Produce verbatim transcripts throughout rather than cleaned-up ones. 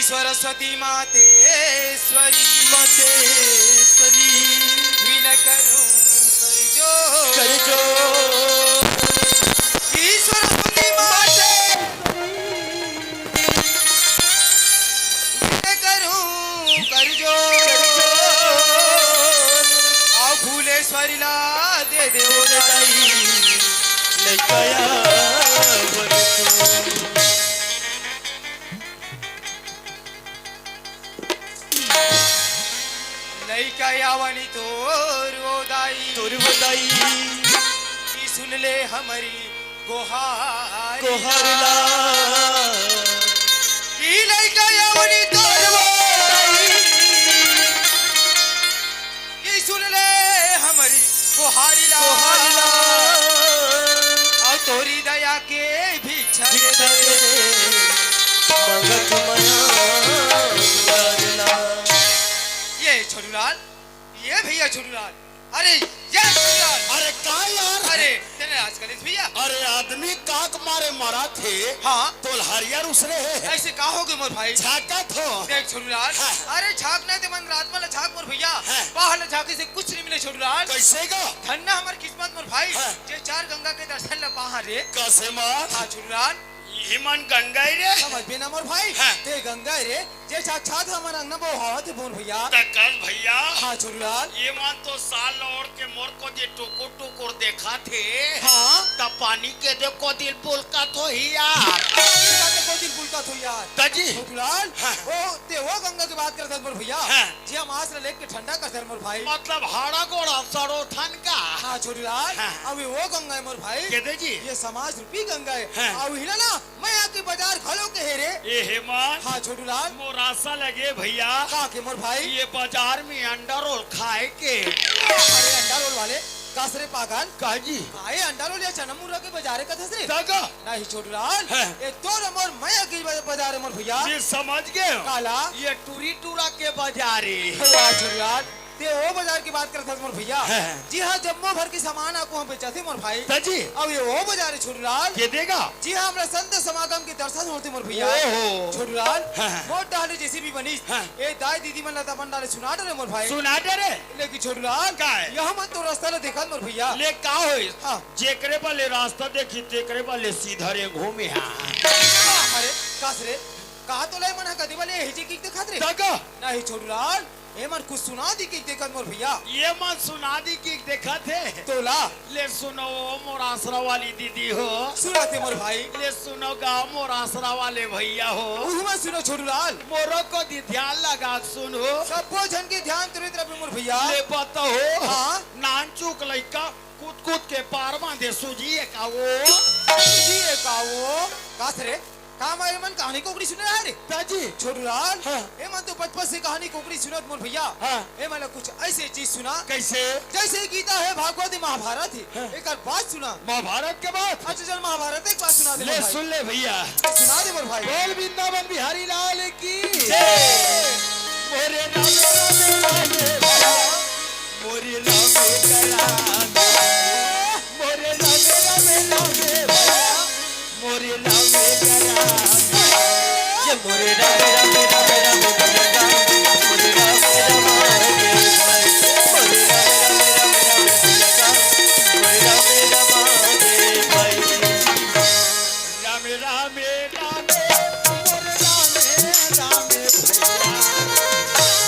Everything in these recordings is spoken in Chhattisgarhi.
सरस्वती मातेश्वरी, मातेश्वरी, विन करूं कर जोर। कर जोर। कि सरस्वती मातेश्वरी, विन करूं कर जोर। अउ फूलेश्वरी ला दे दे ओ दाई, लइका आवा बर तोर। लइका आवा नी तोर ओ दाई, तोर ओ दाई। कि सुन ले हमरी गोहार, गोहार ला। कि लइका आवा नी तोर ओ दाई। कि सुन ले हमरी गोहारी ला। गोहारी ला। अउ तोरी दया के भिक्षा दे दे। मंगत मया दुलार ला। ये छोटूलाल, ये भैया छोटूलाल। अरे, ये छोटूलाल। अरे, का यार? अरे, तेने आज कलेश भैया। अरे, आदमी काक मारे मरा थे। हाँ। तो हरियर उसरे हे। ऐसे का हो गए मोर भाई? झाँकत हो। देख छोटूलाल। हाँ। अरे, झाँकना ते मन रात वाला झाँक मोर भैया। हाँ। बाहर ले झाँके से कुछ नहीं मिले छोटूलाल। कैसे गा? धन्ना हमर किस्मत मोर भाई। हाँ। जे चार गंगा के दर्शन ला पाहा रे। कसे मार? हाँ छोटूलाल। इही मन गंगा हे रे। समझ बे ना मोर भाई। हाँ। ते गंगा हे रे। जे साक्षात हमर अंगना बोहावत हे मोर भैया। त कस भैया। हाँ छोटूलाल। ये मन तो साल ओढ़ के मोर को जे टुकुर टुकुर देखा थे। हाँ। त पानी के दे को दिल पुलकत होही यार। पानी के दे को दिल पुलकत होही यार। त जी। छोटूलाल। हाँ। ओ, ते वो गंगा के बात करत हस मोर भैया। हाँ। जे हम आस ला लेके ठंडा करत हन मोर भाई। मतलब हाड़ा गोड़ा सड़ो थन का। हाँ छोटूलाल। हाँ। अभी वो गंगा हे मोर भाई। के दे जी। ये समाज रूपी गंगा हे। हाँ। अउ हिला ना मया के बाजार घलो के हे रे। ए हे मन। हाँ छोटूलाल। मोर आसा लगे भैया। का के मोर भाई? ये बाजार में अंडा रोल खाए के। अरे अंडा रोल वाले, कस रे पागल? का जी? आए अंडा रोल या चना मुर्रा के बाजार कथस रे? तग? नहीं छोटूलाल। हाँ। ये तोर मोर मया के बा-, बाजार हे मोर भैया। ये समझ गए? काला? ये टूरी टूरा के बाजार हे। वाह छोटूलाल। ते ओ बाजार के बात करत हस मोर भैया। हाँ, हाँ। जी हाँ, जम्मो भर के सामान आको वहाँ बेचथे मोर भाई। त जी। अउ ये ओ बाजार हे छोटूलाल। के दे गा? जी हाँ, हमरा संत समागम के दर्शन होथे मोर भैया। ओहो। छोटूलाल, हाँ, हाँ। मोर डाले जैसे भी बनिस। हाँ। ए दाई दीदी मन ला त अपन डाले सुना डरे मोर भाई। सुना डरे? लेकिन छोटूलाल, का हे? यह मन तो रास्ता ला देखत मोर भैया। ले का होइस? हाँ। जेकरे बले रास्ता देखी, तेकरे बले सीधा रे घूमे हा। अरे, कस रे? कहा तो ले मन हा कदी बले यही जी की देखत रे? तग? नहीं छोटूलाल। ए मन कुछ सुना दी के देखत मोर भैया। ये मन सुना दी के देखत हे। तोला। ले सुनो ओ मोर आसरा वाली दीदी हो। सुनत हे मोर भाई। ले सुनो गा मोर आसरा वाले भैया हो। उहू मन सुनो छोटूलाल। मोरो को दी ध्यान लगा के सुनो। सबो झन के ध्यान तुरंत रहे मोर भैया। ले बताओ। हाँ। नान चुक लइका कूद कूद के पार बांधे सूजी एकाओ। सूजी एकाओ। कस रे? का मारे मन कहानी कोकरी सुने रहा रे? त जी। छोटूलाल, हाँ। ए मन तो बचपन से कहानी कोकरी सुनत मोर भैया। हाँ। ए मन ला कुछ ऐसे चीज सुना। कैसे? जैसे गीता हे, भागवत हे, महाभारत हे। हाँ। एकर बात सुना। महाभारत के बात? अच्छा चल महाभारत एक बात सुना दे ले मोर भाई। सुन ले भैया। सुना दे मोर भाई। बोल वृंदावन बिहारी लाल की। जय। मोरे राम राम राम राम। मोरे राम राम राम। मोरे राम राम राम भैया। मोरे राम राम। ये मोरे राम राम राम राम भैया। मोरे राम राम के भाई। मोरे राम राम राम राम भैया। मोरे राम राम के भाई। राम राम राम। मोरे राम राम भैया।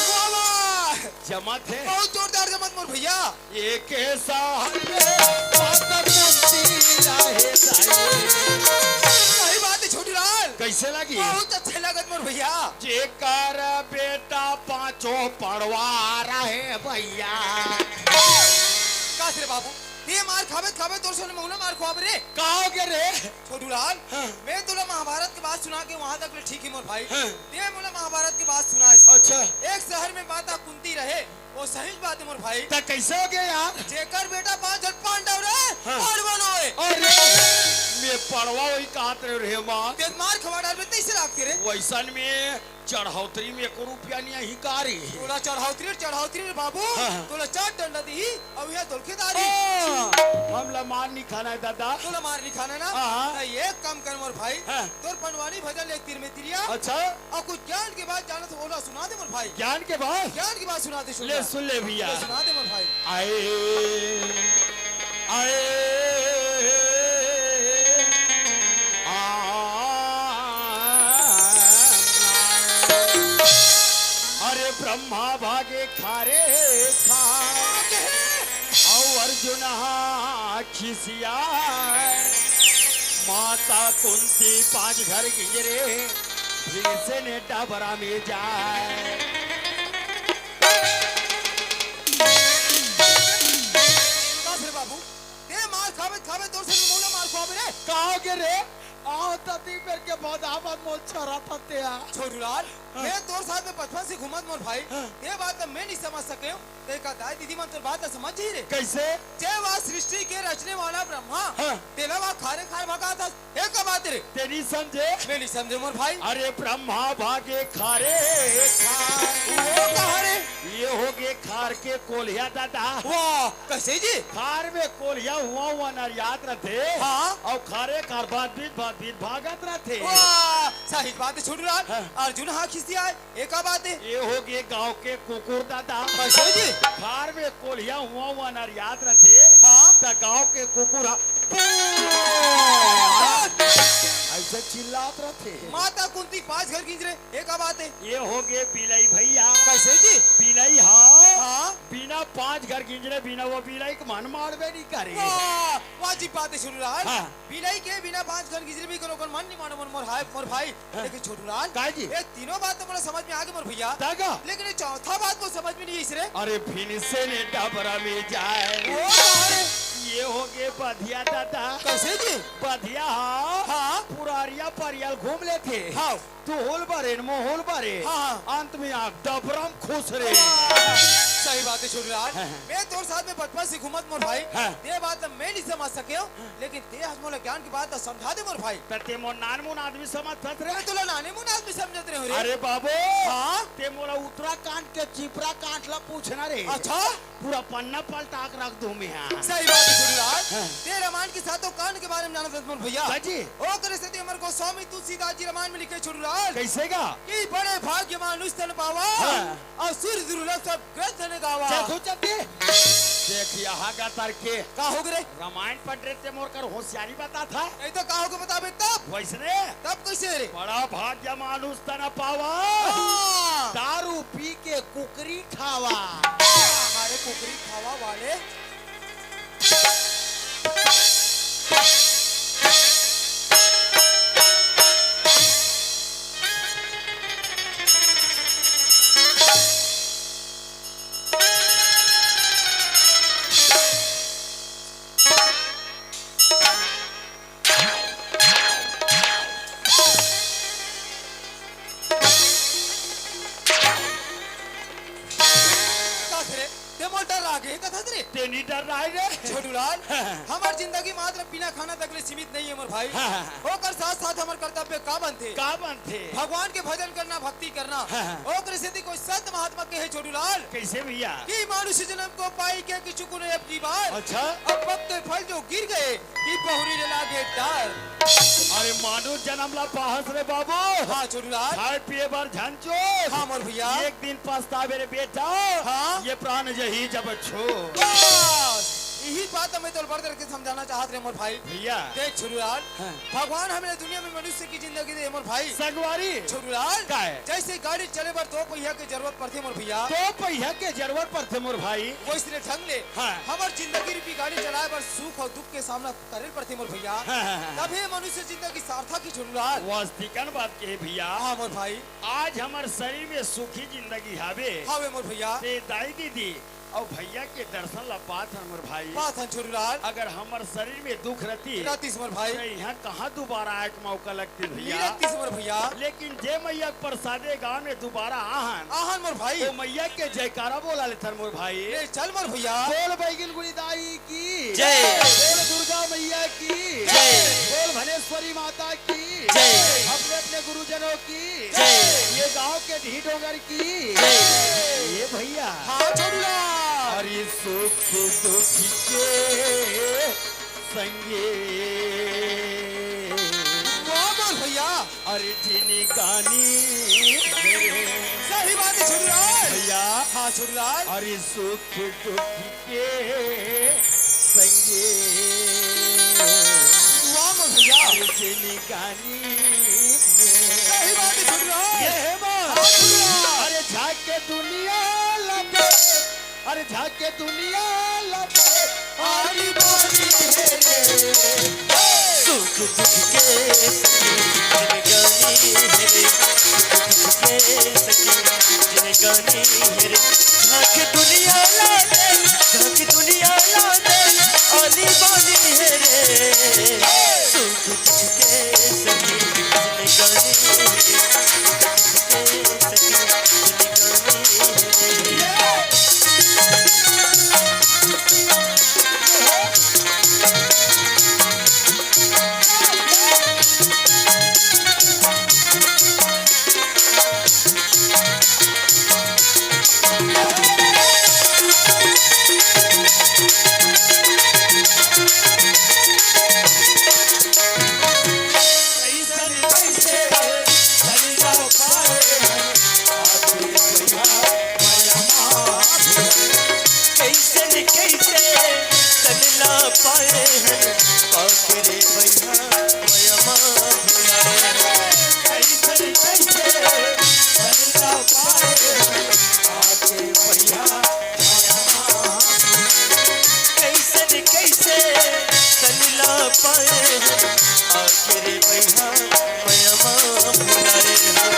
वाह, वाह। जमत हे। बहुत जोरदार जमत मोर भैया। एक साल में पातर कुंती रहे जाए। सही बात हे छोटूलाल। कैसे लगी? बहुत अच्छे लगत मोर भैया। जेकर बेटा पांचों पड़वा रहे भैया। कस रे बाबू, ते मार खाबे खाबे तोर सोने मौला मार खुआब रे। का हो गया रे? छोटूलाल, हाँ। मैं तोला महाभारत के बात सुना के वहां तक ले ठीक हे मोर भाई। हाँ। ते मोला महाभारत के बात सुनाइस। अच्छा। एक शहर में माता कुंती रहे, वो सही बात हे मोर भाई। त कैसे हो गया यार? जेकर बेटा पांच झन पांडव रहे, हाँ। पांडवन होए। अरे, मैं पड़वा वही कात रहे रे माँ। ते मार खवा डालबे तैसे लागथे रे। वइसन में चढ़ौतरी में एको रुपया नइ आही का रे? तोला चढ़ौतरी, चढ़ौतरी रे बाबू। हाँ। तोला चार डंडा दिही, अउ इहाँ तोलके दारी। हाँ, हमला मार नइ खाना हे दादा। तोला मार नइ खाना ना? हाँ। त एक काम कर मोर भाई, हाँ। तोर पंडवानी भजन ले एक तीर में तिरिया। अच्छा। अउ कुछ ज्ञान के बात जानत हो, ओला सुना दे मोर भाई। ज्ञान के बात? ज्ञान के बात सुना दे, सुन ले, ले। सुन ले भइया। ले सुना दे मोर भाई। आए, आए, आ। अरे ब्रह्मा भागे खारे खा, अउ अर्जुन हा खिसियाए। माता कुंती पांच घर गिंजरे, भीमसेन डबरा में जाए। का फिर बाबू, ते मार खाबे, खाबे, तोर से मोला मार खाबे रे। का हो गे रे? आओ तती मेर के बदावत मोर छरा था ते आ। छोटूलाल, हाँ। मैं तोर साथ में बचपन से घूमत मोर भाई, हाँ। ये बात तो मैं नहीं समझ सके हूँ। ते का दाई दीदी मन तोर बात ला समझ ही रे। कैसे? जे वा सृष्टि के रचने वाला ब्रह्मा, हाँ। तेला वा खारे खार भगा था। ए का बात रे? ते नहीं समझे? मैं नहीं समझे मोर भाई। अरे ब्रह्मा भागे खारे खार। वो कहा रे? ये हो गे खार के कोलिया दादा। वाह, कैसे जी? खार में कोलिया हुआ हुआ नरियात रथे। हाँ। अउ खारे खार भात बीत भात बीत भागत रथे। वाह, सही बात हे छोटूलाल। हाँ। अर्जुन हा खिसियाए। ए का बात हे? ये हो गे गांव के कुकुर दादा। कैसे जी? खार में कोलिया हुआ हुआ नरियात रथे। हाँ। त गांव के कुकुर हा ऐसे चिल्लात रथे। माता कुंती पांच घर गिंजरे, ए का बात हे? ये हो गे बिलई भइया। कैसे जी? बिलई हा। हाँ। बिना पांच घर गिंजरे बिना वो बिलई के मन मानबे नहीं करे। वाह, वाजिब बात हे छोटूलाल। हाँ। बिलई के बिना पांच घर गिंजरे भी कोनो कर मन नहीं मानो मोर, मोर हाय, मोर भाई। हाँ। लेकिन छोटूलाल, का जी? ये तीनों बात तो मोला समझ में आ गे मोर भइया। त का? लेकिन ये चौथा बात मोला समझ में नहीं आई रे। अरे भीमसेन डबरा में जाए। वो कहा रे? ये हो गे बधिया दादा। कैसे जी? बधिया हा। हाँ। पुरारिया परियाल घूम लेथे। हाँ। तू होल बरे न, मोहोल बरे। हाँ, हाँ। अंत में आ डबरा में खुश रे। हाँ, सही बात हे छोटूलाल। हाँ, हाँ। मैं तोर साथ में बचपन से घूमत मोर भाई। हाँ। ये बात तो मैं नहीं समझ सके हूँ। लेकिन ते आज मोला ज्ञान के बात ला समझा दे मोर भाई। त ते मोर नानमुन आदमी समझत हस रे। मैं तोला नानमुन आदमी समझत रहे हूँ रे। अरे बाबू, हाँ? ते मोला उत्तराखंड के चिपरा कांड ला पूछना रे। अच्छा? पूरा पन्ना पलटा के रख दूं मैं, हाँ। सही बात हे छोटूलाल। हाँ। ते रामायण के सातों कांड के बारे में जानत हस मोर भइया। हाँ जी। ओकरे सेती हमर गोस्वामी तुलसीदास जी रामायण में लिखे छोटूलाल। कैसे का? कि बड़े भाग्य मानुष तन पावा। हाँ। अउ सुर दुर्लभ सब ग्रंथ ने गावा। चल, खुद चलते। देख, यहाँ का तर्क के। का हो गे रे? रामायण पढ़ रहे ते मोर कर होशियारी बताथा। नहीं तो का हो गे बताबे तब? वइसने? तब कैसे रे? बड़ा भाग्य मानुष तन पावा। हाँ। दारू पी के कुकरी खावा। हमारे कुकरी खावा वाले। का रे? ते मोला डर्रा गे कथस रे? ते नी डर्राय रे। छोटूलाल, हमर जिंदगी मात्र बिना खाना तक ले सीमित नहीं हे मोर भाई। हाँ, हाँ, हाँ। ओकर साथ-साथ हमर कर्तव्य का बनथे? का बनथे? भगवान के भजन करना, भक्ति करना। हाँ, हाँ। ओकरे सेती कोई संत महात्मा कहे छोटूलाल। कैसे भैया? कि मानुष जन्म को पाई के किछु गुण अपनी बार। अच्छा। अब पत्ते फल जो गिर गए, कि बहुरी ले लागे डार। अरे मानुष जन्म ला पाहस रे बाबू। हाँ, छोटूलाल। खाए पिए बर झन चो। हाँ, मोर भैया। एक दिन पछताबे रे बेटा। हाँ। ये प्राण जही जब छो। बस, यही बात मैं तोला बड़ करके समझाना चाहत रहे मोर भाई। भैया। देख छोटूलाल, हाँ। भगवान हमन ला दुनिया में मनुष्य के जिंदगी दे मोर भाई। संगवारी। छोटूलाल। का हे? जैसे गाड़ी चले बर दो पहिया के जरूरत पड़थे मोर भैया। दो पहिया के जरूरत पड़थे मोर भाई। वइसने ढंग ले हाँ। हमर जिंदगी रूपी गाड़ी चलाए बर सुख अउ दुख के सामना करे ल पड़थे मोर भैया। हाँ, हाँ, हाँ। तभे मनुष्य जिंदगी सार्थक हे छोटूलाल। वास्तविकन बात कहे भैया। हाँ मोर भाई। आज हमर शरीर में सुखी जिंदगी हावे। हावे मोर भैया। ते दाई दीदी अउ भैया के दर्शन ला पात हन मोर भाई। पात हन छोटूलाल। अगर हमर शरीर में दुख रहती, रहतीस मोर भाई। त इहाँ कहाँ दुबारा आए के मौका लगती भैया? नी लगतीस मोर भैया। लेकिन जे मैया के प्रसादे गाँव में दुबारा आहन, आहन मोर भाई। वो मैया के जयकारा बोला लेथन मोर भाई। ले चल मोर भैया। बोल बैगिन गुड़ी दाई की जय। बोल दुर्गा मैया की जय। बोल भनेश्वरी माता की जय। अपने अपने गुरुजनों की जय। ये गांव के ढीठ डोंगर की जय। ये भैया। हाँ, छोटू लाल। अरे सुख दुख के संगे। वाह, वाह भैया। अरे जिनगानी। सही बात है छोटू लाल। भैया। हाँ, छोटू लाल। अरे सुख दुख के संगे। वाह, वाह भैया। अरे जिनगानी। सही बात है छोटू लाल। ये है बात। हाँ, छोटू लाल। अरे झांके दुनिया लगे, अरे झांके दुनिया लगे, आनी बानी है रे। सुख दुख के संगी जिनगानी है रे, सुख दुख के संगी जिनगानी है रे। झांक दुनिया लगे, झांक दुनिया लगे, आनी बानी है रे। सुख दुख के संगी जिनगानी है रे, सुख दुख के संगी जिनगानी है रे। कइसे न कइसे तन ला पाए हन, पाके रे भैया मया मा भुलाए। कइसे न कइसे तन ला पाए हन, पाके भैया मया मा भुलाए। कइसे न कइसे तन ला पाए हन, आके रे भैया मया मा भुलाए हन।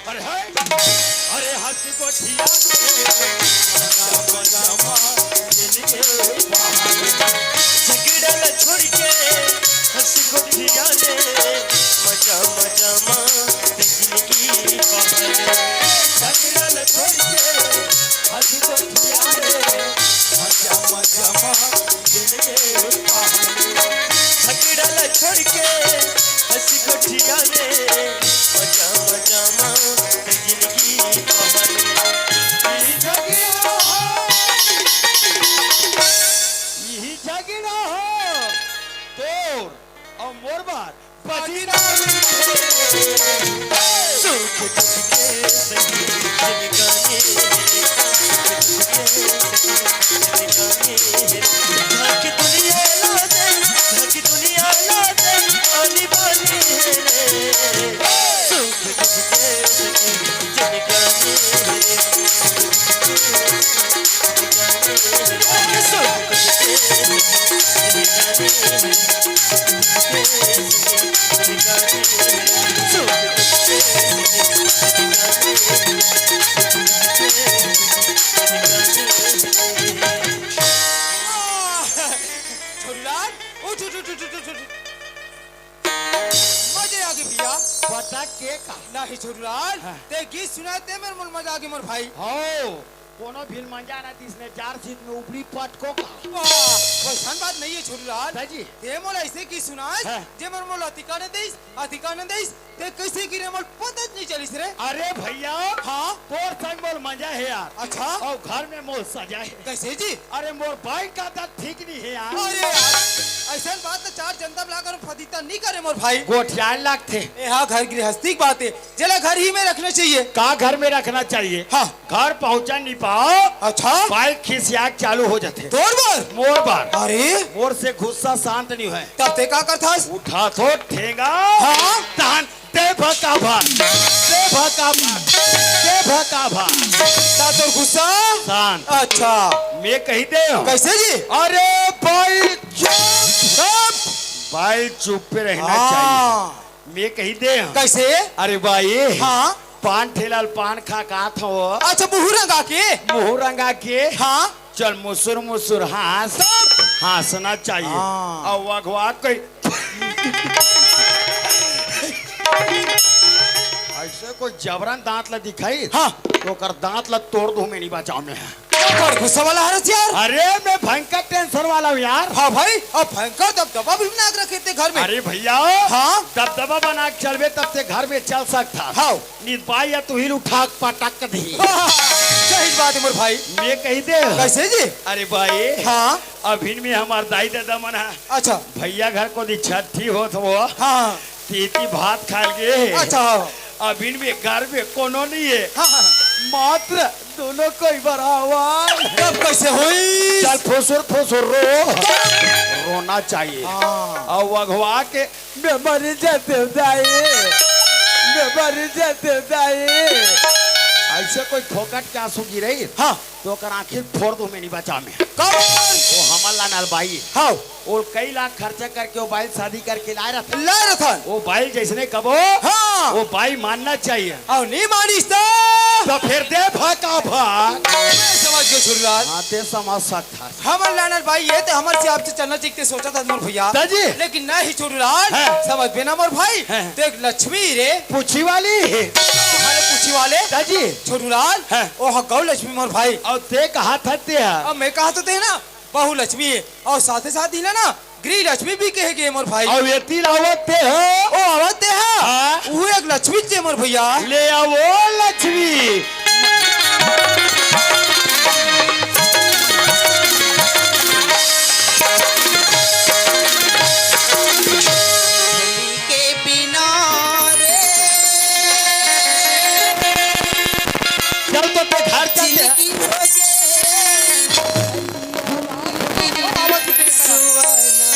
अरे हाय, अरे हंस गोठिया के, मजा मजा मा जिनगी बहार। झगड़ा ला छोड़ के, हंस गोठिया ले, मजा मजा मा जिनगी बहार। झगड़ा ला छोड़ के, हंस गोठिया ले, मजा मजा मा जिनगी बहार। झगड़ा ला छोड़ के हंसी गोठिया ले, मजा मजा मा जिनगी बहार। इही झगड़ा हो, इही झगड़ा हो तोर अउ मोर बार। सुख दुख के संगी जिनगानी है, सुख दुख के संगी जिनगानी है। झांक दुनिया ला दे, झांक दुनिया ला दे, आनी बानी है रे। सुख दुख के संगी जिनगानी है, सुख दुख के संगी छोटूलाल, उठ, उठ, उठ। मजा आगे भैया। पटक के का? नहीं छोटूलाल, हाँ। ते गीत सुनाए ते मेर मन मजा आगे मोर भाई। हो। कोनो भी ल मंजा न दिस ने, जार सीत में उपड़ी पटको का। वाह, वैसन बात नहीं है छोटूलाल। दाई जी। ते मोला ऐसे की सुनास, हाँ। जे मोर मोला अतिका न देइस, अतिका न देइस, ते कैसे गिरे मोला पता नहीं चलिस रे। अरे भैया, हाँ? तोर संग मोर मंजा है यार। अच्छा। अउ घर में मोर सजा है। कैसे जी? अरे मोर बाई का आदत ठीक नहीं है यार। अरे यार, ऐसन बात तो चार जनता ला कर फदिता नहीं करे मोर भाई। गोठियाए लागथे। ए हाँ, घर गृहस्थी की बात है, जेला घर ही में रखना चाहिए। का घर में रखना चाहिए? हाँ। घर पहुंचा नहीं पाओ। अच्छा। बाई खिसियाक चालू हो जाथे। तोर बर? मोर बर। अरे। मोर से गुस्सा शांत नहीं होय। तब ते का करथस? उठाथों ठेंगा। हाँ। तहन ते भकाभक, ते भकाभक, ते भकाभक। ता तोर गुस्सा? शांत। अच्छा। मैं कही दे हूँ। कैसे जी? अरे बाई चुप। चुप। बाई चुप पे रहना हाँ। चाहिए। मैं कही दे हूँ। कैसे? अरे बाई। हाँ। पान ठेला ल पान खा के आत हूँ। अच्छा, मुहूं रंगा के? मुहूं रंगा के। हाँ। चल मुसुर मुसुर हाँस। तब? हाँसना चाहिए। हाँ। अउ अगवा कोई ऐसे कोई जबरन दांत ला दिखाई, हाँ। तो ओकर दांत ला तोड़ दूं मैं, नहीं बचाओ मैं। बड़ गुस्सा वाला हरस यार। अरे मैं भयंकर tension वाला हूँ यार। हाँ भाई, अब भयंकर दबदबा भी बना के रखे ते घर में। अरे भैया, हाँ। दबदबा बना के चलबे तब ते घर में चल सकथा। हाँ। नित बाई या तुही ल उठा के पटक दी। सही बात है मोर भाई। मैं कही दे। कैसे जी? अरे बाई, हाँ। अभिन में हमार दाई ददा मन है। अच्छा। भैया घर कोती छट्ठी होत हो। हाँ। तेती भात खाए गे। अच्छा, हाँ। अभिन में घर में कोनो नहीं है। हाँ, हाँ। मात्र दोनों कोई बराबर। तब कैसे होई? चल फुसुर फुसुर रो। रोना चाहिए। हाँ। अउ अगवा के मैं मर जाते दाई, मैं मर जाते दाई। ऐसे कोई फोकट के आंसू गिरे, हाँ। तो ओकर आंखी फोड़ दूं मैं, नहीं बचा मैं। कौन? वो हमर लानल बाई। हाँ। वो कई लाख खर्चा करके वो बाई शादी करके लाए रथन। लाए रथन। वो बाई जैसने कबो, हाँ। वो बाई मानना चाहिए। अउ नहीं मानिस तो? तो फिर दे भकाभक। मैं समझ गयो छोटूलाल। हाँ, ते समझ सकत हमर लानल बाई ये ते हमर से आपसे चलना चीखते सोचा था मोर भैया। दाई जी। लेकिन नहीं छोटूलाल, हाँ। समझ बे ना मोर भाई। हाँ। देख लक्ष्मी रे। पूछी वाली। अरे पूछी वाले। दाई जी। छोटूलाल। हाँ। ओ हा गौ लक्ष्मी मोर भाई। अउ ते कहा था ते हा? अब मैं कहा तो ते ना, बहू लक्ष्मी है। अउ साथे साथ ही ना, गृह लक्ष्मी भी कहे गे मोर भाई। अउ एती लावत ते हा? ओ आवत ते हा? हाँ। वो एक लक्ष्मी चे मोर भैया। ले आवो लक्ष्मी। के बिना रे। चल तो ते घर चल। जिंदगी हो गे। सुहाना।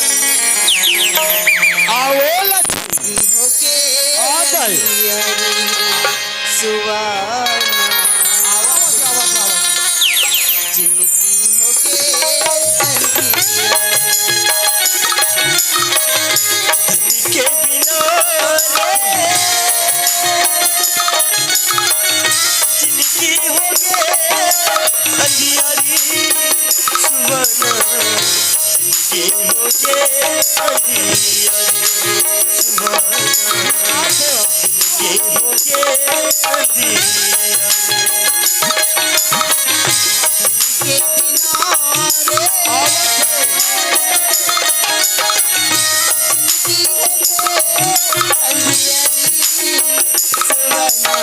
आओ लक्ष्मी। होके आ जाए। सुहाना। जिंदगी होके संगिया। के बिना रे जिंदगी होके अंधियारी सुहाना। ये होके अंधियारी सुहाना, ये होके अंधियारी। के बिना रे जिंदगी होके अंधियारी सुहाना।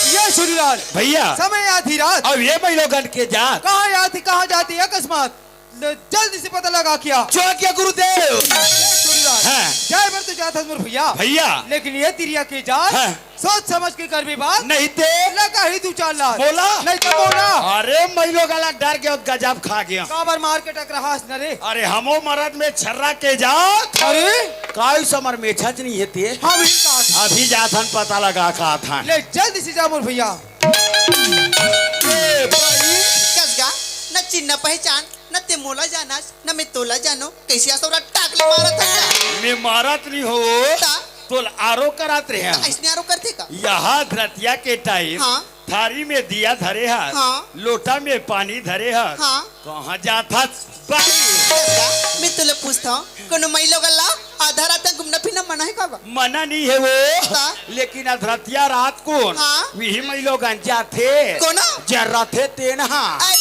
ये सुरीलाल भैया। समय आधी रात। अब ये महिलोगन के जात। कहाँ आधी, कहाँ जाती है अकस्मात? ले, जल्दी से पता लगा क्या। जो आज्ञा गुरुदेव। सुरीलाल। हाँ। जाए बर तो जात हस मोर भैया। भैया। लेकिन ये तिरिया के जात। हाँ। सोच समझ के करबे बात। नहीं ते। लगा ही दू चार लात। बोला। नहीं तो बोला। अरे, महिलोगन ला डर गयो, गजब खा गयो। काबर मार के टकराहस न रे। अरे, हमो मरद में छर्रा के जात। अरे। काई समर में छच नहीं हेते। हाँ, वही बात। अभी जाथन पता लगा का थान। ले, जल्दी से जा मोर भैया। ए, भाई। कस गा, न चिन्ह पहचान, न ते मोला जानस, न मैं तोला जानो। कैसे असौरा टाकले मारत हस का? मैं मारत नहीं हो। ता? तोल आरो करात रहे हैं। अइसने आरो करथे का? यहाँ धरतिया के टाइम हाँ। थारी में दिया धरे हस, हाँ। लोटा में पानी धरे हस। हाँ। कहाँ जात हस? बाई। मैं तोला पूछता हूँ, कोनो महिलोगन ला आधा रात में घूमना फिरना मना हे का गा? मना नहीं हे वो। ता? लेकिन अधरतिया रात कोन हाँ? विही मइलोगन जाथे। कोन? जर्राथे तेन हा। आई,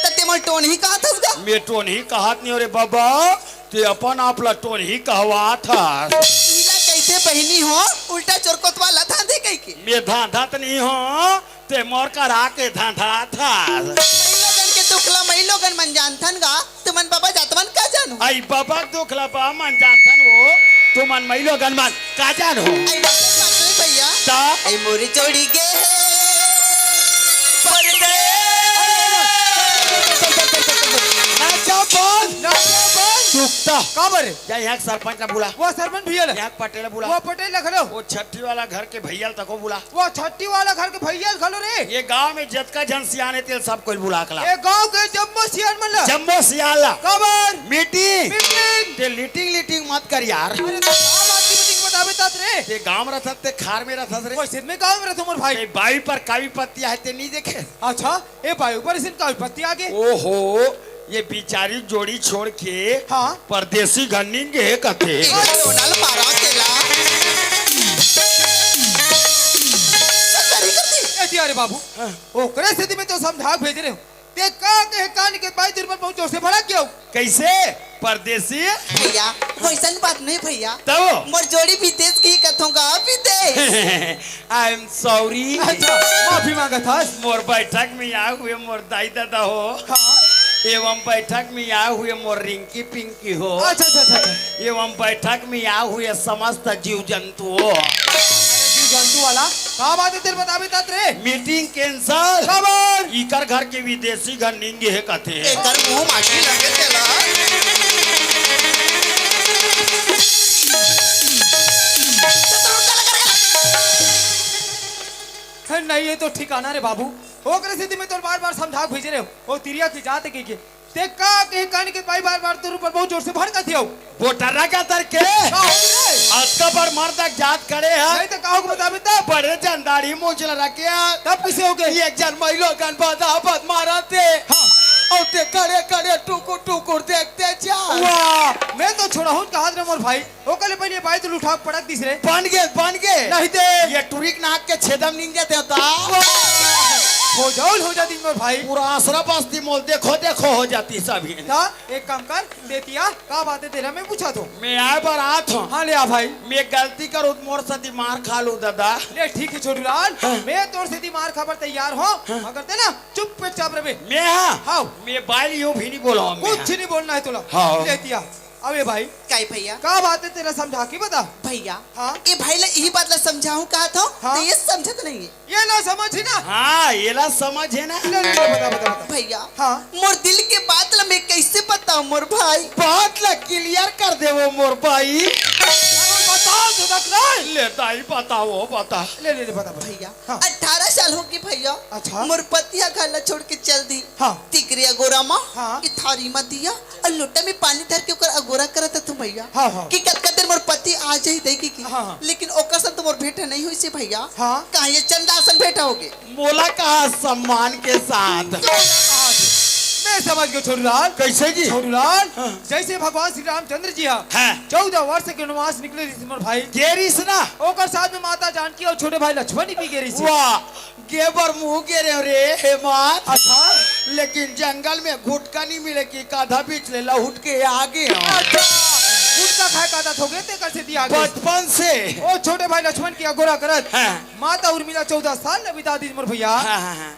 त ते मोला टोनही कहत हस गा? मैं टोनही कहत नहीं हो रे बाबा, ते अपन आप ला टोनही कहवात हस। इला कहिथे बहिनी हो, उल्टा चोर कोतवाल ला धांधे कहिके। मैं धांधत नहीं हो, ते मोर करा के धांधात हस। मइलोगन के दुख ला मइलोगन मन जानथन गा, तुमन बाबा जात मन का जानू? आई बाबा के दुख ला बा मन जानथन वो, तुमन मइलोगन मन का जानू? आई बात नहीं भैया। ता? आई मोरी जोड़ी गे हे परदेस। नाचा बंद। नाचा बंद। चुकता। काबर? जा यहाँ के सरपंच ला बुला। वो सरपंच भैया ला। यहाँ के पटेल ला बुला। वो पटेल ला खड़ो। वो छठी वाला घर के भैया ला तको बुला। वो छठी वाला घर के भैया घलो रे। ये गांव में जतका झन सियान हे, तेल सब कोई बुला के ला। ये गांव के जम्मो सियान मन ला। जम्मो सियान ला। काबर? मीटिंग। मीटिंग। ते लीटिंग लीटिंग मत कर यार। अरे तो का बात की मीटिंग बताबे तात रे? ते गांव में रहत हस, ते खार में रहत हस रे। वैसे मैं गांव में रहत हूँ मोर भाई। ते बाई पर कावी पत्ती आहे, ते नहीं देखे? अच्छा, ए बाई ऊपर इसन कावी पत्ती आगे। ओहो, ये बिचारी जोड़ी छोड़ के हाँ। परदेसी घर निंगे हे कथे। एक डोनल मारा तेला। सही करती। ए दिया रे बाबू, हाँ। ओकरे सेती मैं तो समझा के भेज रहे हूँ। ते का कहे कान के बाई दूर पर बहुत जोर से भड़क गया हूँ। कैसे? परदेसी? भैया, वैसन बात नहीं भैया। तब? मोर जोड़ी विदेश की कथों का विदेश। I am sorry। अच्छा, माफी मांगत हस। मोर बैठक में आए हुए मोर दाई दादा हो। हाँ। एवं बैठक में आए हुए मोर रिंकी पिंकी हो। अच्छा, अच्छा, अच्छा, अच्छा। एवं बैठक में आए हुए समस्त जीव जंतु हो। जीव जंतु वाला का बात हे तेरे बताबे तात रे? Meeting cancel. काबर? इकर घर के विदेशी घर निंगे हे कथे। एकर मुंह माटी लगे तेला। हे, नहीं, ये तो ठिकाना रे बाबू। ओकरे सेती मैं तोर बार-बार समझा के भेजे रहे हो। ओ तिरिया की जात के, के। ते का कहे कान के बाई बार-बार तोर ऊपर बहुत जोर से भड़कत हव। बोटरा का तर के? का हो गे रे? अतका बड़ मर्द के जात खड़े हे। नहीं तो का हो गे बताबे तब? बड़े जन दाढ़ी मूंछ ल रखे हे। तब कैसे हो गे? एक जन मइलोगन बदा बद मारत हे। हाँ। अउ ते खड़े खड़े टुकुर टुकुर देखते जा। वाह, मैं तो छोड़हूं कहत रहे मोर भाई। ओकर ले पहले बाई तो उठा के पटक दिस रे। बन गे, बन गे। नहीं ते। ये टुरी के नाक के छेदम निंग जाते होता। हो जाओ, हो जा दिन मोर भाई। पूरा आसरा बस्ती मोल देखो, देखो हो जाती सभी। ता एक काम कर, देतिया, का बात हे तेला मैं पूछा तो। मैं आए बर आत हूँ। हाँ, ले आ भाई। मैं गलती करूँ तो मोर सती मार खा लूँ दादा। ले ठीक हे छोटू लाल, हाँ। मैं तोर सती मार खाबर तैयार हूँ। हाँ। मगर ते ना चुपचाप रहे। मैं हाँ? हाँ। मैं बाई यूं भी नहीं बोला हूँ मैं। कुछ नहीं बोलना हे तोला। हाँ। देतिया। अबे भाई। काई भैया? का बात हे तेला समझा के बता। भैया। हाँ? ए भाई ला यही बात ला समझाऊं कहा था, हाँ? तो ये समझत नहीं हे। ये ना समझ हे ना? हाँ, ये ला समझ हे ना? ले, ले, ले, बता, बता, बता। भैया। हाँ? मोर दिल के बात ला मैं कैसे बताऊं मोर भाई? बात ला clear कर दे वो मोर भाई। अरे बताओ तो तक नहीं। ले दाई बताओ, बता। ले, ले, ले, बता, बता। भैया, हाँ। अठारह साल हो गे भैया। अच्छा। मोर पति ह घर ला छोड़ के चल दी। हाँ। तिकरे अगोरा मा हाँ। कि थारी मा दिया अउ लोटा में पानी धर के ओकर अगोरा करत हूँ भैया। हाँ, हाँ। कि कतका देर मोर पति आ जाही देखे कि। हाँ, हाँ। लेकिन ओकर संग तो मोर भेंट नहीं होइसे भैया। हाँ। कहाँ ये चंदा असन भेंट होगे? मोला कहा सम्मान के साथ। मैं समझ गयो छोटूलाल। कैसे जी? छोटूलाल, हाँ। जैसे भगवान श्री रामचंद्र जी हा हाँ। चौदह वर्ष के वनवास निकले रहिस मोर भाई। गे रहिस ना। ओकर साथ में माता जानकी अउ छोटे भाई लक्ष्मण भी गे रहिस। वाह, गे बर मुँह गे रहे रे, हे मात। अच्छा। लेकिन जंगल में गुटका नहीं मिले कि काधा बीच ले लहुट के आ गे। अच्छा, गुटका खाए का आदत हो गे, तेकर सेती आ गे। बचपन से। ओ छोटे भाई लक्ष्मण के अगोरा करत। हाँ। माता उर्मिला चौदह साल ले बिता दीस मोर भैया। हाँ, हाँ, हाँ।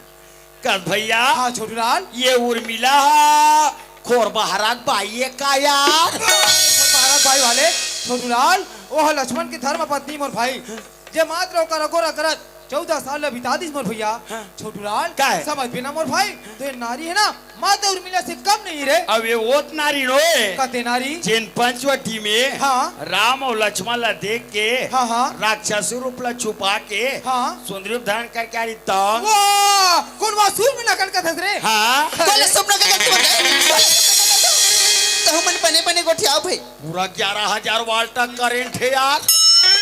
कस भैया। हाँ, छोटूलाल। ये उर्मिला हा खोर बहरा के बाई हे का यार? खोर बहरा के बाई वाले, छोटूलाल, ओह लक्ष्मण के धर्म पत्नी मोर भाई। जे मात्र ओकर अगोरा करत चौदह साल ले बिता दीस मोर भैया। हाँ। छोटूलाल, का हे? समझ बिना मोर भाई, तो ये नारी हे ना, माता उर्मिला से कम नहीं रे। अब ये ओत नारी नोहे। कते नारी? जेन पंचवटी में हाँ। राम अउ लक्ष्मण ला देख के हाँ, हाँ। राक्षसी रूप ला छुपा के हाँ। सुंदरी रूप धारण करके आ रही तब। वाह! कोन वाह सुर में नकल करत रे? हाँ। कोन सुर में नकल करत रे? तो हमन बने बने गोठियाओ भाई। पूरा ग्यारह हजार वाल्ट का करंट हे यार।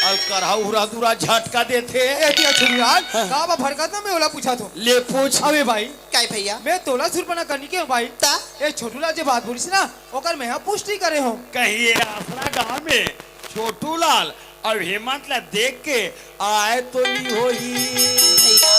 अउ करहा उरा दुरा झटका देथे। ए, दिया छोटू लाल, हाँ। का बा भड़कत ना, मैं ओला पूछत हों। ले पूछ। अबे भाई, काय भैया? मैं तोला सुरपना करनी के भाई। ता? ए छोटू लाल जे बात बोलिस ना, ओकर मैं हा पुष्टि करे हों। कहीं ये आसरा गांव में छोटू लाल अउ हेमंत ला देख के आय तो नी होही। भैया,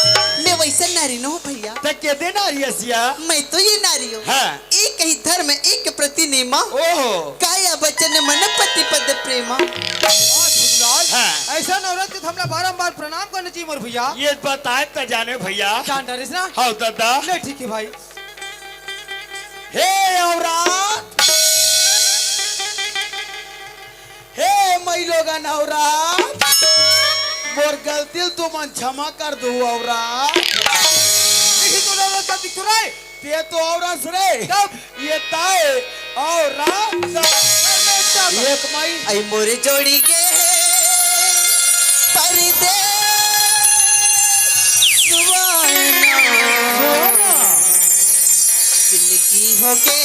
मैं वइसन नारी नोहूं भैया। त केदे नारी अस या? मैं तो ये नारी हों। हाँ। एक ही धर्म एक प्रति नेमा। ओहो। काया वचन मन पति पद प्रेमा। वाह, छोटू लाल। हाँ। अइसन औरत के त हमला बारंबार प्रणाम करना चाहिए मोर भैया। ये बताय त जाने भैया। जान डारेस ना? हव दादा। ले ठीक हे भाई। हे औरत, हे मइलोगन औरत, मोर गलती ल तुमन क्षमा कर दू औरत। देखी तो औरत का दिख तो रहा है। ते तो औरत रे। कब? ये ताय औरत। एक मई। अई मोर जोड़ी के परदेस सुहाना। जिंदगी हो गे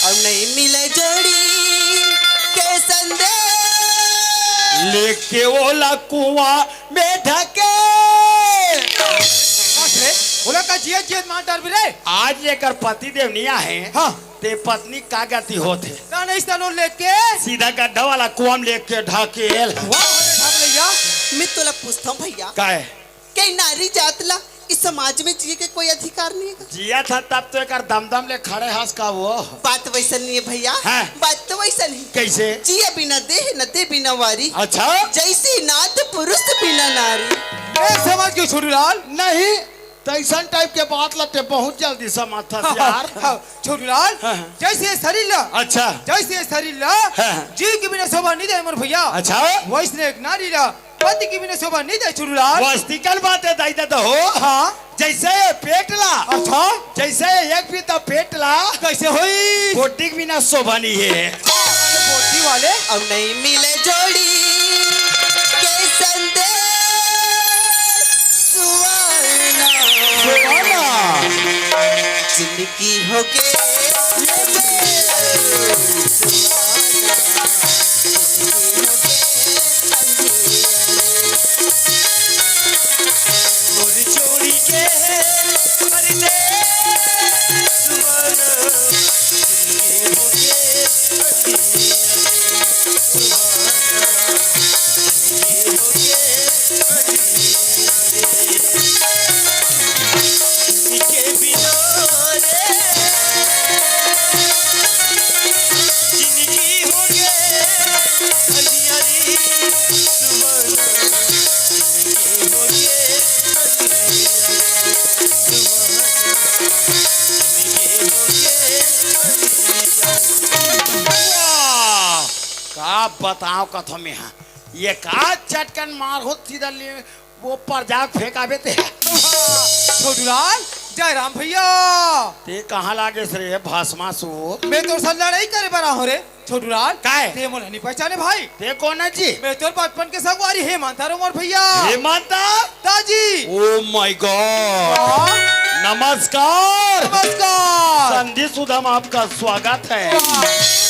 अउ नहीं मिले जोड़ी के संदेश। लेके ओला कुआं में ढके। बाप रे, ओला का जियत जियत मार डारबे रे। आज एकर पति देव नइ आहे। हाँ। ते पत्नी का गति होथे? ना, नहीं, तनो लेके। सीधा गड्ढा वाला कुआं में लेके ढकेल। वाह, अरे ढकलैया। मैं तोला पूछथंव भैया। काय? कई नारी जात ला इस समाज में जिए के कोई अधिकार नहीं है का? जियत हस तब तो एकर दमदम ले खड़े हस का वो? बात वइसन नहीं है भैया। हाँ। बात तो वइसन ही। कइसे? जिए बिना देह न दे बिना वारी। अच्छा। जइसे नाथ पुरुष बिना नारी। मैं समझ गेंव छोटू लाल। नहीं, त अइसन type के बात ला ते बहुत जल्दी समझथस यार। हाँ, छोटू लाल, हाँ, हाँ। जइसे शरीर ला, अच्छा। जइसे शरीर ला, हाँ, हाँ। जीव के बिना शोभा नहीं दे मोर भैया। अच्छा। वइसने एक नारी ला पति के बिना शोभा नहीं दे छोटू लाल। वास्तविकन बात हे दाई ददा हो। हाँ। जइसे ये पेट ला। अच्छा। जइसे ये एक बीता पेट ला। कइसे होई? बोटी के बिना शोभा नहीं हे। बोटी वाले। अब नहीं मिले जोड़ी के संदेश सुहाना। सुहाना। जिंदगी हो गे। ये दे। अब बताओ कथो में हा, ये का चटकन मार हो सीधा ले वो पर जाग फेंकाबे ते। छोटूलाल, जयराम भैया। ते कहाँ लागे रे भस्मासुर? मैं तोर साथ लड़ाई करे बर आहों रे छोटूलाल। काय? ते मोला नहीं पहचाने भाई। ते कौन है जी? मैं तोर बचपन के संगवारी हेमंत हरों मोर भैया। हेमंत? ताजी। Oh my God। हाँ? नमस्कार। नमस्कार। संधि सुधा में आपका स्वागत है। वाह,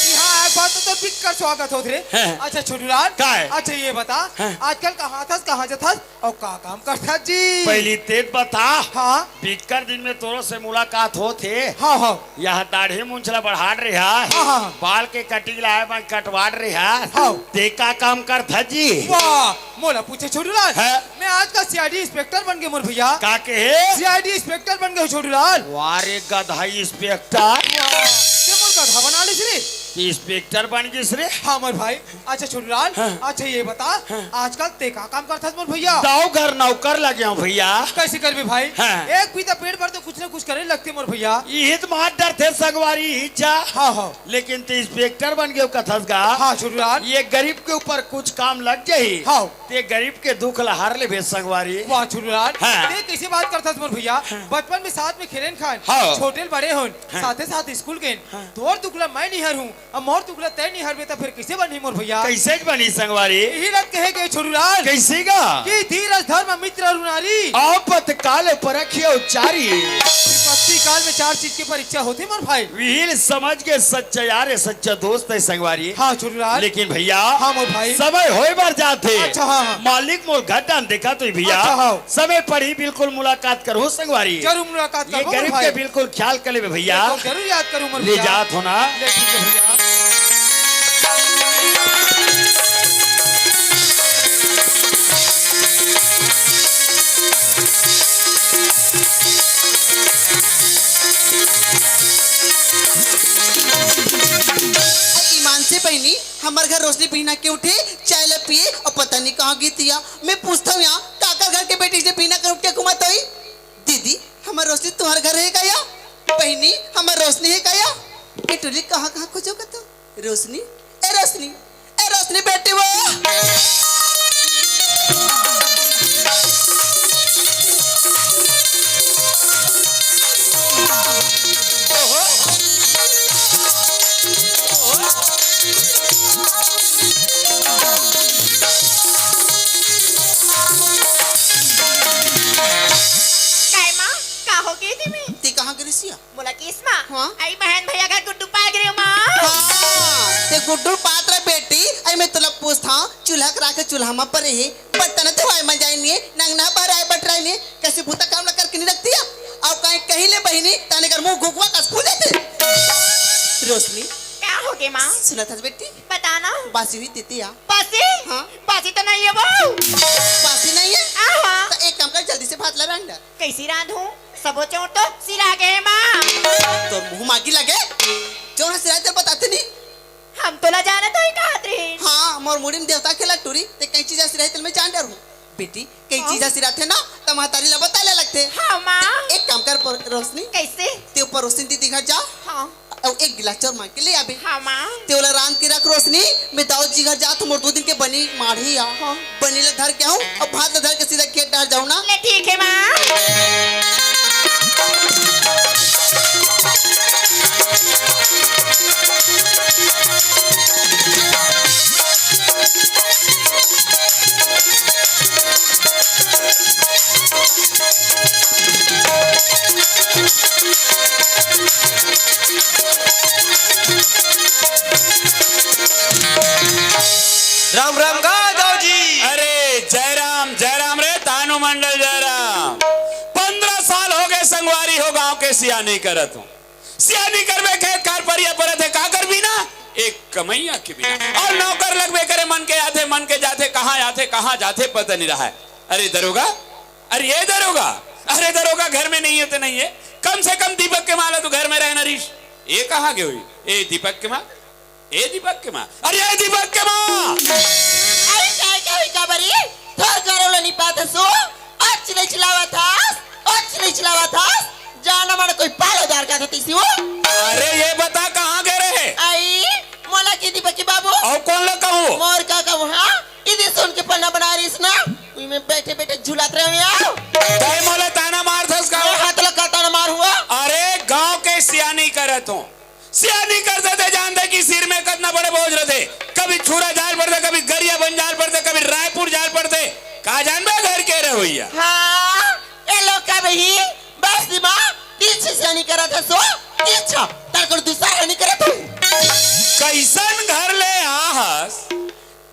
यहाँ एक बात तो तोर बिक्कट स्वागत होत रे। हैं। अच्छा छोटूलाल। काय? अच्छा ये बता, हैं। आजकल कहाँ थस, कहाँ जथस? अउ का काम करथस जी? पहली तेत बता। हाँ। बिक्कट दिन में तोरो से मुलाकात होत हे। हाँ, हाँ। यहाँ दाढ़ी मूंछ ला बढ़ात रहे हस। हाँ, हाँ। बाल के cutting ला आए बन कटवात रहे हस। हाँ। ते का काम करथस जी? वाह, मोला पूछे छोटूलाल। हाँ। मैं आजकल C I D inspector बन गे मोर भैया। का कहे? C I D inspector बन गे छोटूलाल। वाह रे गधा inspector। वाह, ते मोर गधा बना लिस रे। Inspector बन गिस रे? हाँ मोर भाई। अच्छा छोटूलाल, हाँ। अच्छा ये बता, हाँ। आजकल ते का काम करथस मोर भैया? दाऊ घर नौकर लगे हूँ भैया। कैसे करबे भाई? हाँ। एक बीता पेट भर तो कुछ ना कुछ करे लगथे मोर भैया। इही तो मार डरथे संगवारी ही जा। हाँ, हाँ। लेकिन ते inspector बन गे कथस गा। हाँ छोटूलाल। ये गरीब के ऊपर कुछ काम लग जाही। हाँ। ते गरीब के दुख ला हर लेबे संगवारी। वाह छोटूलाल, हाँ। ते कैसे बात करथस मोर भैया? हाँ। बचपन में साथ में खेलेन खान, हाँ। छोटे ले बड़े होन, हाँ। साथे साथ स्कूल गेन। हाँ। तोर दुख ला मैं नहीं हरहूँ, अब मोर दुख ला तैं नहीं हरबे त फिर कैसे बनही मोर भैया? कैसे बनही संगवारी? इही ला कहे गे छोटूलाल। कैसे गा? कि धीरज धर्म मित्र अरु नारी। आपत काल परखियो चारी। विपत्ति काल में चार चीज के परीक्षा होथे मोर भाई। विहीन समझ के सच्चा यार है, सच्चा दोस्त है संगवारी। हाँ छोटूलाल। लेकिन भैया, हाँ मोर भाई। समय होय बर जाथे। अच्छा, हाँ, हाँ। मालिक मोर घर डान देखा तो भैया। अच्छा, हाँ। समय पड़ही बिल्कुल मुलाकात करहूँ संगवारी। जरूर मुलाकात ये करबो मोर गरीब भाई। के बिल्कुल ख्याल कर लेबे भैया। बिल्कुल जरूर याद करूँ मोर ले भैया। जात हो ना। ले ठीक है भैया। ईमान से बहिनी, हमर घर रोशनी बिहना के उठे, चाय ल पिए अउ पता नहीं कहाँ गिस या। मैं पूछथव यहाँ, काकर घर के बेटी जे बिहना के उठ के घूमत होही? दीदी, हमर रोशनी तुम्हर घर हे का या? बहिनी, हमर रोशनी हे का या? ए टुरी कहाँ कहाँ खोजों कथों? रोशनी, ए रोशनी, ए रोशनी बेटी वो। काय माँ, का हो गे दिमी? ते कहाँ गे रिहिस या? मोला किस माँ? हाँ? अई बहन भैया घर गुड्डू पाए गे रेहेंव माँ। हाँ, ते गुड्डू पात रहे बेटी, अई मैं तोला पूछथव, चूल्हा करा के चूल्हा म परे हे, बर्तन तो वाय म जाए नहीं, नंगना बहराए बटराए नहीं, कइसे भूता काम ला करके नहीं रखती है? अउ कहीं कही ले बहिनी, ताने कर मुंह घुघुआ कस फूल जाथे। रोशनी। का हो गे माँ? सुनत हस बेटी? बता ना। बासी हुई देती या। बासी? हाँ। बासी तो नहीं है वो। बासी नहीं है? आहा। तो एक काम कर, जल्दी से भात ला रांध डार। कइसे रांधहूँ? सबो चाउर तो सिरा गे हे माँ। तोर मुंह मागी लगे, जउन ह सिराय तेला बताते नहीं। हम तोला जानत होही कहत रहिन। हाँ, मोर मुड़ी म देवता खेलत टूरी, ते कई चीज ह सिराय तेला मैं जान डरहूँ। बेटी, कई हाँ। चीज ह सिराथे ना, त महतारी ला बताय ला लगथे। हाँ, माँ। ते एक काम कर पर-, रोशनी। कइसे? ते ऊपर रोशनी दीदी घर जा। हाँ। अउ एक गिलास चाउर मांग के ले आबे। हाँ, माँ। ते ओला रांध के रख रोशनी, मैं दाऊ जी घर जात हूँ, मोर दू दिन के बनी माढ़ही आ। हाँ। बनी ला धर के आहूँ, अउ भात ला धर के सीधा खेत डार जाहूँ ना। ले ठीक हे, माँ। राम राम गा दाऊ जी। अरे जयराम, जयराम रे तानू मंडल जयराम। पंद्रह साल हो गे संगवारी हो गांव के सियानी करत हूँ। सियानी करबे खेत खार परिया परत हे, का करबी ना? एक कमइया के बिना। अउ नौकर लगबे करे, मन के आथे, मन के जाथे, कहाँ आथे, कहाँ जाथे, पता नहीं रहय। अरे दरोगा, अरे ये दरोगा, अरे दरोगा घर में नहीं हे त नहीं हे, कम से कम दीपक के माँ ला तो घर में रहना रहिस। ये कहाँ गे होही? ए दीपक के माँ, ए दीपक के माँ, अरे ए दीपक के माँ। अरे काय, काय, का बरी? थोर करो लो निपात सो, अच्छ नहीं चिल्लावत हस, अच्छ नहीं चिल्लावत हस, जाना माने कोई पालो दार का देती सी वो। अरे ये बता कहाँ गे रहे? आई, मोला के दीपक के बाबू। अउ कोन ला कहूँ? के पन्ना बनाए रहिस ना, उही में बैठे बैठे झुलात रहे हंव। तैं मोला ताना मारथस का? मैं हाथ ला का ताना मार हुआ? अरे, गांव के सियानी करत हंव। सियानी करथे त जानथे कि सिर में कतना बड़े बोझ रथे। कभी छुरा जाए ल पड़थे, कभी गरियाबंद जाए ल पड़थे, कभी रायपुर जाए ल पड़थे। का जानबे घर के रहवइया? हां, ए लोग का बही, बस दिमाग, तिरछी सियानी करत हस ओ, तिरछा, तार कोनो दूसर नइ करत हंव। कइसन घर ले आहस?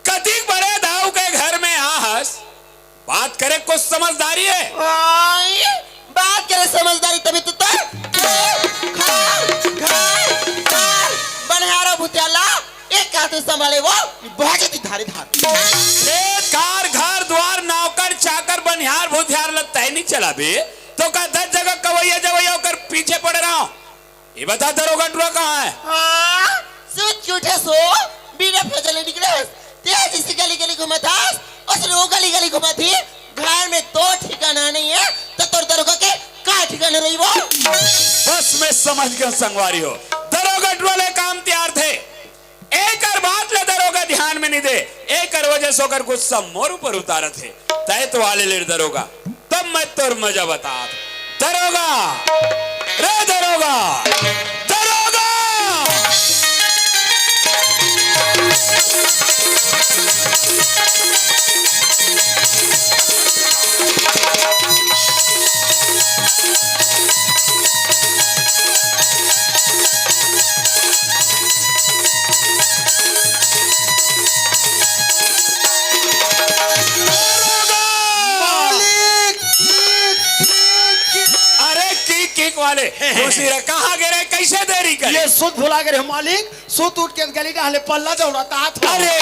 कतिक बड़े दाऊ के घर में आहस? बात करे कुछ समझदारी हे? ओए, बात करे समझदारी तभी तो तैं घर, घर, घर, बनिहार अउ भुतियार ला एक हाथ में संभाले वो, भागे दी धारे धार। खेत खार, घर दुवार, नौकर चाकर, बनिहार भुतियार ला तैं नइ चलाबे, त का दस जगह कवइया जवइया ओकर पीछे पड़े रहंव? ये बता, दरोगा टुरा कहां हे? हां, सुत के उठे हस ओ, बिना फैजले निकले हस। तैं जइसे गली गली घूमत हस, ओइसने ओ गली गली घूमत हे। घर में तोर ठिकाना नइ हे, त तोर दरोगा के का ठिकाना रही वो? बस मैं समझ गेंव संगवारी हो, दरोगा टुरा ले काम तियारथे। एकर बात ल दरोगा ध्यान में नइ दे, एकर वजह से ओकर गुस्सा मोर ऊपर उतारत हे। तैं तो आले ले रे दरोगा, तब मैं तोर मजा बतात। दरोगा, रे दरोगा, दरोगा! मालिक, ठीक, ठीक, ठीक। अरे, किक, किक वाले, खुशी रह, कहाँ गे रहे, कैसे देरी करे? ये सुत भुला गे रहे, मालिक, सुत उठ के गली डहर ले पल्ला दौड़त आत हंव। अरे,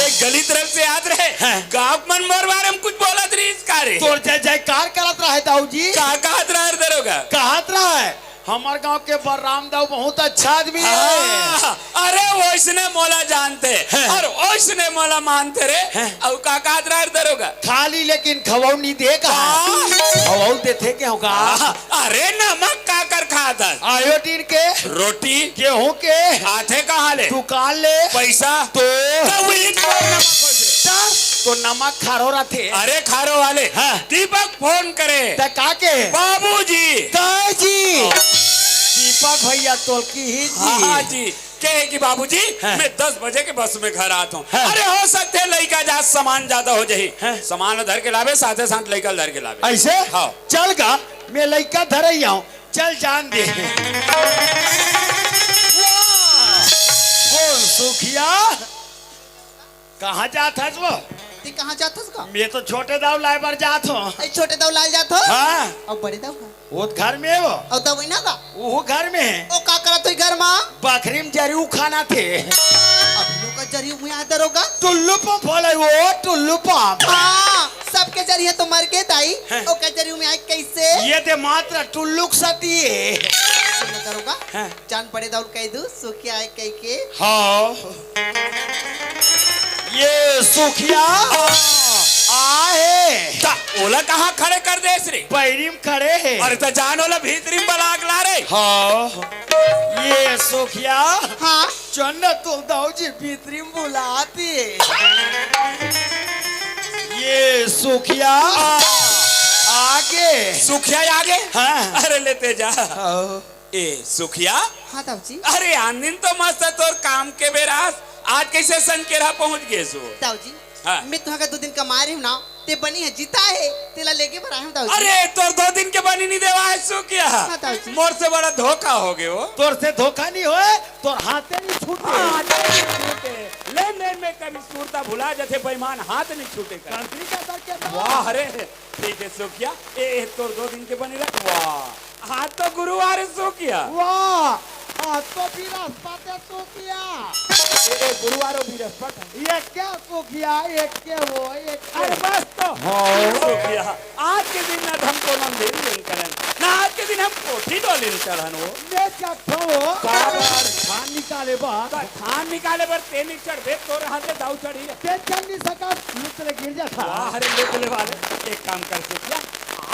एक गली तरफ से आत रहे, हाँ। गाँव मन मोर बारे में कुछ बोलत रहिस का रे? तोर जय जयकार करत रहे, दाऊ जी। का कहत रहे, दरोगा? कहत रहे, हमर गांव के बलराम दाऊ बहुत अच्छा आदमी हे। हाँ, अरे ओइसने मोला जानथे हैं। अउ ओइसने मोला मानथे रे। हैं। अउ का कहत रहे दरोगा? खाली लेकिन खवऊ नइ दे कहा। हाँ। खवऊ देथे के होगा। हाँ, अरे नमक काकर खात हस? आयोडीन के। रोटी। गेहूं के। आथे कहाँ ले? दुकान ले। पैसा। तो। तो वही तो नमक होइस रे। सर, तो नमक खारो रथे। अरे खारो वाले। हाँ। दीपक फोन करे। त का के? बाबूजी। दाई जी। दीपक भैया तोलकी ही जी। हाँ जी। कहे कि बाबूजी, हाँ। मैं दस बजे के बस में घर आत हंव। हाँ। अरे हो सकथे लइका जात सामान ज्यादा हो जाही। हाँ। सामान धर के लाबे, साथे साथ लइका धर के लाबे। ऐसे? हाँ। चल गा, मैं लइका धरई आंव। चल जान दे। वाह! बोल सुखिया। कहाँ जात हस वो? तैं कहाँ जात हस का? मैं तो छोटे दाऊ लाए बर जात हंव। ए, छोटे दाऊ लाए जात हो? हाँ। अउ बड़े दाऊ का? वो घर में हे वो। अउ दाऊ ना का? वो घर में हे। ओ का करत होही घर मा? बखरी में जरी उखानथे। अभी लोग का जरी उमे आए दरोगा? टुल्लू पंप होले वो, टुल्लू पंप। हाँ, सबके जरी हे तो मर गे दाई। हैं। ओकर जरी उमे आए कैसे? ये दे मात्र टुल्लू के सती हे। सुन दरोगा। हैं। जान बड़े दाऊ ल कहि दूं, सुखिया आए कहिके। हाँ। ये सुखिया आए। त ओला कहाँ खड़े कर देस रे? बइरी म खड़े हे। अरे त जान ओला भीतरी म बला के ला रे। हाँ। ये सुखिया। हाँ। चल न तो दाऊ जी भीतरी म बुलाथे। ये सुखिया। आगे। सुखिया आगे? हाँ। अरे लेते जा। हाँ। ए, सुखिया? हाँ, दाऊ जी। अरे, आन दिन तो मस्त तोर काम के बेरा अस, आज कैसे संकेरा पहुंच गेस ओ? दाऊ जी, हाँ। मैं तुहां का दो दिन कमाए रहे हंव ना, ते बनी ह जिताए हे, तेला लेगे बर आए हंव, दाऊ जी। अरे, तोर दो दिन के बनी नइ देवाए हे, सुखिया। हाँ, दाऊ जी। मोर से बड़ा धोखा हो गे ओ। तोर से धोखा नइ होय, तोर हाथे नइ छूटे। हाथ नइ छूटे। लेन देन में कभी सुरता भुला जाथे, बेईमान हाथ नइ छूटे कर। कंकरी का सर के तो। वाह रे, ठीक हे सुखिया। ए, ए, तोर दो दिन के बनी रख। वाह। आज तो गुरुवार हे सुखिया। वाह, आज तो बृहस्पति हे सुखिया। ए, ए, गुरुवार अउ बृहस्पति हे। एके सुखिया, एके वो, एके। अरे बस तो। हाँ। सुखिया, आज के दिन ना हम कोनो अंधेरी लेन करन, ना आज के दिन हम कोठी डोलिन चढ़न वो। ले जाथो। काबर? धान निकाले बर। त धान निकाले बर ते नइ चढ़बे, तोर हाथ ले दाऊ चढ़ही। ते चढ़ नइ सकस, लुत ले गिर जाथा। वाह रे लुत ले वाले, एक काम कर सुखिया,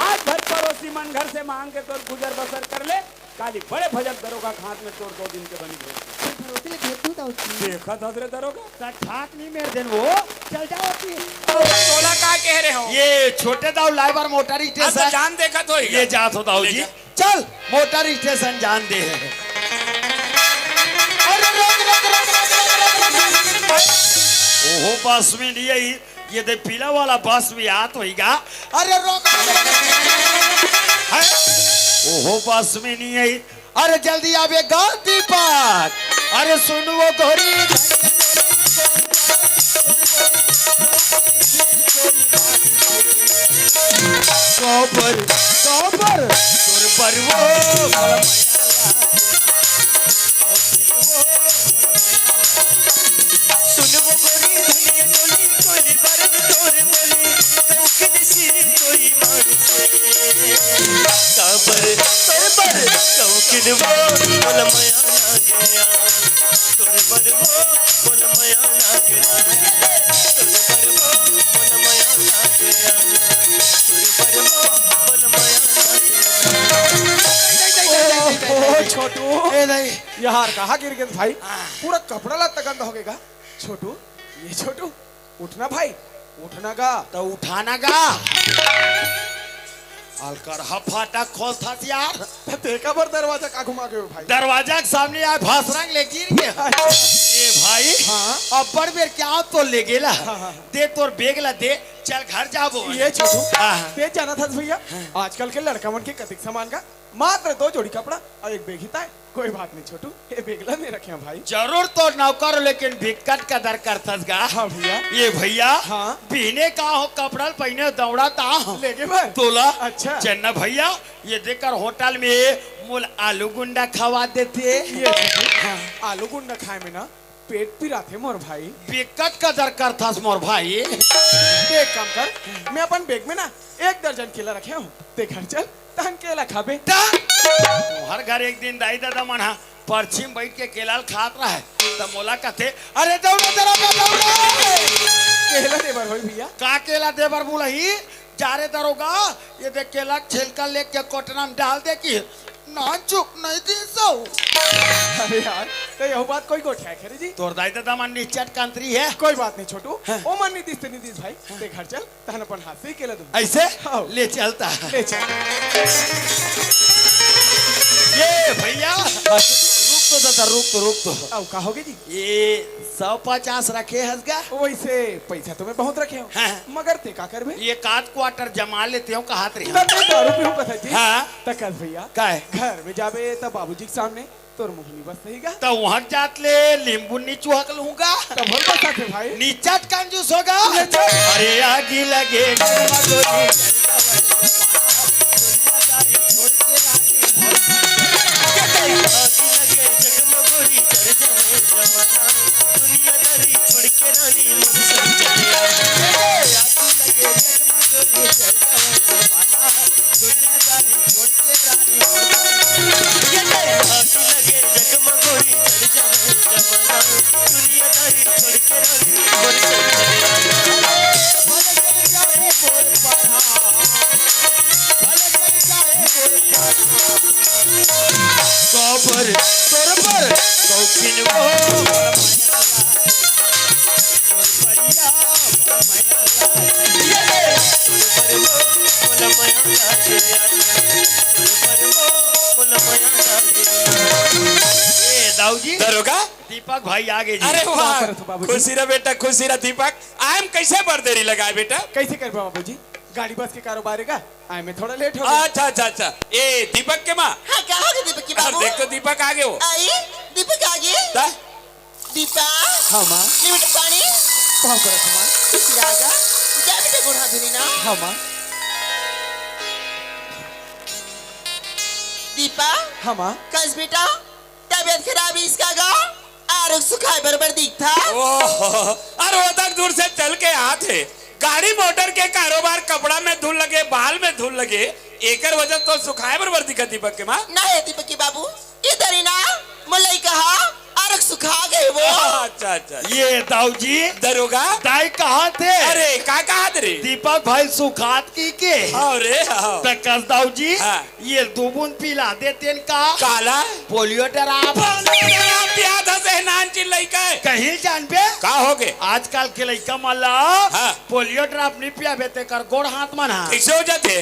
आज भर पड़ोसी मन घर से मांग के तोर गुजर बसर कर ले, काली बड़े भजन दरोगा के हाथ में तोर दो दिन के बनी भेज। भरोसे ले भेज दूं दाऊ जी। देखत हस रे दरोगा। त ठाक नहीं मेर देन वो। चल जाओ अभी। तोला का कह रहे हो? ये छोटे दाऊ लाए बार मोटर हाँ, तो स्टेशन। जान देखत होई। ये जात हो दाऊ ले जी। जा। चल, मोटर स्टेशन जान दे। अरे रोक, रोक, रोक। ओहो, बस में नहीं आई। ये दे पीला वाला बस में आत होईगा। अरे रोक, रोक, रोक। हैं? ओहो, बस में नहीं आई। अरे जल्दी आवे गा दीपक। अरे सुन वो गोरी। काबर, काबर, तोर बर वो। सुन वो गोरी धनिया टोली, कोली बरन तोर बोली, कौकिन सिर कोई मानसे। काबर, काबर, कौकिन वो, बोल मया ना गया। तोर बर वो, बोल मया ना गया। तोर बर वो, बोल मया ना गया। तोर बर वो, बोल मया ना गया। ओ, छोटू। ए, नहीं। यार, कहाँ गिर गए भाई? पूरा कपड़ा ला तगंद हो गएगा। छोटू, ये छोटू, उठना भाई, उठना गा। तो उठाना गा। अलकर हा फाटक खोलथस यार। तो तेका बर दरवाजा का घुमा गए हो भाई? दरवाजा के सामने आए भसरंग ले गिर गए। अच्छा। ये भाई, हाँ। अब्बड़ बेर क्या तो ले गेला। हाँ, हाँ, हाँ। दे तोर बेग ला दे, चल घर जाबो। ये छोटू, हाँ, हाँ। ते जानत हस भैया, हाँ। आजकल के लड़का मन के कतिक सामान का मात्र दो जोड़ी कपड़ा अउ एक बेग ही ताय। कोई बात नहीं छोटू, ये बेग ला मैं रखे हूँ भाई। जरूर तो नौकर हो, लेकिन बिकट कदर करथस गा। हाँ भैया। ये भैया, हाँ। बिहने का हो कपड़ा ल पहिने दौड़त आहो। लेगे बर? तोला? अच्छा। चन्ना भैया, ये देखकर होटल में मोला आलू गुंडा खवा देते। ये छोटू, हाँ। आलू गुंडा खाए में ना पेट पिराथे मोर भाई। बिकट कदर करथस मोर भाई। एक काम कर, मैं अपन बेग में ना एक दर्जन केला रखे हूँ, ते घर चल, तहन केला खाबे। ता? तुहर घर एक दिन दाई ददा मन हा परछी म बइठ के केला ल खात रहय, त मोला कथे, "अरे दौड़ा दरोगा, दौड़ा।" केला देबर होई भैया। का केला देबर बोलही? जा रे दरोगा, ये देख केला के छिलका लेके कोटना में डाल दे कि नानचुक नहीं दीसो। अरे यार, तो यहू बात कोई गोठिया करे जी? तोर दाई ददा मन निचट कंत्री हे। कोई बात नहीं छोटू, हाँ। ओ मन नहीं दीस ते नहीं दीस भाई, हाँ। ते घर चल, तहन अपन हाथ से ही केला दूँ। ऐसे? हाँ। ले चलता। ले चल। ये भैया, रुक तो दादा, रुक तो, रुक तो। आओ, का होगे जी? ये सौ पचास रखे हस गा? वैसे पैसा तो मैं बहुत रखे हूँ, हाँ। मगर ते का करबे? ये कात क्वार्टर जमा लेते हो, कहात रहे। तब मैं दारू पीहूँ कथा जी। हाँ। त कस भैया, काय? घर में जाबे त बाबूजी के सामने तोर मुँह नी बस सही गा। त वहाँ जात ले नींबू नी चुहक लूँगा। त भल बस आथे भाई। निचट कंजूस होगा। ले चल। अरे आगी लगे जगमगोरी, जलवा जलवा, दुनियादारी छोड़ के रानी। काबर तोर बर शौकीन वो। ए, दाऊ जी। दरोगा? दीपक भाई आ गए जी। अरे वाह, वाह, बाबूजी। खुशी रह बेटा, खुशी रह दीपक। आए म कैसे बर देरी लगाए बेटा? कैसे करबे बाबूजी? गाड़ी बस के कारोबार हे का? आए में थोड़ा लेट हो गया। अच्छा, अच्छा, अच्छा। ए, दीपक के माँ। हाँ, का होगे दीपक के अरे, बाबू? देख तो दीपक आ गए हो। आई, दीपक आ गए। ता? दीपा। हाँ, माँ। ले बेटा पानी। पाँव परत हँव, माँ। खुशी रह गा। जा बेटा गोड़ हाथ धोनी ना। हाँ, माँ। दीपा। हाँ, माँ। कस बेटा, तबीयत खराब हे इसका गा? आरो सुखाए बरोबर दिखता। ओहो, अरे वो तक दूर से चल के आत हे। गाड़ी मोटर के कारोबार कपड़ा में धूल लगे, बाल में धूल लगे, एकर वजह तो सुखाए बरोबर दिखत दीपक के माँ। नहीं दीपक के बाबू, इधर ही ना। मोर लइका हा अरक सुखा गे वो। अच्छा, अच्छा। ये दाऊ जी, दरोगा। दाई कहाथे? अरे, का कहात रे? दीपक भाई सुखात कहिके। हाँ रे, हाँ। त कस दाऊ जी, हाँ। ये दू बूंद पिला देतेन का? काला? Polio drop. पोलियो ड्राप पियाथस ए नानचिन लइका हे। कहीं जानबे? का होगे? आजकल के लइका मन ला हाँ। पोलियो ड्राप नहीं पियाबे तेकर गोड़ हाथ मन हा। कइसे हो जाथे?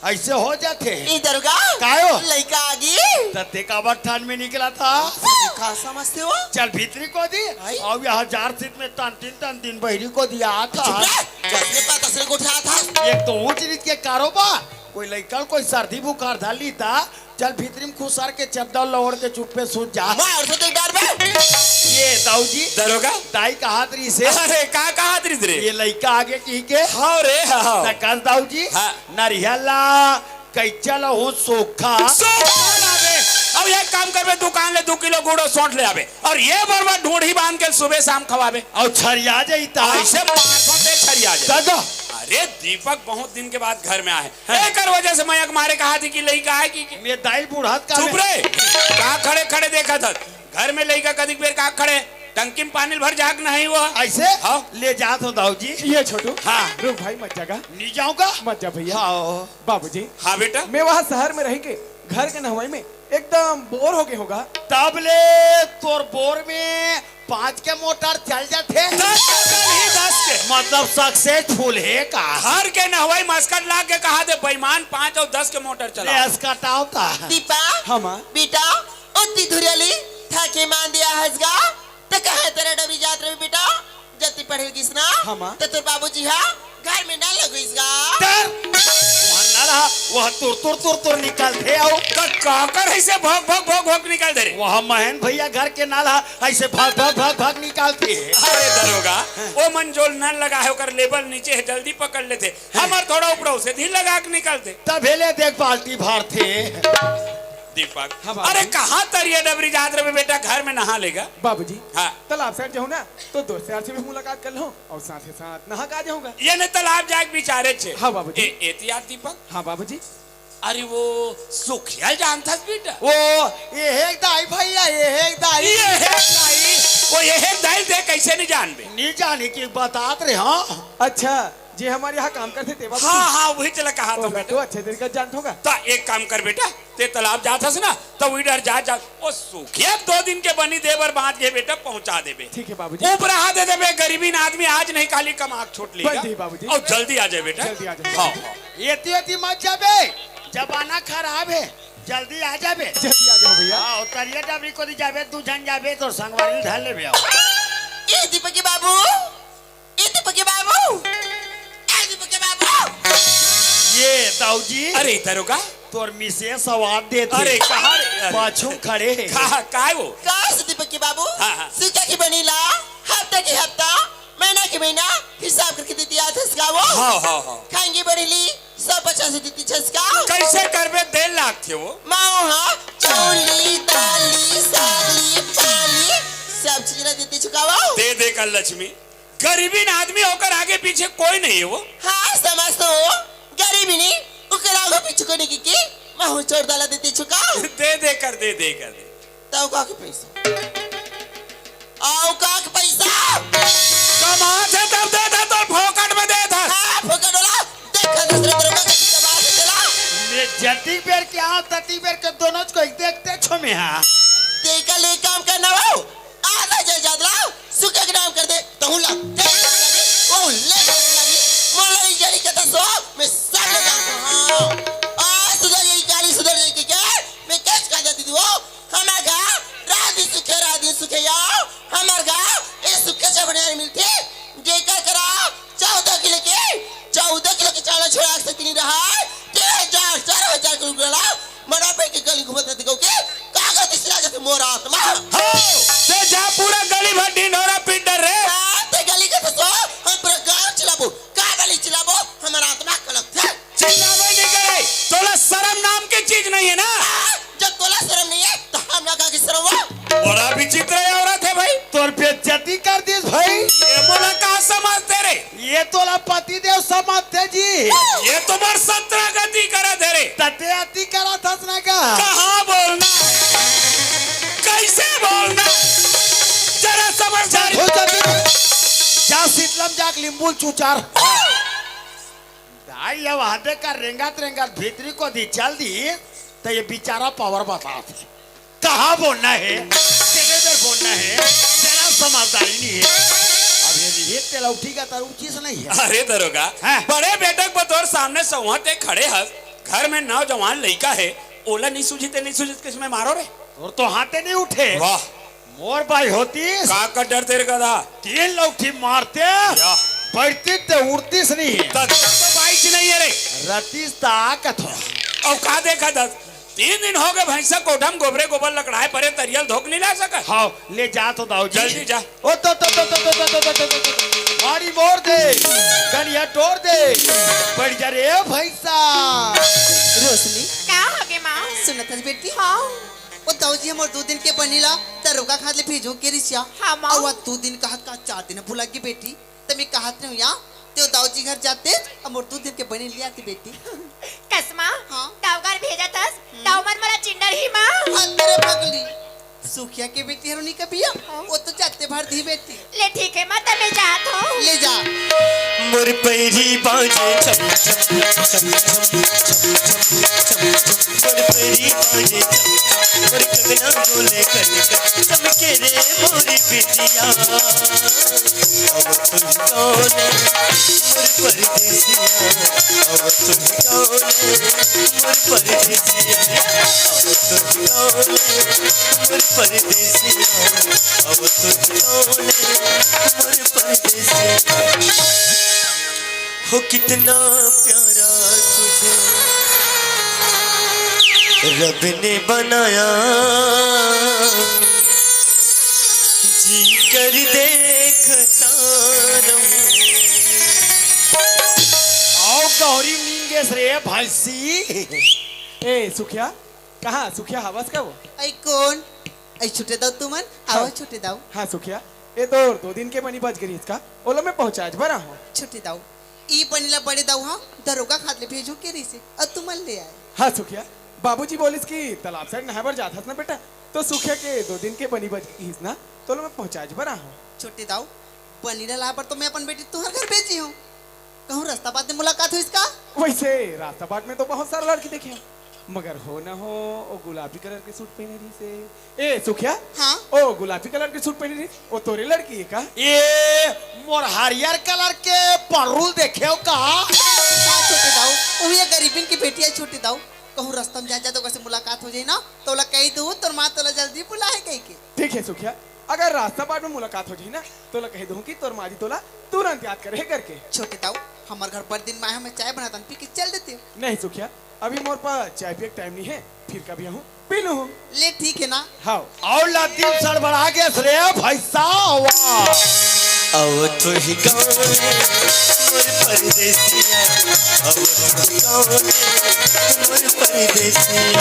अइसे हो जाथे। ई दरोगा, कायो? लइका आगे। त ते काबर ठंड में निकलथस? का समझथे वो? चल भीतरी कोती। आई। अउ यहाँ जार सीट में तन तीन तन दिन बहिरी कोती आथस। चुप रह, जसने पा तसने गोठियाथस। एक तो ऊंच नीच के कारोबार, कोई लइका ल कोई सर्दी बुखार धर ली त चल भीतरी में खुसर के चद्दर ल ओढ़ के चुप्पे सूत जा। मार तो देख डर बे। ये दाऊ जी, दरोगा। दाई कहात रहिसे। अरे, का कहात रहिस रे? ये लइका आगे कहिके। हाँ रे, हाँ। त कस दाऊ जी, हाँ। नरिया ला कइचा लहू सूखा। सूखा लाबे। अउ एक काम करबे, दुकान ले दू किलो गुड़ अउ सौंठ ले आबे। अउ ये बरोबर ढूंढी बांध के सुबह शाम खवाबे। अउ छरिया जाही त। अइसे मार फोंटे छरिया जाही। दादा। अरे दीपक बहुत दिन के बाद घर में आए। हाँ। एकर वजह से मैं अकमारे कहाथी कि लइका आय कि, कि मैं दाई बूढ़ा त का चुप में रे। का खड़े खड़े देखत हस? घर में लइका कतिक बेर का खड़े, टंकी में पानी भर जाके नहीं हुआ। अइसे? हाँ। ले जात हो दाऊ जी। ये छोटू। हाँ। रुक भाई, मत जागा। नहीं जाऊंगा। मत जा भैया। हाँ। बाबूजी। हाँ बेटा। मैं वहाँ शहर में रह के घर के नहवाई में एकदम बोर हो गे होगा। तब ले तोर बोर में पाँच के मोटर चल जाथे। दस के चलही, दस के। मतलब successful हे का? घर के नहवाई मस्कट लाग के कहाथे बेईमान, पाँच अउ दस के मोटर चला। ले, अस्कट आवता। दीपा, हाँ, माँ। बेटा, ओती धुरियाली थाके मान दिया हसगा, त कहे तेरा डबरी जात रहे बेटा, जति पढ़े गिस ना, हाँ, माँ। त तोर बाबूजी हा घर में ना लगइस गा। तर, वह ना रहा, वह तुर, तुर, तुर, तुर निकलथे अउ। त काकर अइसे भग, भग, भग, भग निकलथे रे? वह महन भैया घर के नल हा, अइसे भग, भग, भग, भग निकलथे। अरे दरोगा, ओ मन जो नल लगा हे, ओकर level नीचे हे, जल्दी पकड़ लेथे। हाँ। हमर थोड़ा ऊपर से धीर लगा के निकलथे। तभे ले देख बाल्टी भरथे। दीपक, हाँ, बाबू। अरे कहाँ तरिया डबरी जात रहे बेटा, घर में नहा लेगा। बाबूजी, हाँ। तालाब side जाहूँ ना, तो दोस्त यार से भी मुलाकात कर लूँ। अउ साथे साथ नहा के आ जाहूँगा। ये ने तालाब जाके बिचारे छे। हाँ बाबूजी। ए, एती यार दीपक। हाँ बाबूजी। अरे वो सुखिया जानथस बेटा? वो ये हे दाई भैया, ये हे दाई। ये हे दाई। वो ये हे दाई दे कइसे नहीं जानबे? नहीं जाने की बतात रहे, हाँ। अच्छा, जे हमर यहाँ काम करथे ते बाबूजी? हाँ, हाँ, वही चला कहा तो ओला बेटा। तो अच्छे तरीका जानत होगा। त एक काम कर बेटा, ते तालाब जात हस ना, त उही डर जा, जा। ओ सुखिया दो दिन के बनी दे बर बांच गे बेटा, पहुंचा देबे। ठीक है बाबूजी। उपराहा दे देबे, गरीबीन आदमी आज नहीं काली कमा के छोड़ लेगा। बस ठीक बाबूजी। अउ जल्दी आ जाए बेटा। जल्दी आ जाए। हाँ, हाँ। एती ओती मत जाबे, जमाना खराब हे, जल्दी आ जाबे। जल्दी आ जाओ भैया। हाँ, अउ तरिया डबरी कोती जाबे, दू झन जाबे, तोर संगवारी धर लेबे। अउ ए दीपकी बाबू, ए दीपकी बाबू, ए दीपकी बाबू। ये दाऊ जी। अरे दरोगा। तोर मिसेस आवाज देथे। अरे कहाँ रे? अरे। पाछू खड़े हे। कहाँ, काय वो? कहाँ से दीपकी बाबू? हाँ, हाँ। सुखिया की बनी ला, हफ्ता की हफ्ता, महीना की महीना, हिसाब करके देती आथस का वो? हाँ, हाँ, हाँ। खाएंगी बड़ी ली, सौ पचास देती छस का? कइसे करबे, देर लागथे वो? माओ हाँ, चौली, दाली, सागली, पाली, सब चीज ला देती छस का वो? दे दे कर लक्ष्मी। गरीबीन आदमी ओकर आगे पीछे कोई नहीं हे वो। हाँ, समझ तो हो। गरीबीन ओकर आगे पीछे कोई नहीं कि, कि महू चोर दाला देती छस का? दे दे कर, दे दे कर दे। तब का के पैसा? अउ का के पैसा? कमाथे तब देथे, तोर फोकट में देथे। हाँ, फोकट वाला। देखा दूसरे तरफ का किसी का बात है चला। मैं जतिक बेर के आंव, ततिक बेर के दोनों को एक देखते छो में हाँ। तेका ले काम करना हो। आधा जायदाद ला, सुखिया के नाम कर दे, तहूँ ला, दे लगी, ओ ले लगी, मोला ई जानी कहता सो, मैं सब लगा हाँ। आज सुधर जाई, काली सुधर जाई के क्या? मैं कैसे कहा जाती थी वो? हमार घर, रात दिन सुखिया, रात दिन सुखिया यार, हमार घर, ये सुखिया से बढ़िया नहीं मिलती, जेकर करा, चौदह किलो के, चौदह किलो के चावल छोड़ा सकती नहीं रहा, तेरह हजार, चार हजार किलो वाला, मना पे के गली घूमत रहते कहो के, कागज इसरा जाते मोर आत्मा। हो, ते जा पूरा गली भर ढिंढोरा पीट डर रे। हाँ, ते गली के तो सो, हम पूरा गांव चिल्लाबो, का गली चिल्लाबो, हमार आत्मा कलप थे। चिल्लाबे नहीं करे, तोला शर्म नाम के चीज नहीं है ना? हाँ, जब तोला शर्म नहीं है, तो हम ना का की शर्म हो? बड़ा विचित्र औरत है भाई। तोर बेइज्जती कर दिस भाई। ये मोला का समझते रे? ये तोला पति देव समझते जी। ये तो मोर सत्रह गति करत हे रे। तते अति करत हस ना कहाँ बोलना, कैसे बोलना, जरा समझदारी। हो जा, जा शीतलम जाके लिंबू चुचार। दाई, अब हदे का रेंगत रेंगत भीतरी कोती चल दिस, त ये बिचारा पावर बताथे। कहाँ बोलना हे, केकर बर बोलना हे, जरा समझदारी नइ हे। अब ये, ये तेला उठी का तार उचित नइ हे। अरे दरोगा, हाँ। बड़े बेटा के बतौर सामने सौंहते खड़े हस, घर में नौजवान लइका हे, ओला नइ सूझी ते नइ सूझी, किस में मारो रे। तोर तो हाथे नइ उठे। वाह। मोर बाई होतिस। का कर डरते रे गधा? तीन लौठी मारतेंव, या। बइठतिस ते उठतिस नहीं। त तोर तो बाई च नहीं हे रे। रतिस त का कथों। अउ का देखत हस? तीन दिन होगे भैंसा कोठा म गोबरे गोबर लकड़ाए परे, तरिया ल धोके नइ ला सकस। हाँ, ले जात हों दाऊ जी। जल्दी जा। ओ तो, तो, तो। मारी मोर दे, कनिहा टोर दे, बइठ जा रे भैंसा। रोशनी। का होगे माँ? सुनत हस बेटी? हाँ। ओ दाऊ जी, हमर दू दिन के बनी ला दरोगा खात ले भेजहूँ कहे रिहिस या। हाँ, माँ। अउ आज दू दिन कहत कहत चार दिन भुला गे बेटी। त मैं कहत रहेंव या, तें ओ दाऊ जी घर जातेस, अउ मोर दू दिन के बनी ले आते बेटी। कस माँ? हाँ। दाऊ घर भेजत हस, हम्म। दाऊ मन मोला चिंडरही माँ। हाँ, तेरे पगली। सुखिया के बेटी हरव नइ कबे या, हाँ। ओ तो जाते भर दिही बेटी। ले ठीक हे माँ, त मैं जात हों। ले जा। मोर पैरी बाजे छम छम, छम छम, छम छम, छम छम। मोर पैरी बाजे छम छम, मोर कंगना बोले कन कन, चमके रे मोरी बिंदिया। अब तुझ कौन मोर परदेसिया, अब तुझ कौन मोर परदेसिया, अब तुझ कौन मोर परदेसिया, अब तुझ कौन मोर परदेसिया। हो कितना प्यारा तुझे रब ने बनाया, जी कर देखता रहूं। अउ गौरी नींद गेस रे भैंसी। ए सुखिया, कहाँ सुखिया हवस का वो? अई कोन? अई छोटे दाऊ तुमन, हाँ। आवा छोटे दाऊ। हाँ सुखिया, ए तोर दो दिन के बनी बच गे रिहिस का, ओला मैं पहुँचाए बर आहों। छोटे दाऊ, ई बनी ला बड़े दाऊ हा दरोगा खात ले भेजहूँ कहे रिहिसे, अउ तुमन ले आए। हाँ सुखिया, बाबूजी बोलिस कि तालाब side नहाए बर जात हस ना बेटा, त सुखिया के दो दिन के बनी बच गे रिहिस ना, त ओला मैं पहुँचाए बर आहों। छोटे दाऊ, बनी ला लाए बर त मैं अपन बेटी तुँहर घर भेजे हों। कहूँ रास्ता बाट में मुलाकात होइस का? वइसे रास्ता बाट में तो बहुत सारा लड़की देखे हों, मगर हो ना हो, ओ गुलाबी colour के suit पहिने रिहिसे। ए सुखिया, हाँ? ओ गुलाबी colour के suit पहिने रिहिस, ओ तोरे लड़की हे का? ए मोर हरियर colour के परउल देखे हव का? हाँ छोटे दाऊ, उही गरीबन के बेटी हे छोटे दाऊ। कहूँ रास्ता में जात जात ओकर से मुलाकात हो जाही ना, त ओला कहि दूँ तोर माँ तोला जल्दी बुलाए हे कहिके। ठीक हे सुखिया, अगर रास्ता बाट में मुलाकात हो जाही ना, त ओला कहि दूँ कि तोर माँ जी तोला तुरंत याद करे हे करके। छोटे दाऊ, हमर घर बड़े दिन में आए हस, मैं चाय बनाथों, पी के चल देतेव। नहीं सुखिया, अभी मोर पास चाय पिए के time नइ हे, फिर कभी आहूँ, पी लूहूँ। ले ठीक हे ना। हाँ। अउ लतीफ सड़बड़ा गेस रे भैंसा। अब तुही गाँव ले मोर परदेसिया, अब तुही गाँव ले मोर परदेसिया।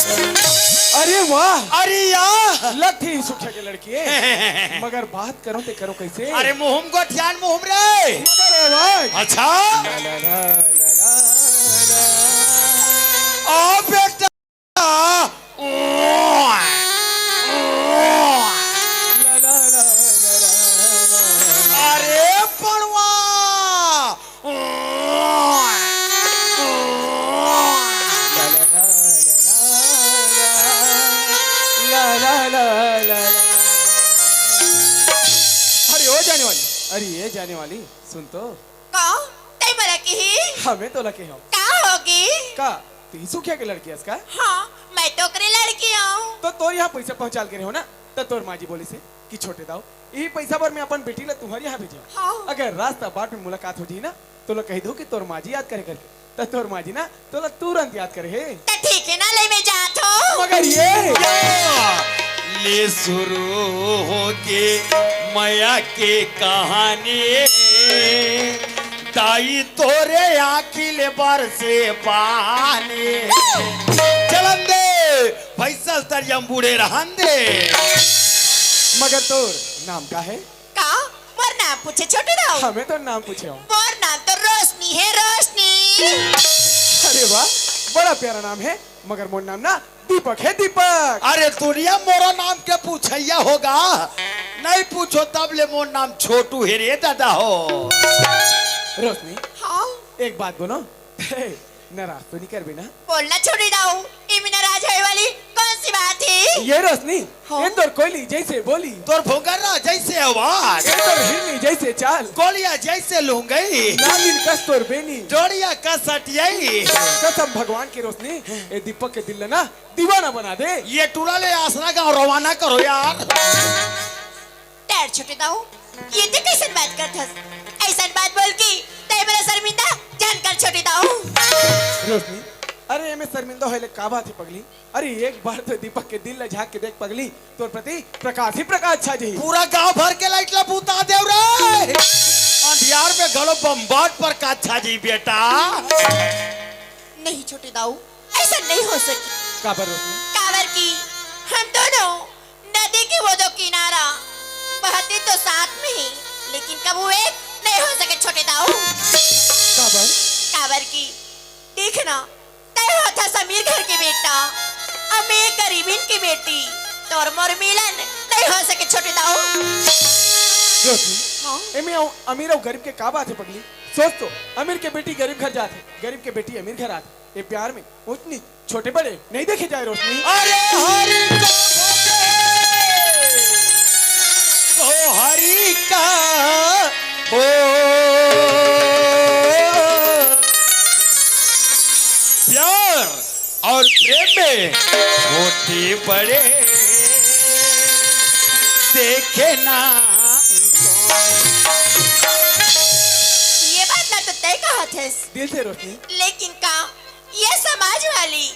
अरे वाह। अरे या। लगथे सुखिया के लड़की हे। मगर बात करों ते करों कइसे? अरे मुँह म गोठियान मुँह म रे। मगर आवाज। अच्छा। आ बेटा। अरे पड़वा। अरे ओ जाने वाली, अरे ए जाने वाली, सुन तो। का? तैं मोला किही? हाँ, मैं तोला केहेंव। का होगे? का, तैं सुखिया के लड़की हस का? हाँ, मैं तो ओकरे लड़की हूँ। त तोर यहाँ पैसा पहुँचाए ल गे रहेंव ना, त तोर माँ जी बोलिस हे कि छोटे दाऊ, इही पैसा बर मैं अपन बेटी ला तुम्हर यहाँ भेजेंव। हाँ। अगर रास्ता बाट में मुलाकात हो जाही ना, त ओला कहि दो कि तोर माँ जी याद करे करके। त तोर माँ जी ना तोला तुरंत याद करे हे। त ठीक हे ना, ले मैं जात हूँ। मगर ए या, ले शुरू होगे मया के कहानी, दाई तोरे आँखी ले बरसे पानी। चलन दे, भैंसा तरिया म बूड़े रहन दे। मगर तोर नाम का हे? का? मोर नाम पूछे छोटे दाऊ? हाँ, मैं तोर नाम पूछेंव। मोर नाम तो रोशनी हे, रोशनी। अरे वाह, बड़ा प्यारा नाम हे। मगर मोर नाम ना दीपक हे, दीपक। अरे दुनिया मोरो नाम के पूछइया होगा, नहीं पूछो तब ले मोर नाम छोटू हे रे दादा हो। रोशनी, हाँ? एक बात बोलो, नाराज तो नहीं करबे ना? बोलना छोटे दाऊ, इमे नाराज होए वाली कौन सी बात हे? ये रोशनी, हाँ? ये तोर कोयली जैसे बोली, तोर भोगरा जैसे आवाज, ये तोर हिरनी जैसे चाल, गोलिया जैसे लुंगई, नागिन कस तोर बेनी, जोड़िया कस सटियाई। कसम भगवान की रोशनी, ए दीपक के दिल ला ना दीवाना बना दे। ये टूरा ले आसरा गांव रवाना करो यार। ठहर छोटे दाऊ, ये ते कैसन बात करत हस? ऐसन बात बोल के तैं मोला शर्मिंदा झन कर छोटे दाऊ। रोशनी, अरे एमे शर्मिंदा होए ले का बात हे पगली? अरे एक बार तो दीपक के दिल ला झांक के देख पगली, तोर प्रति प्रकाश ही प्रकाश छा जाही। पूरा गांव भर के लाइट ला बुता देव रे। अंधियार में घलो बम्बाट प्रकाश छा जाही बेटा। नहीं छोटे दाऊ, ऐसा नहीं हो सके। काबर रोशनी? काबर कि हम दोनों नदी के वो दो किनारा बहते तो साथ में ही, लेकिन कभू एक नहीं हो सके छोटे दाऊ। काबर? काबर कि देखना, तय होथस अमीर घर के बेटा, अउ मैं गरीबिन के बेटी, तोर मोर मिलन नहीं हो सके छोटे दाऊ। रोशनी, हाँ? एमे अउ अमीर अउ गरीब के का बात हे पगली? सोच तो, अमीर के बेटी गरीब घर जाथे, गरीब के बेटी अमीर घर आथे। ये प्यार में ऊंच नीच छोटे बड़े नहीं देखे जाए रोशनी। अरे हरि का भोगे, ओ हरि का हो प्यार और प्रेम में छोटे बड़े देखे ना। ये बात ना तो तय कहत हस। दिल से रोशनी। लेकिन का ये समाज वाली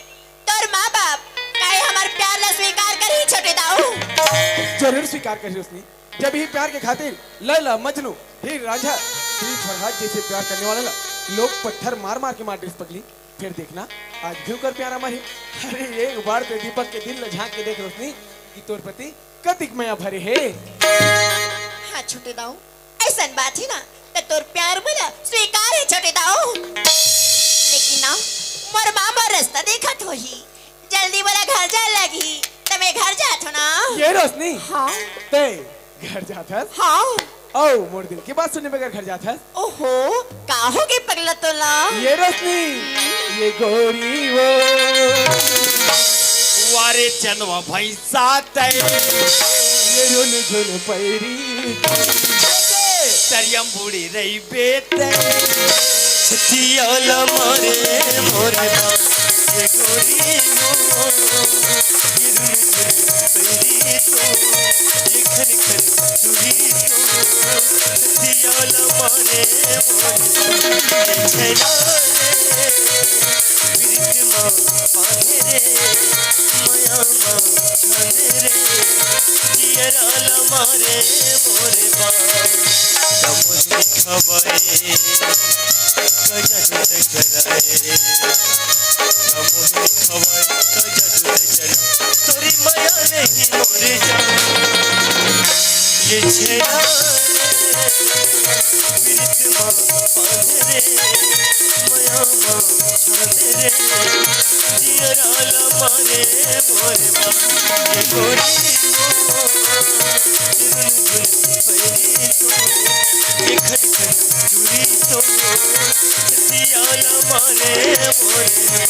तोर माँ बाप काहे हमर प्यार ला स्वीकार करही छोटे दाऊ? जरूर स्वीकार करही रोशनी। जब ही प्यार के खातिर लैला, मजनू, हीर रांझा, श्री फरहाद जैसे प्यार करने वाला ला लोग पत्थर मार मार के मार देस पगली, फिर देखना आज भी ओकर प्यार अमर हे। अरे एक बार तो दीपक के दिल ला झांक के देख रोशनी कि तोर प्रति कतिक मया भरे हे। हाँ छोटे दाऊ, ऐसन बात हे ना, त तोर प्यार मोला स्वीकार हे छोटे दाऊ। लेकिन ना, मोर माँ मोर रास्ता देखत होही, जल्दी मोला घर जाए लगही, त मैं घर जात हो ना। ये रोशनी, हाँ? तै घर जात हस? हाँ। अउ मोर दिल के बात सुने बगैर घर जात हस? ओहो, का हो गे पगला तोला? ये रोशनी, ये गोरी वो। वारे चंदवा भैंसा तै। ये रुन झुन पैरी। तरियम बूढ़ी रही बेते। छतियाला मारे मोरे बा। ये गोरी वो। ये रुन झुन पैरी तो। ये खन खन चुरी तो। छतियाला मारे मोरे बा। ये छैला रे। प्रीत मा बांधे रे, मया मा छांदे रे, जियरा ला मारे मोरे बा। कमुनी खवाए, गजब चलाए। कमुनी खवाए, गजब चलाए। तोरी मया नहीं मोरे जान। ये छेड़ा रे, प्रीत मा बांधे रे, मया मा छांदे रे, जियरा ला मारे मोरे बा। ये गोरी हो, ये रुन झुन पैरी तो, ये खन खन चुरी तो, जियरा ला मारे मोरे बा।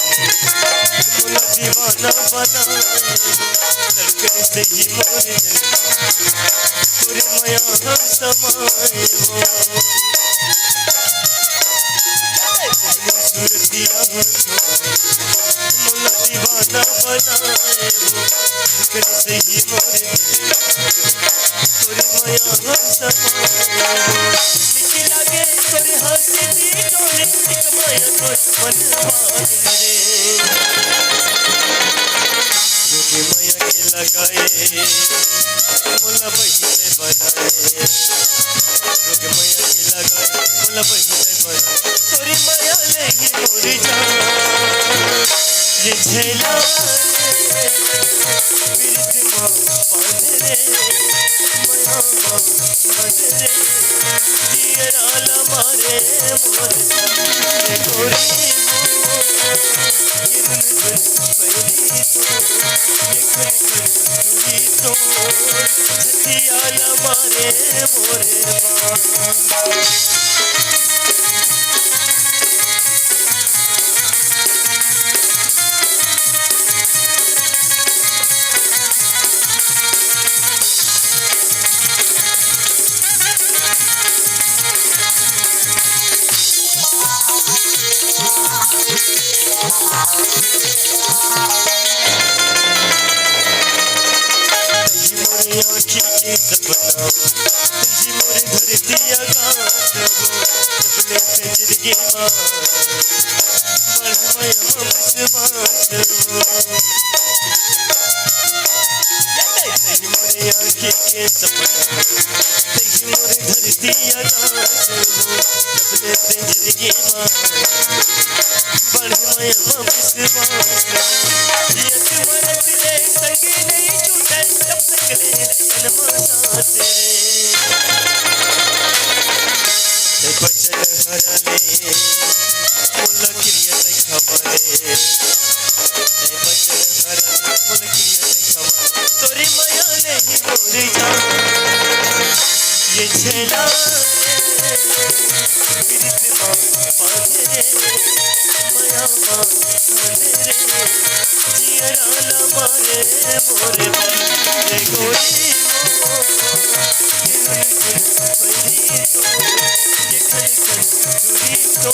मोला दीवाना बनाए, धड़कन से ही मोर दिल, तोरे मया हम समाए हो। सुरतिया हो, मोला दीवाना बनाए हो, धड़कन से ही मोर दिल, तोरे मया हम समाए हो। मीठी लागे तोरे हंसी दी टोने, एक मया तोर मन भाग रे। रोके मोला बहिते बनाए, रोग मया के लगाए, मोला बहिते बनाए, तोरी मया ले ही मोर जान। ये झेला पीरित मा बांध रे, मया मा बांध रे, जियरा ला मारे मोर जान। ये गोरी हो, ये रुन झुन पैरी तो, ये खन खन चुरी तो, छतिया ला मारे मोरे माँ। तुझी मोर आँखी के सपना, तुझी मोर धरती आकाश हो, सपने से जिंदगी माँ, बढ़ मैं हम विश्वास हो। तुझी मोर आँखी के सपना, तुझी मोर धरती आकाश हो, सपने से जिंदगी माँ, बढ़ मैं हम विश्वास हो। जियत मरत ले संग नहीं छूटै, जब तक ले तन मा साथ रे। ते बचन हरन मोला किरिया देखावा रे। ते बचन हरन मोला किरिया देखावा। तोरी मया ले ही मोर जान। ये झेला पीरित मा बांध रे, मया मा बांध रे, जियरा ला मारे मोरे बांध रे गोरी हो। ये रुई रुई पैरी तो, ये खन खन चुरी तो,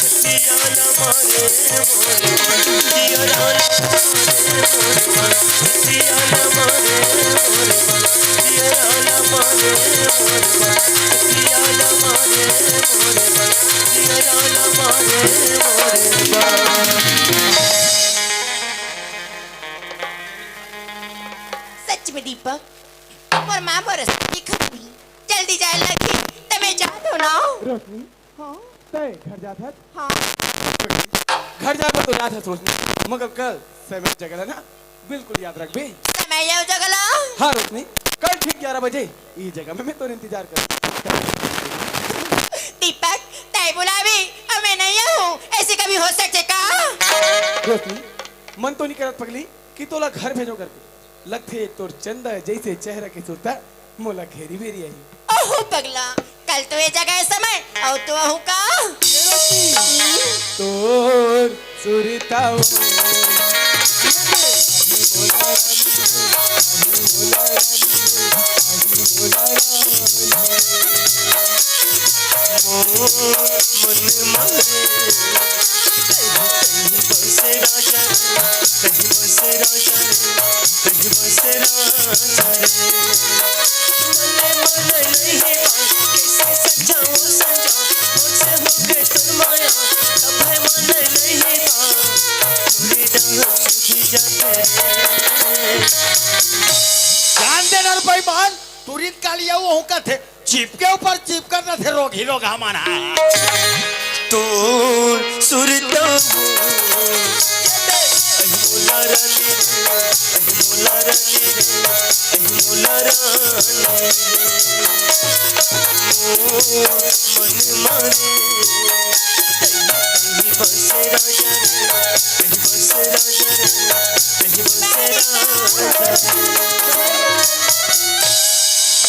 छतिया ला मारे मोरे बांध, जियरा ला मारे मोरे बांध, छतिया ला मारे मोरे बांध। सच में दीपक, मोर माँ मोर से लिखत हुई, जल्दी जाए लगी, त मैं जात हो ना। रोशनी, हाँ? तय घर जात हस? हाँ। घर जाबो तो जात हस रोशनी, मगर कल समय जगह ला ना बिल्कुल याद रखबे। समय अउ जगह ला? हाँ रोशनी, कल ठीक ग्यारह बजे ई जगह में मैं तोर इंतजार कर। दीपक, तय बुलाबे अउ मैं नहीं आऊँ, ऐसे कभी हो सकथे का? रोशनी, मन तो नहीं करत पगली कि तोला घर भेजो करके। लगथे तोर चंदा जैसे चेहरा के सुरता मोला घेरी बेरी आही। ओहो पगला, कल तो ये जगह है समय, अउ तो आहू का? तोर सुरता मन मारे। कहीं बसे राजा रे, कहीं बसे राजा रे, कहीं बसे राजा रे। मने मन नहीं बा, कैसे सजाऊं सजा, मुझसे हो गए तोर माया, तब है मन नहीं बा, तोरे डांस भी जाते रे। जान दे ना रे बेईमान, तुरंत काली आऊ, ओहू कथे, चिपके ऊपर चिपकत रथे रोगही रोगहा मन हा। तोर सुरता अहि मोला रानी रे, अहि मोला रानी रे, अहि मोला रानी रे। मोर मन मारे, कहीं बसे राजा रे, कहीं बसे राजा रे, कहीं बसे राजा रे।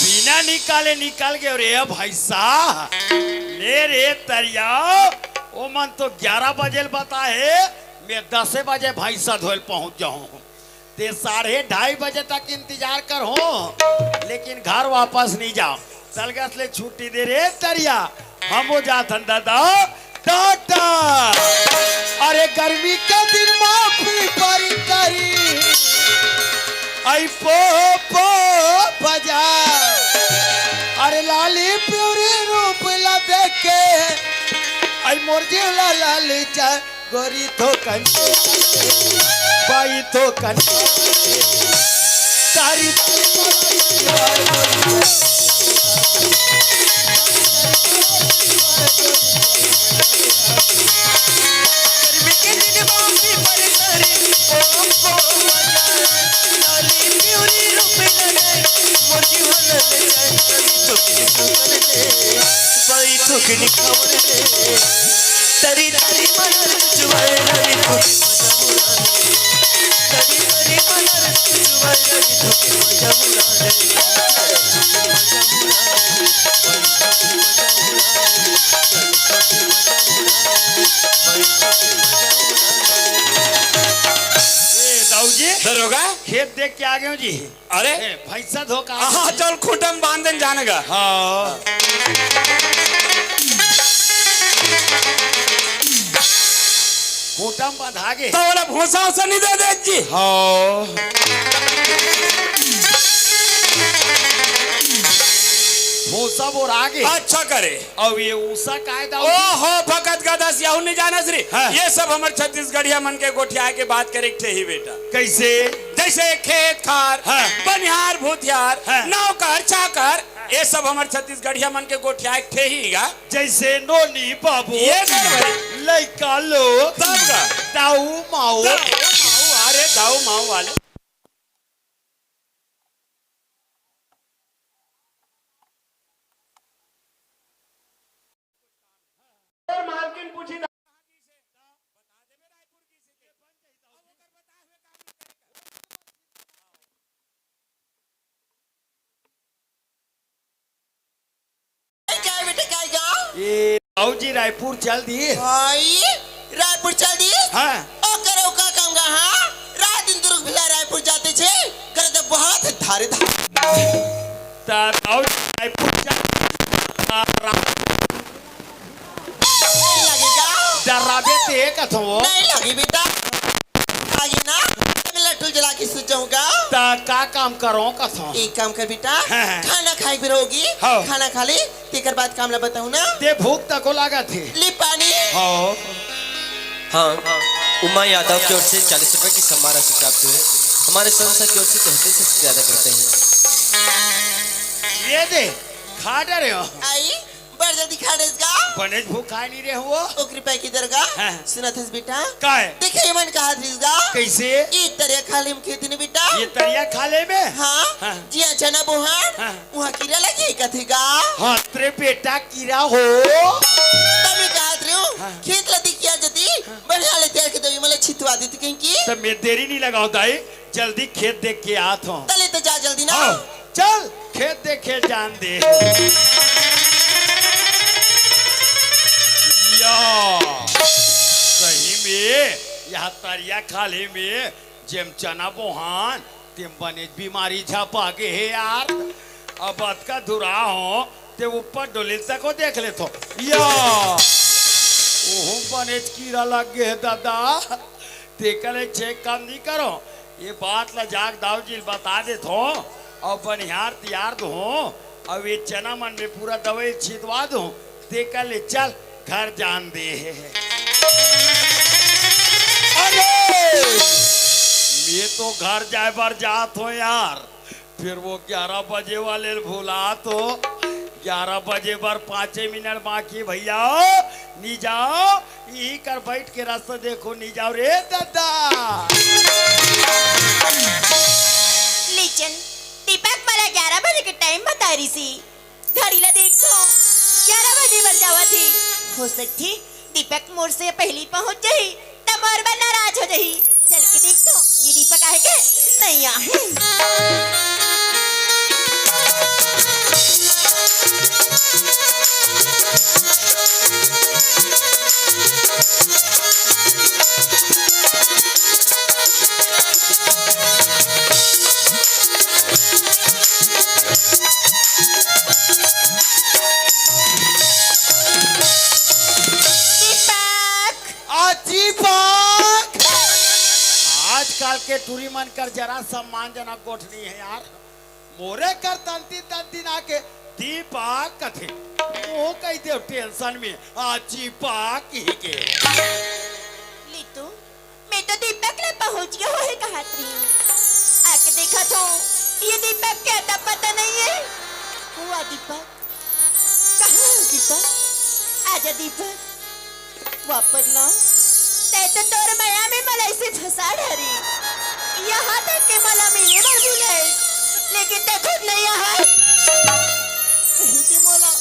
बिना निकाले निकल गए रे भैंसा। ले रे तरिया, ओ मन तो ग्यारह बजे ल बताहे, मैं दसे बजे भैंसा धोए ल पहुंच जाऊं। ते साढ़े ढाई बजे तक इंतजार करहूं, लेकिन घर वापस नहीं जाओ। सलगस ले छुट्टी दे रे तरिया, हमो जाथन दादा। टाटा। अरे गर्मी के दिन मा पीपरी तरी, आई पो पो बजा। अरे लाली प्यूरी रूप ला देख के, आई मोर जीव ला लाली चा। गोरी थोकन, बाई थोकन। तारी तारी ए, दाऊ जी, दरोगा? खेत देख के आ गए हो जी। अरे? ए, भैंसा धोखा। हाँ, चल, खूंटा म बांध देन जाने का। हाँ। खूंटा म बांधा गे। तो वाला भूसा उसा नहीं दे दे जी। हाँ। भूसा बोर आगे। अच्छा करे। अउ ये ऊसा काय दाऊ जी? ओहो, भगत गदस, यहू नहीं जानस रे। हाँ। ये सब हमर छत्तीसगढ़िया मन के गोठिया के बात करे के ठेही बेटा। कैसे? जैसे खेत खार, हाँ। बनिहार भूथियार, हाँ। नौकर चाकर, ये सब हमर छत्तीसगढ़िया मन के गोठिया के ठेही गा। जैसे नोनी बाबू, ये सब भाई। लइका लो, सब गा। दाऊ माऊ। दाऊ माऊ, अरे दाऊ माऊ वाले। और मालकिन पूछी, का बेटा, का गा? ए, बाबूजी रायपुर चल दिस। हाय, रायपुर चल दिस? हाँ। ओ, करे, ओ का काम गा, हाँ? रात दिन दुर्ग भिलाई रायपुर जाते छे, करे तो बहुत धारे धारे। ता बाबूजी रायपुर चल दिस। ता रा- नहीं लगेगा। डराबे ते कथो। नहीं लगी बेटा। आगे ना, मैं लट्टू जला के सो जाऊंगा। ता का काम करो कसम? एक काम कर बेटा, हाँ, हाँ। खाना खाए फिर होगी, हाँ। खाना खा ले, तेकर बाद काम ला बताऊं ना। ते भूख तको लागत हे। ले पानी। हाँ। हाँ, उमा यादव की ओर से चालीस रुपए की सम्मान राशि प्राप्त हुई है। हमारे संस्था की ओर से तहे दिल से शुक्रिया अदा करते हैं। ये दे, खा डरे हो। आई, बड़ जल्दी खा डरेस गा। बनेच भूख खाए नहीं रहे हो। ओकरी पैकी दरगा। हाँ। सुनत हस बेटा? का है? देखे ये मन कहा थीस गा। कैसे? ई तरिया खाले में खेती नहीं बेटा। ये तरिया खाले में? हाँ। हाँ। जिया चना बोहान। हाँ। वहाँ कीरा लगी कथे गा। हाँ, तेरे बेटा कीरा हो। तभी कहा थी हूँ, हाँ। खेत ला देखिया जदी, हाँ। बढ़िया ले तैयार के दो, ये मला छितवा दी थी कहीं की। तब मैं देरी नहीं लगाओ दाई। जल्दी खेत देख के आत हूँ। तले तो जा जल्दी ना। हाँ, चल, खेत देखे जान दे। या, सही में, यह तरिया खाले में जेम चना बोहान, तेम बनेच बीमारी झपा गे हे यार। अब अतका धुरा हो, ते ऊपर डोलिन तको देख लेथो। या, ओहू बनेच कीरा लग गे हे दादा। तेकर ले छेक काम नी करो। ये बात ला जाके दाऊ जी ल बता देथो अउ बनिहार तियार दूँ अउ ये चना मन में पूरा दवाई छितवा दूँ। तेकर ले चल घर जान दे। अरे, मैं तो घर जाए बर जात हो यार। फिर वो ग्यारह बजे वाले ल भुला तो ग्यारह बजे बर पाँचे मिनट बाकी भैया, नी जाओ, यही कर बैठ के रास्ता देखो, नी जाओ रे दादा। लेकिन दीपक मला ग्यारह बजे के टाइम बता रही सी, घड़ी ला देख तो ग्यारह बजे बर जावत ही। हो सकती दीपक मोर से पहली पहुंच जाही, त मोर बर नाराज हो जाही। चल के देख तो, ये दीपक आहे के नहीं आहे। दीपक। आ दीपक। आजकल के टूरी मन कर जरा सम्मानजनक गोठ नी हे यार। मोरे कर तंती तंती ना के दीपक कथे। वो कही दे टेंशन में आ दीपक ही के। लीतू, मैं तो दीपक ले पहुंच गया हो हे कहत रही। आके देखत हो, ये दीपक के अता पता नहीं है। हुआ दीपक, कहाँ है दीपक? आजा दीपक, वापस लौट। तैं तो तोर मया में मला अइसे फंसा डरे। यहाँ तक के मला मिले बर बुलाए, लेकिन तैं खुद नहीं आए। कहीं के मोला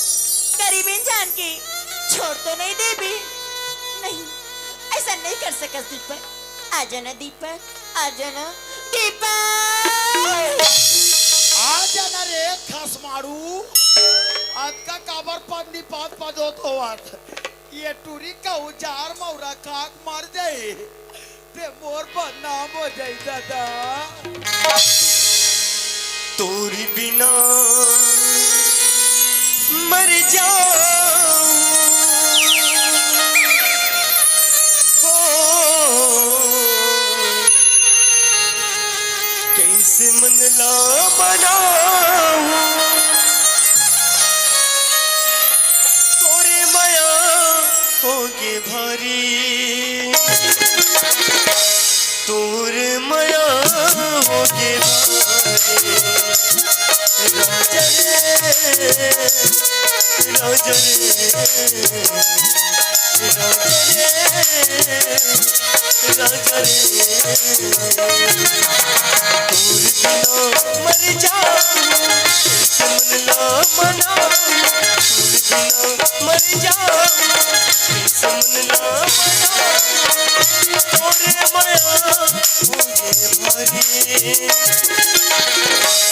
गरीबी जान के छोड़ तो नहीं देबे? नहीं, ऐसा नहीं कर सकस दीपक। आजा ना दीपक, आजा ना दीपक। आजा ना रे खसमाड़ू, अतका काबर पदनी पद पदोत होवत? ये टूरी का उजार मौरा काक मर जाई, ते मोर बदनाम हो जाई दादा। तोरी बिना मर जाऊं। हो, कैसे मन ला मनाऊं, तोरे मया होगे भारी, तोरे मया होगे भारी। राजा रे, राजा रे, राजा रे, राजा रे। तोर बिना मर जाऊं, कैसे मन ला मनाऊं। तोर बिना मर जाऊं, कैसे मन ला मनाऊं। तोरे मया होगे भारी,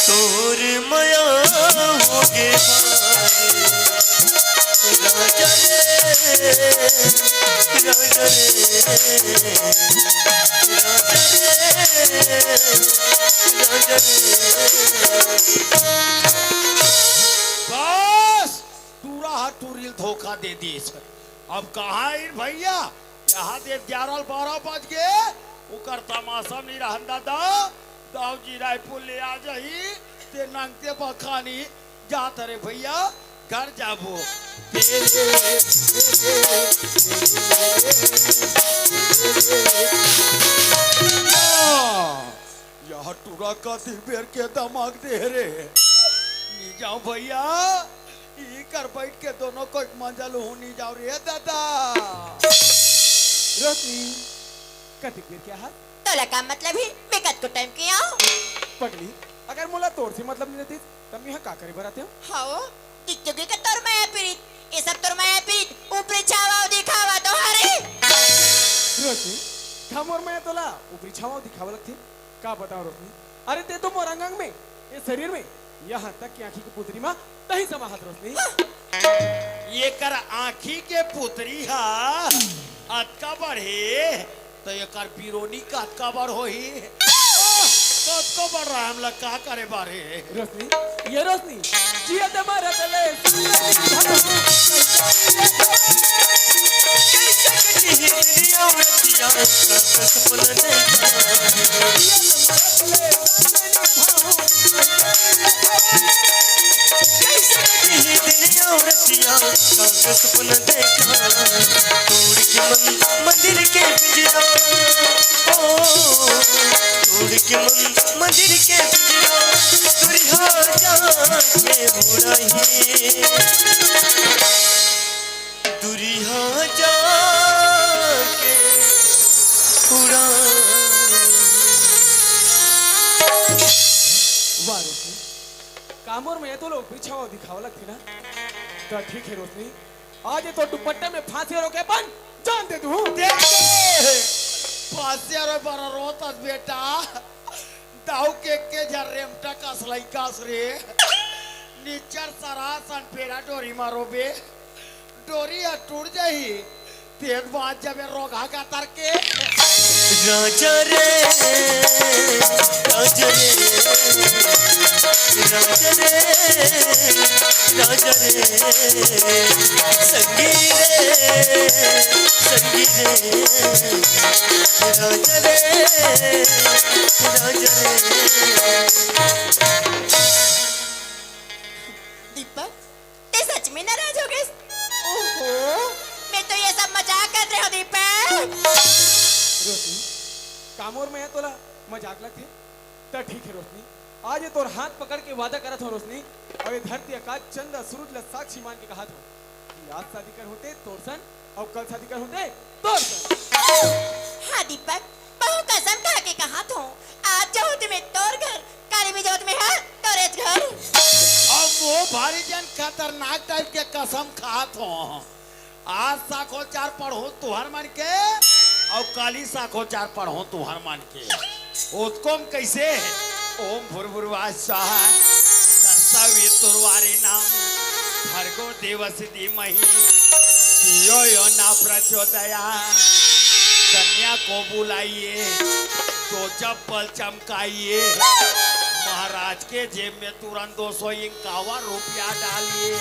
तोर मया होगे भारी। राजा रे, राजा रे, राजा रे, राजा रे। बस, टूरा हा टूरी ल धोखा दे दिस। अब कहाँ आइन भैया? यहाँ दे ग्यारह बारह बज गे, ओकर तमाशा नहीं रहन दादा। दाऊ जी रायपुर ले आ जाही, ते नंगते बखानी जात रे भैया, घर जाबो। तेरे, तेरे, तेरे, तेरे, तेरे। आ, यह टूरा का दिन बेर के दमाग दे रे। नी जाओ भैया, ई कर बैठ के दोनों कोई मजा लूं, नी जाओ रे दादा। रोशनी, कतिक बेर के आहा? तोला का मतलब ही? मैं कतको टाइम के आऊं? पगली, अगर मोला तोर से मतलब नहीं रहती, तब मैं यहाँ का करे बर आते हो? हाओ, दिख तो गे का तोर मया पीरित, ये सब तोर मया पीरित, ऊपरी छावा दिखावा तो हरे। रोशनी, का मोर मया तोला ऊपरी छावा दिखावा लगथे? का बताओ रोशनी, अरे ते तो मोर अंग अंग में, ये शरीर में, यहाँ तक कि आँखी के पुतरी मा तही समाहत रोशनी। ये कर आँखी के पुतरी हा अतका बड़े, तो ये कर बिरोनी कतका बड़ होही? ओह, कतको बड़ रहा हमला का करे बारे? रोशनी, ये रोशनी, जियत मरत ले कैसे कटी दिन औरतिया, का सपना देखा, तोड़ के मन, मंदिर के पिंजरा, ओ, तोड़ के मन, मंदिर के पिंजरा, दुरिहा जाके उड़ाही, दुरिहा जाके उड़ाही। वाह रोशनी, का मोर मया तोला ऊपरी छावा दिखावा लगथे ना? त ठीक हे रोशनी, आज ये तो दुपट्टा में फांसी रोके अपन जान दे दूं। देख ले, फांसी रो बर रोत हस बेटा, दाऊ के के झर रेमटा कस लइका हस रे, निच्चर सरा सन पेरा डोरी मारो बे, डोरी ह टूट जाही। तेज बात जबे रोगा का तर के। राजा रे, राजा रे, राजा रे, राजा रे, संगी रे, संगी रे, राजा रे, राजा रे। दीपक, ते सच में नाराज हो गइस? ओहो, मैं तो ये सब मजाक करत रहेंव दीपक। रोशनी, का मोर मया तोला मजाक लगथे? त ठीक हे रोशनी, आज ये तोर हाथ पकड़ के वादा करत हों रोशनी, अउ ये धरती आकाश चंदा सूरज ला साक्षी मान के कहत हों कि आज शादी कर होते तोर सन, अउ कल शादी कर होते तोर सन। हाँ दीपक, बहु कसम खा के कहत हों, आज जाहूं त मैं तोर घर, काली में जाहूं त मैं हा तोरेच घर। अब वो भारी जन खतरनाक type के कसम खात हों। आज साखोचार पढ़ों तुंहर मन के, अउ काली साखोचार पढ़ों तुंहर मन के। ओतको म कइसे? ओम भूर्भुवः स्वः, तत्सवितुर्वरेण्यं, भर्गो देवस्य धीमहि, धियो यो नः प्रचोदयात्। कन्या को बुलाइए, दो चप्पल चमकाइए, महाराज के जेब में तुरंत दो सौ इक्यावन रुपया डालिए।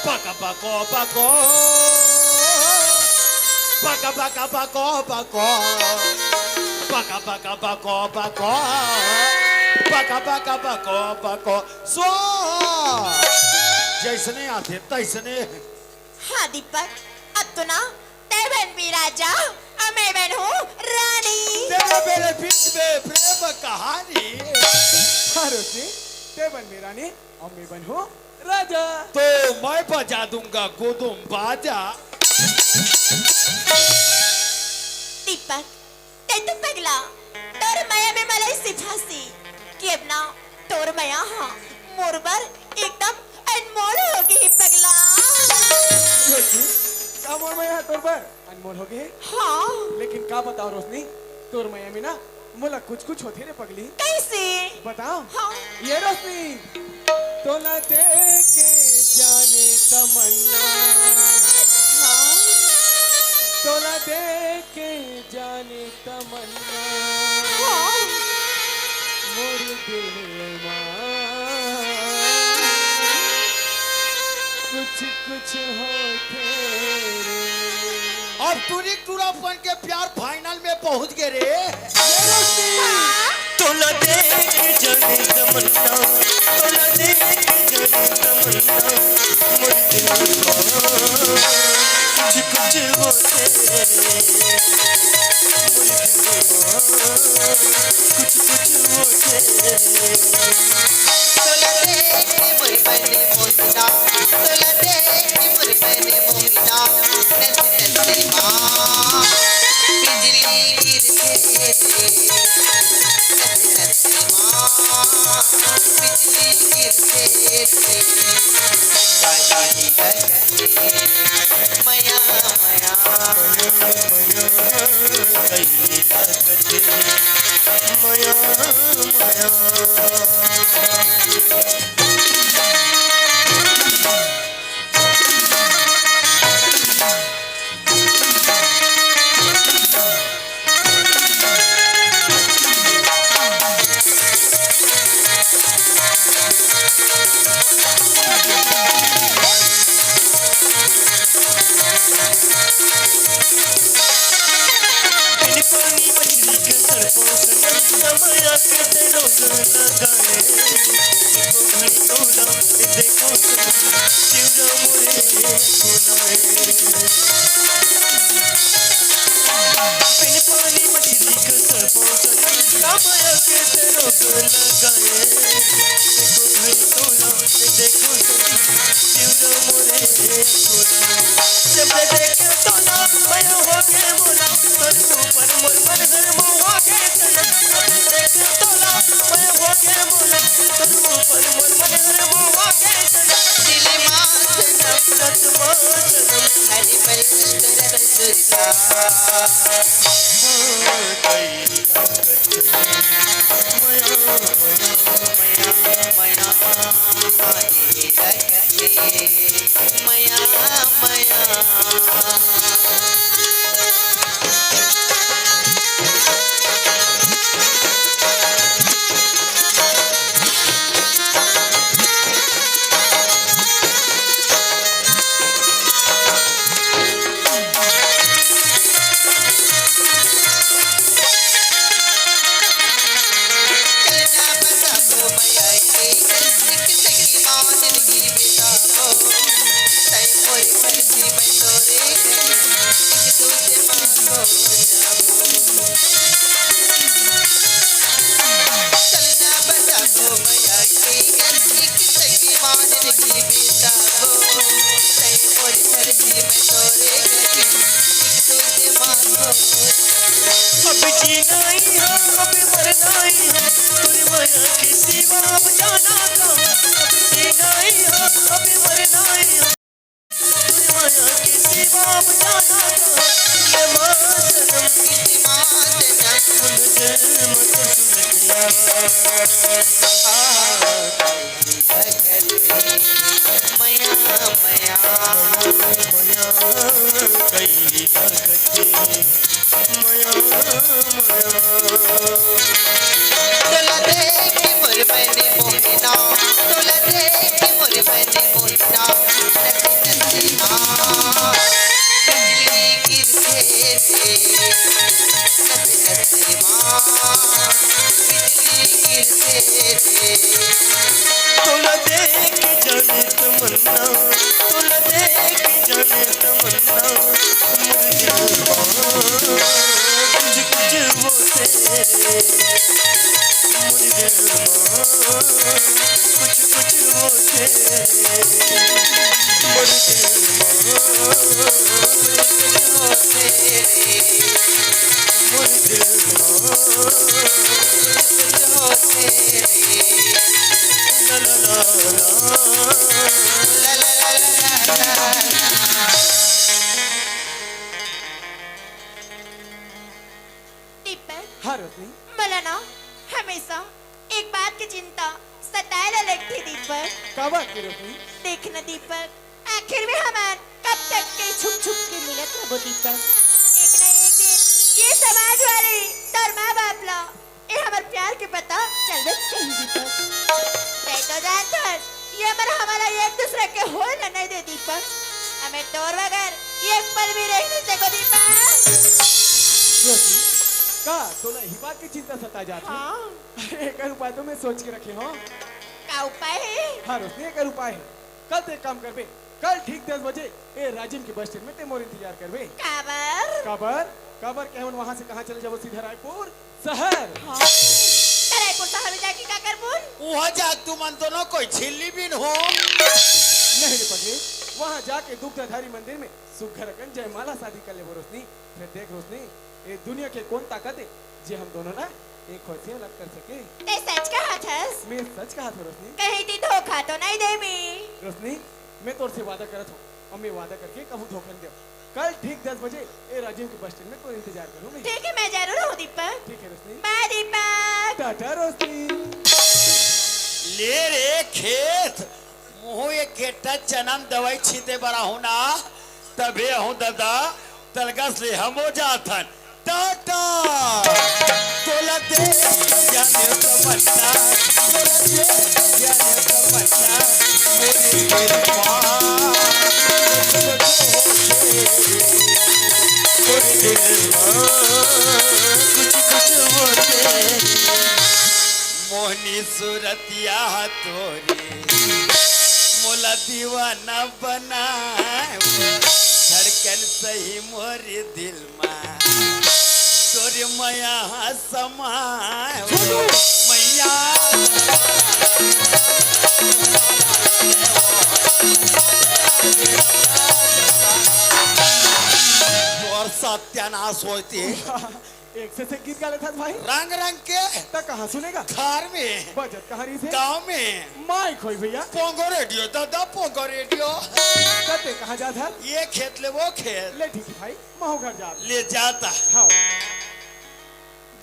बक बको बको, बक बक बको बको, बक बक बको बको, बक बक बको बको। स्वाहा। जइसने आथे तइसने। हाँ दीपक, अब तो ना तैं बनबे राजा, अउ मैं बनहूं रानी। तेरे मेरे बीच में प्रेम कहानी। हाँ रोशनी, तैं बनबे रानी, अउ मैं बनहूं राजा। तो मैं बजा दूंगा गुदुम बाजा। दीपक, तैं तो पगला, तोर मया में मला अइसे फंसी कि अब ना तोर मया हा मोर बर एकदम अनमोल हो गे हे पगला। रोशनी, का मोर मया हा तोर बर अनमोल हो गे हे? हाँ। लेकिन का बतावं रोशनी, तोर मया में ना मोला कुछ कुछ होथे रे पगली। कइसे? बतावं? हाँ। ये रोशनी, तोला देख के जाने तमन्ना। हाँ। तोला देख के जाने तमन्ना। हाँ। मोर दिल मा कुछ कुछ होथे रे। अब टूरी टूरा बन के प्यार final में पहुंच गे रे। ये रोशनी। हाँ। तोला देख जाने तमन्ना, तोला देख जाने तमन्ना, मोर दिल मा कुछ कुछ होथे, मोर दिल मा कुछ कुछ होथे। तोला देख के मोर बने मोहिना, तोला देख के मोर बने मोहिना, नस नस मा बिजली गिरथे रे, नस नस मा बिजली गिरथे रे। कहीं लगथे मया मया, कहीं लगथे मया मया। बिन पानी मछली के तड़पो सनम, मया के ते रोग लगाए। एको घड़ी तोला देखो सनम, जिउरा मोरे कोनाए। बिन पानी मछली के तड़पो सनम, मया के ते रोग लगाए। एको घड़ी तोला देखो सनम, जिउरा मोरे कोनाए। जब देखे तोला, मया होके मोला, तोर ऊपर मोर मन हर मोहा के सनम। जब देखे तोला, मया होके मोला, तोर ऊपर मोर मन हर मोहा के सनम। दिल मा सनम, रत मा सनम, हरी मल करत सुरता। हाँ, कई ताकत मया, मया, मया, मया, हाय रे। मया, मया। जीना ही हो, अभी मरना ही हो, तोरे मया के सिवा अब जाना कहाँ। अब जीना ही हो, अभी मरना ही हो, तोरे मया के सिवा अब जाना कहाँ। ये माँ जन्म की माँ जन्म, पुनर्जन्म तो सुरतिया। आ, मया, मया, मया, कई ताकत। तोला देख के मोर मन मोहना, तोला देख के मोर मन मोहना, नच नच माँ बिजली गिरथे रे, नच नच माँ बिजली गिरथे रे। तोला देख के जाने तमन्ना, तोला देख के जाने तमन्ना, मोर दिल मा कुछ कुछ होथे रे। मोर दिल मा कुछ कुछ होथे रे। मोर दिल मा कुछ कुछ होथे रे। मोर दिल मा कुछ कुछ होथे रे। ला ला ला ला। ला ला ला ला ला ला। दीपक, हाँ रोशनी। मोला ना हमेशा एक बात के चिंता सताए ला लगथे दीपक। का बात के रोशनी? देख ना दीपक, आखिर में हमन कब तक के छुप छुप के मिलत रहबो दीपक? एक ना एक दिन ये समाज वाले तोर माँ बाप ला ए हमर प्यार के पता चलबे कही दीपक। तैं तो जानत हस, ये हमर हमला एक दूसरे के होए ला नहीं दे दीपक। हमें तोर बगैर एक पल भी रह नहीं सको दीपक। रोशनी, का तोला ही बात की चिंता सता जात हे? हाँ। अरे, एकर उपाय तो मैं सोच के रखे हूँ। का उपाय हे? हाँ रोशनी, एकर उपाय हे। कल तो एक काम करबे, कल ठीक दस बजे ए राजिम के बस स्टैंड में ते मोर इंतजार करबे। काबर? काबर? काबर के हमन वहाँ से कहाँ चले जाबो, सीधा रायपुर शहर। हाँ। त रायपुर शहर में जाके का करबो? उहाँ जा तुमन दोनों कोई छिल्ली बिन हो। नहीं रे पगले, वहाँ जाके दुग्धाधारी मंदिर में सुग्घर अकन जयमाला शादी कर लेबो रोशनी। फिर देख रोशनी, ये दुनिया के कौन ताकत हे जे हम दोनों ना एक होइसे अलग कर सके। ते सच कहत हस? मैं सच कहत हूँ रोशनी। कहीं ती धोखा तो नहीं देबे? रोशनी, मैं तोर से वादा करत हूँ, और मैं वादा करके कभू धोखा नहीं देव। कल ठीक दस बजे ए राजिम के बस स्टैंड में तोर इंतजार करूँ मैं। ठीक है, मैं जरूर हूँ दीपक। ठीक है रोशनी। बाय दीपक। टाटा रोशनी। ले रे खेत, मुँह एक घेट्टा चना म दवाई छीते बर आहूँ ना, तभे आहूँ ददा, तलगस ले हमो जाथन। टाटा। तोला देख के जाने तमन्ना, तोला देख के जाने तमन्ना, मोरे दिल मा कुछ कुछ होथे, मोरे दिल मा कुछ कुछ होथे। मोहनी सूरतिया तोरी मोला दीवाना बनाए, धड़कन सही मोर दिल मा तोर मया हा समाए, मैया। तोर सत्यानाश होइते। एक से, से गीत गा लेथस भाई। रंग रंग के। त कहाँ सुनेगा? घर में। बजत कहाँ रहिस हे? गाँव में। माइक होई भैया। पोंगो रेडियो, दादा पोंगो रेडियो। त ते कहाँ जात हस? ये खेत ले वो खेत। ले ठीक हे भाई, महूँ घर जात। ले जाता। हाँ।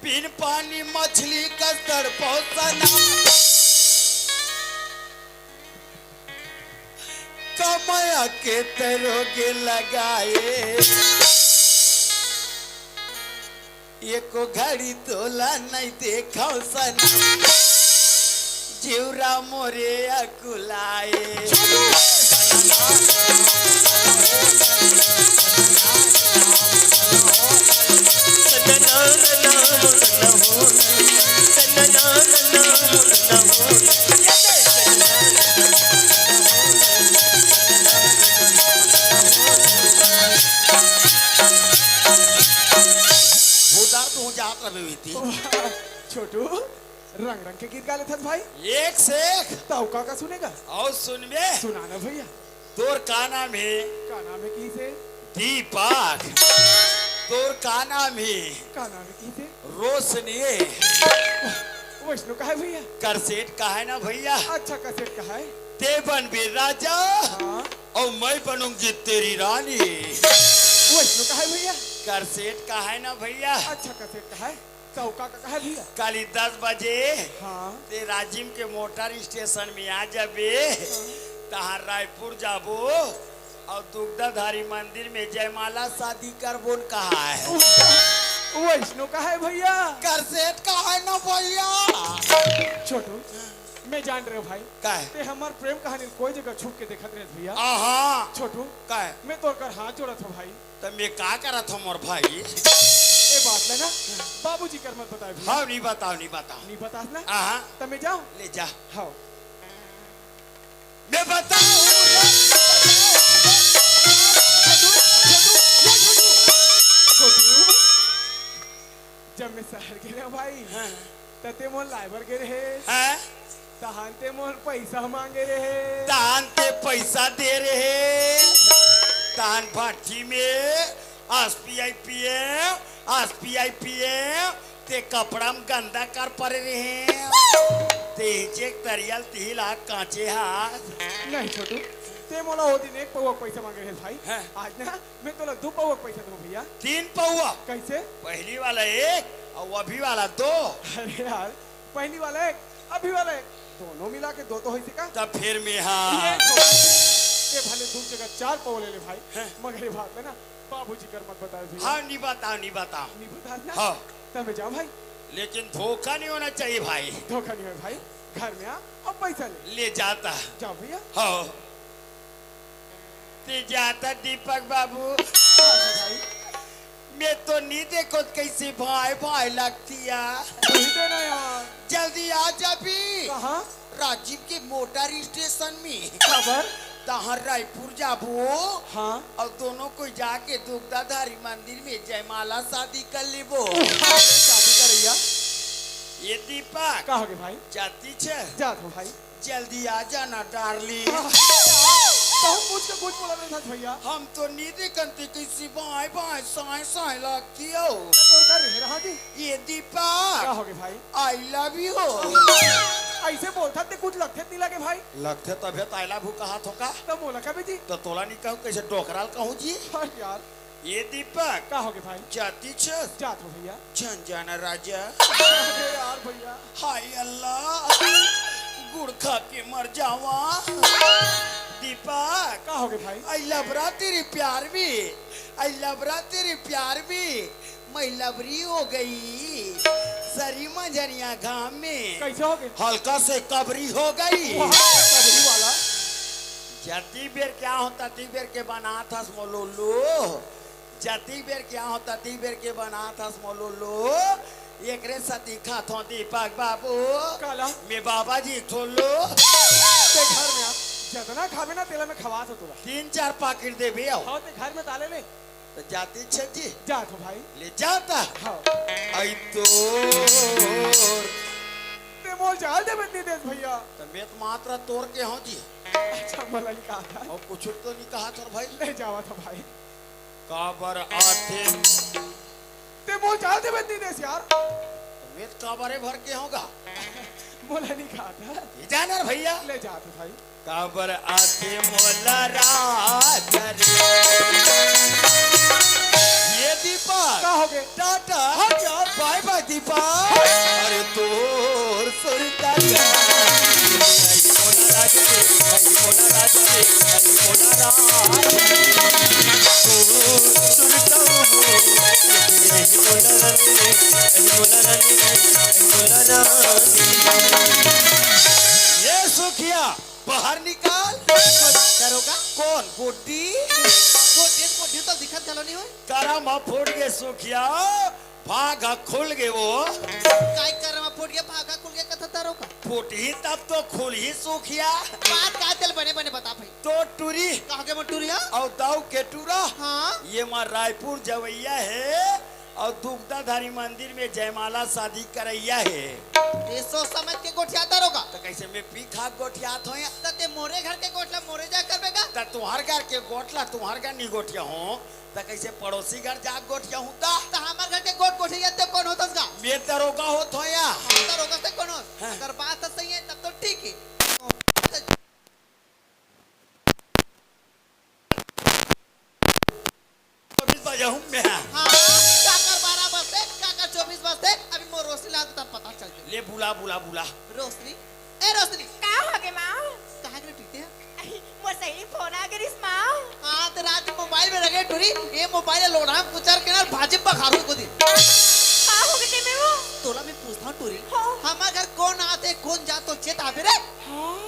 बिन पानी मछली का तड़पो सना। कमाया के तरोगे लगाए। एको घड़ी तोला नहीं देखव सनम, जिउरा मोरे अकुलाए। भूतार तू जात रहे हुई थी। वाह, छोटू, रंग रंग के गीत गा लेथस भाई। एक से एक। तौ का का सुनेगा? और सुनबे। सुना ना भैया। तोर का नाम हे? का नाम हे किसे? दीपक। तोर का नाम हे? का नाम हे कहिथे? रोशनी। वैष्णो कहाय भैया? करसेट कहाय ना भैया। अच्छा, करसेट कहाय। ते बनबे राजा, हाँ। अउ मैं बनूंगी तेरी रानी। वैष्णो कहाय भैया? करसेट कहाय ना भैया। अच्छा, करसेट कहाय। त का, का कहाय भैया? काली दस बजे हाँ। ते राजिम के मोटर स्टेशन में आ जाबे, हाँ। तहां रायपुर जाबो अउ दुग्धाधारी मंदिर में जयमाला शादी करबोन कहाय। वैष्णो कहाय भैया? करसेट कहाय ना भैया। छोटू, मैं जान रहेंव भाई। का हे? ते हमर प्रेम कहानी कोई जगह छुप के देखत रहेस भैया। आहा। छोटू, का हे? मैं तोर कर हाथ जोड़त हंव भाई। त मैं का करत हंव मोर भाई? ए बात ला ना बाबूजी कर मत बताय भैया। हाँ, नहीं बताव, नहीं बताव। नहीं बतास ना? आहा। त मैं जांव? ले जा। हाँ। मैं बताव रे, छोटू, छोटू, ये छोटू। छोटू, जब मैं शहर गे रहेंव भाई, हाँ। त ते मोला लाय बर गे रहे। हाँ। तहां ते मोर पैसा मांगे रहे। तहां ते पैसा दे रहे। तहां भट्ठी में आस पियाय पिए, आस पियाय पिए, ते कपड़ा में गंदा कर परे रहे। ते हिचे के तरिया ल तिही ला कांचे हाथ। नहीं छोटू, ते मोला ओ दिन एक पौवा पैसा मांगे रहे भाई। हाँ। आज ना मैं तोला दू पौवा पैसा दूं भैया। तीन पौवा? कैसे? पहली वाला एक अउ अभी वाला दो। अरे यार, पहली वाला एक, अभी वाला एक, दोनों मिला के दो तो होइस का? तब फिर मैं हाँ। ये छोड़। ये भले दू जगह चार पौवा ले ले भाई, हैं? मगर ये बात है ना, बाबूजी कर मत बताय भैया। हाँ, नहीं बताव, नहीं बताव। नहीं बतास ना? हाँ। तब मैं जांव भाई। लेकिन धोखा नहीं होना चाहिए भाई। धोखा नहीं होय भाई, घर में आ अउ पैसा ले। ले जात हंव। जांव भैया। हाँ। ते जात हस दीपक बाबू। हाँ भाई। मैं तो नहीं देखों कैसे भाई भाई लगथस। नहीं देना यार। जल्दी आ जाबे। कहाँ? राजिम के मोटर स्टेशन में। काबर? तहां रायपुर जाबो। हाँ। अउ दोनों कोई जाके दुग्धाधारी मंदिर में जयमाला शादी कर लेबो। शादी करइया। ये दीपक। का होगे भाई? जात हस? जात हंव भाई। जल्दी आ जाना darling। तहूं पूछ के कुछ बोला नहीं था भैया। हम तो नहीं देखन ते कैसे बाय बाय साय साय लगथस। तोर का रहे रहा जी? ये दीपक। का होगे भाई? I love you। ऐसे बोलथस ते कुछ लगथे नहीं लगे भाई। लगथे तभे त I love you कहाथों का। त मोला कबे जी? त तोला नहीं कहूं कैसे डोकरा ल कहूं जी? अरे यार। ये दीपक। का होगे भाई? जात हस? जात हंव भैया। झन जाना राजा। अरे यार भैया। हाय अल्लाह, गुड़ खा के मर जावां। दीपक। का होगे भाई? I love रा तेरे प्यार में, I love रा तेरे प्यार में, मैं लबरी हो गई। सरी मंझनिया घाम में। कैसे होगे? हल्का से कबरी हो गई। वाह, कबरी वाला। जतिक बेर के आहूं ततिक बेर के बनात हस मोर लुल्लू। जतिक बेर के आहूं ततिक बेर के बनात हस मोर लुल्लू। एकरे सेती खाथों दीपक बाबू। काला? मैं बाबा जी ठोल्लू। ते घर में आ, जतना खाबे ना तेला मैं खवात हंव तोला। तीन चार पाकिट देबे अउ। हाँ, ते घर में ताले ले। त जात हस जी? जात हंव भाई। ले जात हस? हाँ। आई तोर। ते मोला जाय ल देबे नहीं देस भैया। त मैं त मात्र तोर के हंव जी। अच्छा, मोला नहीं कहाथस। अउ कुछ तो नहीं कहाथस भाई। ले जावत हंव भाई। काबर आथे? ते मोला जाय ल देबे नहीं देस यार। त मैं त काबरे भर के हंव गा। मोला नहीं कहाथस। ये जाना रे भैया। ले जात हंव भाई। काबर आथे मोला राजा रे। ये दीपक। का होगे? टाटा। हट यार। बाय बाय दीपक। अरे तोर सुरता का। मोला राजा रे, मोला राजा रे, मोला राजा रे। तोर सुरता। मोला रानी, मोला रानी, मोला रानी। ये सुखिया। बाहर निकाल। दरोगा? कौन? गुड्डी? गुड्डी, गुड्डी तो दिखत घलो नहीं होय। करा म फूट गे सुखिया, भाग ह खुल गे वो। काय करा म फूट गे, भाग ह खुल गे कथा दरोगा? फूटही तब तो खुलही सुखिया। बात का तेला बने बने बता भाई। तो टूरी। कहाँ के म टूरी ह? अउ दाऊ के टूरा। हाँ। ये म रायपुर जवैया हे। अउ दुग्धाधारी मंदिर में जयमाला शादी करइया हे। ये सोच समझ के गोठियात हस का? त कैसे मैं पी खा के गोठियात हों या? त ते मोरे घर के गोठ ला मोरे जा करबे का? त तुम्हर घर के गोठ ला तुम्हर घर नहीं गोठियाहूं, त कइसे पड़ोसी घर जाके गोठियाहूं त? त हमर घर के गोठ गोठिया ते कोन होतस गा? मैं दरोगा होत हों या। हाँ, दरोगा ते कोन होस? हाँ। अगर बात ह सही हे, तब तो ठीक हे। चौबीस बजे हूं मैं। हाँ, काकर बारह बजथे, काकर चौबीस बजथे, अभी मोर रोशनी ला तो तब पता चल जाए। ले बुला, बुला, बुला। रोशनी, ए रोशनी। का होगे माँ? कहाँ गे टूरी? मोर सहेली फोन आ गे रिहिस माँ। हाँ, त रात मोबाइल में रखे टूरी, ये मोबाइल लोढ़ा कुचर के ना भाजी पखारू को दी। का होगे ते में वो? तोला मैं पूछत हों टूरी। हाँ। हमर घर कोन आथे, कोन जाथे, चेत आबे रे? हाँ,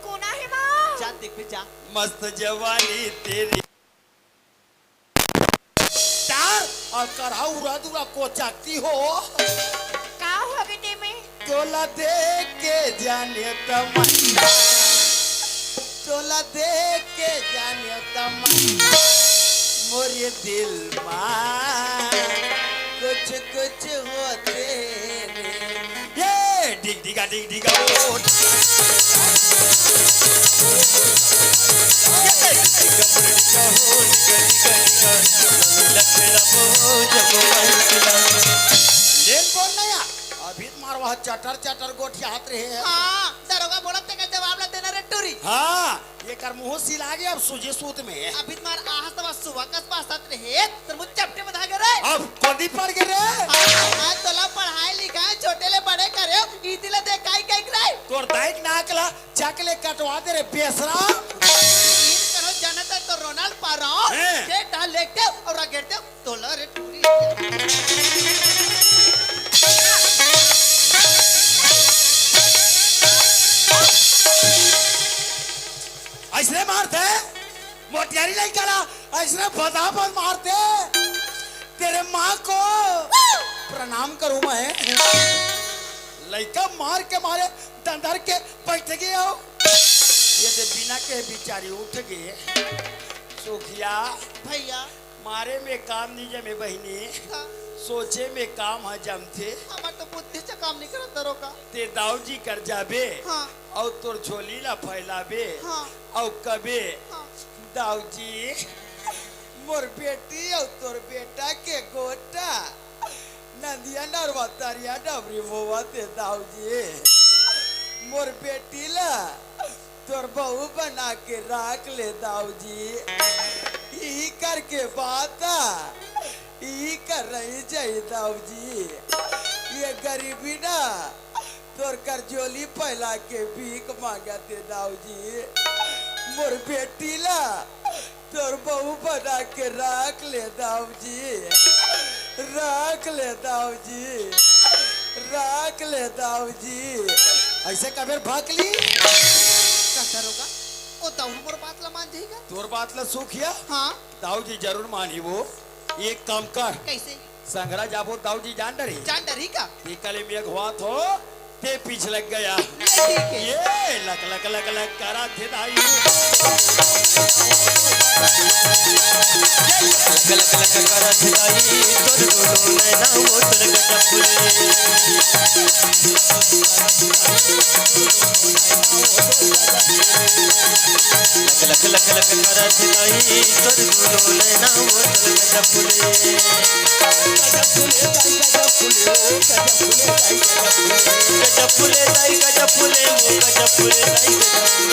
कोन आहे माँ? जा देख बे, जा। मस्त जवानी तेरी। चार अउ करहा उरा दुरा कोचकती हो। का होगे ते में? तोला देख के जाने तमन्ना, तोला देख के जाने तमन्ना, मोरे दिल मा कुछ कुछ होथे रे। ये डिग डिगा डिग डिगा ओ। ये डिग डिगा डिग डिगा ओ, डिगा डिगा डिगा। लखड़ा बोल जब मंगला। लेन बोल ना यार, अभी तुम्हार वहाँ चटर चटर गोठियात रहे हैं। हाँ, दरोगा बोलत तेकर जवाब ला देना रे टूरी। हाँ, एकर मुंह सिला गे अब सूजी सूत में। अभी तुम्हार आहस तो बस सुबह कस बासत रहे, तर मुझ चपटे में धागे रे। अब कोदी पड़ गे रे। हाँ, हाँ, तोला पढ़ाई लिखाई छोटे ले बड़े करे, इति ले देखाई कइक रे। तोर दाई के नाक ला चक ले कटवा दे रे बेसरा। इन करो जनता तो रोनाल्ड पारो, हैं। के डाल लेते और अगेरते तोला रे टूरी। अइसने मारथे, मोटियारी लइका ला, अइसने भदाभद मारथे। तेरे माँ को प्रणाम करूँ मैं। लइका मार के मारे दंदर के बैठ गए हो। ये दे बिना के बिचारी उठ गए। सुखिया। भैया। मारे में काम नइ जमे बहिनी, हाँ। सोचे में काम ह जमथे। हमर तो बुद्धि से काम नइ करत दरोगा। ते दाऊ जी कर जाबे, हाँ। अउ तोर झोली ला फैलाबे, हाँ। अउ कबे, हाँ। दाऊ जी, मोर बेटी अउ तोर बेटा के गोटा नदिया नरवा तरिया डबरी बोवत हे दाऊ जी, मोर बेटी ला तोर बहू बना के राख ले दाऊ जी। इही करके बात आ, इही कर रही जाई दाऊ जी। ये गरीबी ना तोर कर झोली फैला के भीख मांगत हे दाऊ जी। मोर बेटी ला तोर बहू बना के राख ले दाऊ जी, राख ले दाऊ जी, राख ले दाऊ जी। अइसे कबेर भकली? का दरोगा? ओ दाऊ मोर बात ला मान जाही का? तोर बात ला सुखिया? हाँ। दाऊ जी जरूर मानही वो। एक काम कर। कइसे? संघरा जाबो दाऊ जी जान डरही। जान डरही का? ते कले मेघ होवत हो, ते पीछ लग गया। ये ठीक हे। ये लक लक लक लक करत हे दाई। लक लक लक करत हे दाई, तोर दोनों नैना वो तोर गजब फुले। लक लक लक लक करत हे दाई, तोर दोनों नैना वो तोर गजब फुले। गजब फुले दाई, गजब फुले, ओ गजब फुले दाई, गजब फुले। गजब फुले दाई, गजब फुले, ओ गजब फुले दाई, गजब फुले।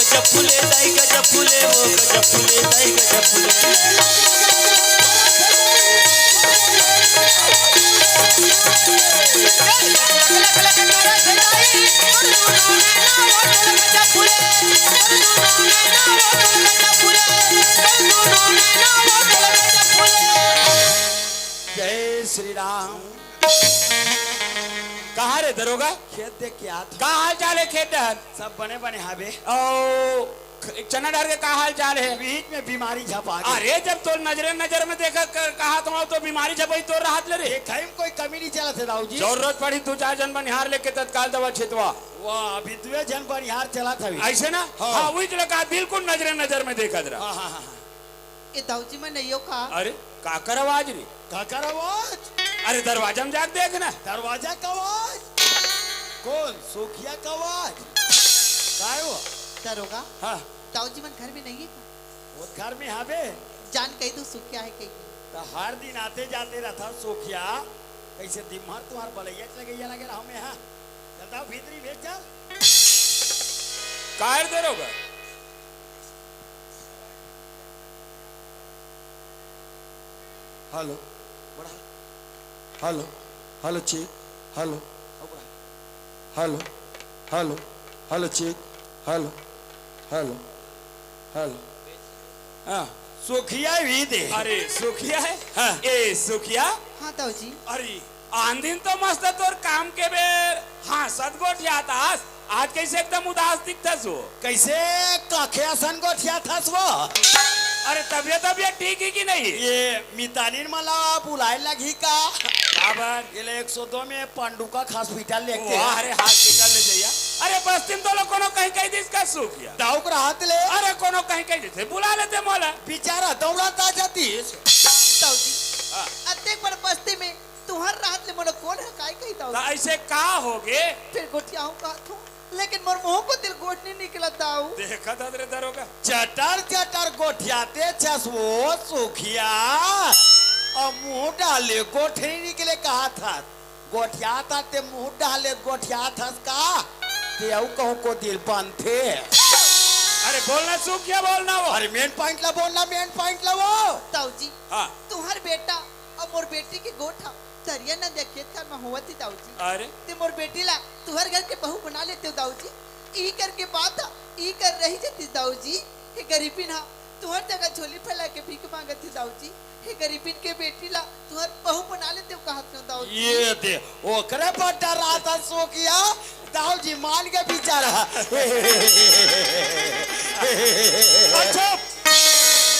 गजब फुले दाई, गजब फुले, ओ गजब फुले दाई, गजब फुले। गजब फुले दाई, गजब फुले, ओ गजब फुले दाई, गजब फुले। जय श्री राम। कहाँ रे दरोगा? खेत देख के आत हूँ। का हाल चाल हे खेत डहर? सब बने बने हाबे। ओ, ख-, चना डहर के का हाल चाल हे? बीच में बीमारी झपा गे। अरे, जब तोर नजरे नजर में देखत क-, कहा तो, तो बीमारी झपई तोर रहत ले रे। ये खाई में कोई कमी नहीं चलत हे दाऊ जी। जरूरत पड़ी दू चार झन बनिहार लेके तत्काल दवा छितवा। वाह, अभी दुए झन बनिहार चलत हवे। अइसे ना? हाँ। हाँ, वही तो लगा, बिल्कुल नजरे नजर में देखत रहा। हाँ, हाँ, हाँ, हाँ। ए दाऊ जी, मैं नइ हो का? अरे, काकर आवाज रे? काकर आवाज? अरे, दरवाजा में जाके देख ना। दरवाजा का आवाज? कौन? सोखिया का आवाज? काय हो? दरोगा, हाँ। दाऊ जी मन घर में नहीं है का? वो घर में हावे। जान कही दो, सुखिया है कही। तो हर दिन आते जाते रहता सुखिया, कैसे दिन भर तुम्हार बलैया चले गई लगे रहा में, हाँ। चलता भीतरी भेज चल। काहे दरोगा? हेलो। बड़ा। Hello. Hello, check. Hello. Hello. Hello. Hello, check. Hello. Hello. Hello. हाँ, सुखिया भी दे। अरे, सुखिया है? हाँ। ए, सुखिया? हाँ, दाऊ जी। अरे, आन दिन तो मस्त तोर काम के बेर हाँसत गोठियात हस, आज कैसे एकदम उदास दिखथस वो? कैसे काखे असन गोठियात हस वो? अरे तबियत, तबियत ठीक है कि नहीं? ये मितानिन मला बुलाए लगही का? काबर? ये ले एक सौ दो में पंडुका हॉस्पिटल लेके। वाह, अरे हॉस्पिटल ले जइया। अरे बस्ती में तो लोग कोनो कहीं कहीं दिस का सुखिया। दाऊ के रहत ले। अरे कोनो कहीं कहीं दिस बुला लेते मोला। बेचारा दौड़त आ जातीस। दाऊ जी, हाँ। अतेक बड़ बस्ती में तुहर रहत ले मोला कोन ह काय कही दाऊ? त ऐसे का होगे? फिर गोठियाहूं कहत हूं, लेकिन मोर मुंह कोती ले गोठ नइ निकलत दाऊ। देखत हस रे दरोगा। चटर चटर गोठियाते हस वो सुखिया। अउ मुंह डाले गोठ नइ निकले कहत हस। गोठियात हस ते मुंह डाले गोठियात हस का? ते अउ कहूं कोती ले बनथे। अरे बोलना सुखिया, बोलना वो। अरे मेन पॉइंट ला बोलना, मेन पॉइंट ला वो। दाऊ जी, हाँ। तुहर बेटा अउ मोर बेटी के गोठ ह तरिया नंदिया खेत खार म होवत हे दाऊ जी। अरे। ते मोर बेटी ला तुहर घर के बहू बना लेतेव दाऊ जी। इही करके बात ह, इही कर रही जतिस दाऊ जी। हे गरीबिन ह तुहर जगह झोली फैला के भीख मांगत हे दाऊ जी। हे गरीबिन के बेटी ला तुहर बहू बना लेतेव कहत हे दाऊ जी। ये दे, ओकरे पर डरात हस सुखिया, दाऊ जी मान गे बेचारा। अच्छा,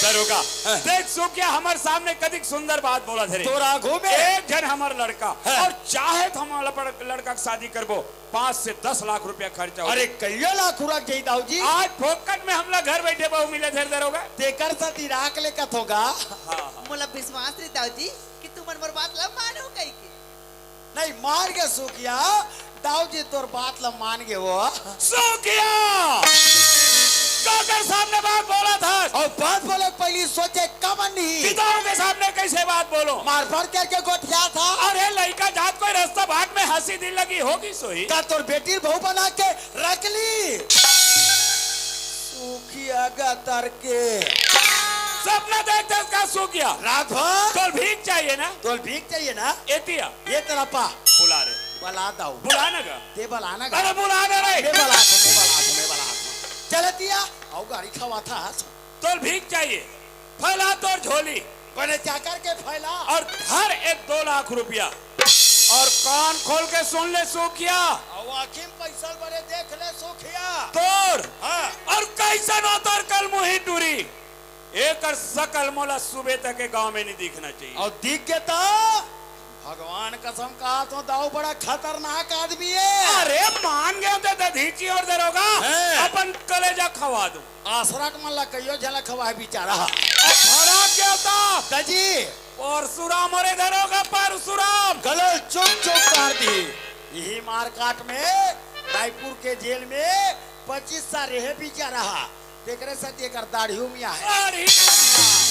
दरोगा, हाँ। देख सुखिया हमर सामने कतिक सुंदर बात बोलत हे रे। तोर आगू में। एक झन हमर लड़का, हाँ। अउ चाहे त हमन अपन लड़का के शादी करबो, पाँच से दस लाख रुपया खर्चा हो। अरे कइयो लाख उरक जाही दाऊ जी। आज फोकट में हमला घर बइठे बहू मिलत हे रे दरोगा। तेकर सेती राख ले कथों गा। हाँ, हाँ। मोला विश्वास रे दाऊ जी कि तुमन मोर बात ला मानहू कहिके। नहीं, मान गे सुखिया, दाऊ जी तोर बात ला मान गे वो। सुखिया! काकर सामने बात बोलत हस? अउ बात बोले के पहिली सोचे काबर नहीं? पिताओं के सामने कैसे बात बोलूं? मार पड़ करके गोठियात हस। अरे लइका जात कोई रस्ता बाट में हंसी दिल लगी होगी सोई। का तोर बेटी बहू बना के रख ली? सुखिया गतर के। सपना देखत हस का सुखिया? रात भर। तोल भीख चाहिए ना? तोल भीख चाहिए ना? एतिया। ये तरफ आ। बुला रे। बला दाऊ। बुला ना गा। दे बला ना गा। अरे बुला ना रे। मैं बला, मैं बला, मैं बला। चल एतिया। अउ गारी खवाथस। तोल भीख चाहिए। फैला तोर झोली। बने जाकर के फैला। अउ धर ए दो लाख रुपया। अउ कान खोल के सुन ले सुखिया। अउ आँखी में पैसा बने देख ले सुखिया। तोर। हाँ। अउ कैसन हो तोर कलमुही टूरी। एकर सकल मोला सुबह तक के गांव में नहीं दिखना चाहिए। अउ दिख गे त? भगवान कसम कहत हों, दाऊ बड़ा खतरनाक आदमी हे। अरे मान गे त दधीची अउ दरोगा, हैं। अपन कलेजा खवा दूं। आसरा के मन ला कइयो झन ला खवाए बेचारा। अउ भड़क गे त? दजी। परसुराम, अरे दरोगा परसुराम। गलो चुप चुप कर दी। इही मारकाट में रायपुर के जेल में पच्चीस साल रहे बेचारा। तेकरे सेती एकर दाढ़ी उमिया हे।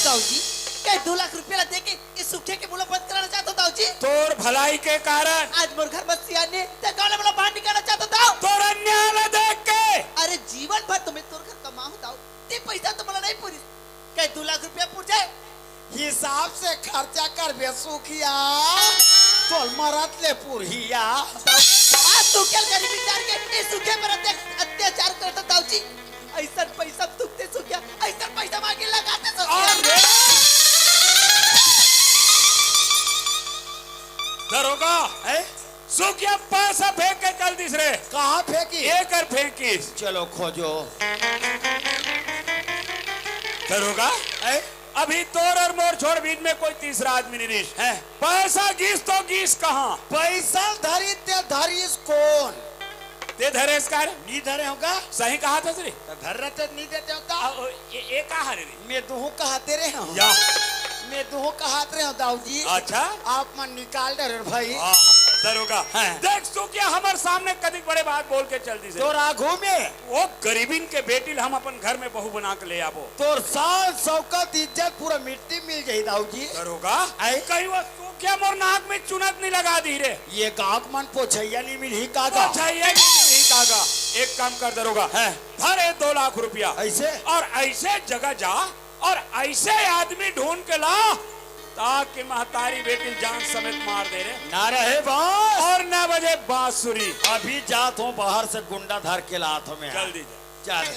दाऊ जी, कहे दू लाख रुपया ला देके ए सुखिया के मुंह ला बंद कराना चाहत हों दाऊ जी। तोर भलाई के कारण। आज मोर घर म सियान नइ हे, त गांव ले मोला बाहर निकालना चाहत हों दाऊ। तोर अन्याय ला देख के। अरे जीवन भर तो मैं तोर घर कमाहूं दाऊ, ते पैसा तो मोला नइ पुरिस। कहे दू लाख रुपया पुर जाए। हिसाब से खर्चा करबे सुखिया, तोर मरत ले पुरही या। दाऊ, आज तू के गरीबी जान के ए सुखिया पर अत्या-, अत्याचार करत हस दाऊ जी। अइसन पैसा तुकते सुखिया, अइसन पैसा मांगे लगाते सुखिया। अरे! दरोगा, हैं? सुखिया पैसा फेंक के चल दिस रे। कहाँ फेंकी? एकर फेंकिस। चलो खोजो। दरोगा, हैं? अभी तोर अउ मोर छोड़ बीच में कोई तीसरा आदमी नहीं रिहिस। हैं? पैसा गिस तो गिस कहाँ? पैसा धरिस ते धरिस कोन? ते धरेस का रे? नी धरे हों गा। सही कहत हस रे। त धर रहते नी देते हों का? आ, ओ, ये, ये का हरे रे? मैं दुहूं कहते रहे हों। या। मैं दुहूं कहत रहे हों दाऊ जी। अच्छा। आप मन निकाल डरे भाई। हाँ। दरोगा, हाँ। देख सुखिया, हमर सामने कतिक बड़े बात बोल के चल दिस हे। तोर आगू में। वो गरीबिन के बेटी ल हम अपन घर में बहू बना के ले आबो। तोर शान, शौकत, इज्जत पूरा मिट्टी मिल जाही दाऊ जी। दरोगा, आय? कहीं वो सुखिया मोर नाक में चुनत नहीं लगा दी रे। ये गाँव के मन पोछैया नहीं मिलही का गा? पोछैया नहीं मिलही का गा? एक काम कर दरोगा, हाँ। धर ये दो लाख रुपया। ऐसे? और ऐसे जगह जा और ऐसे आदमी ढूंढ के ला, ताकि महतारी बेटी ल जान समेत मार दे रे। ना रहे बांस। और ना बजे बांसुरी। अभी जात हों, बाहर से गुंडा धर के लात हों मैं। जल्दी जा। चल।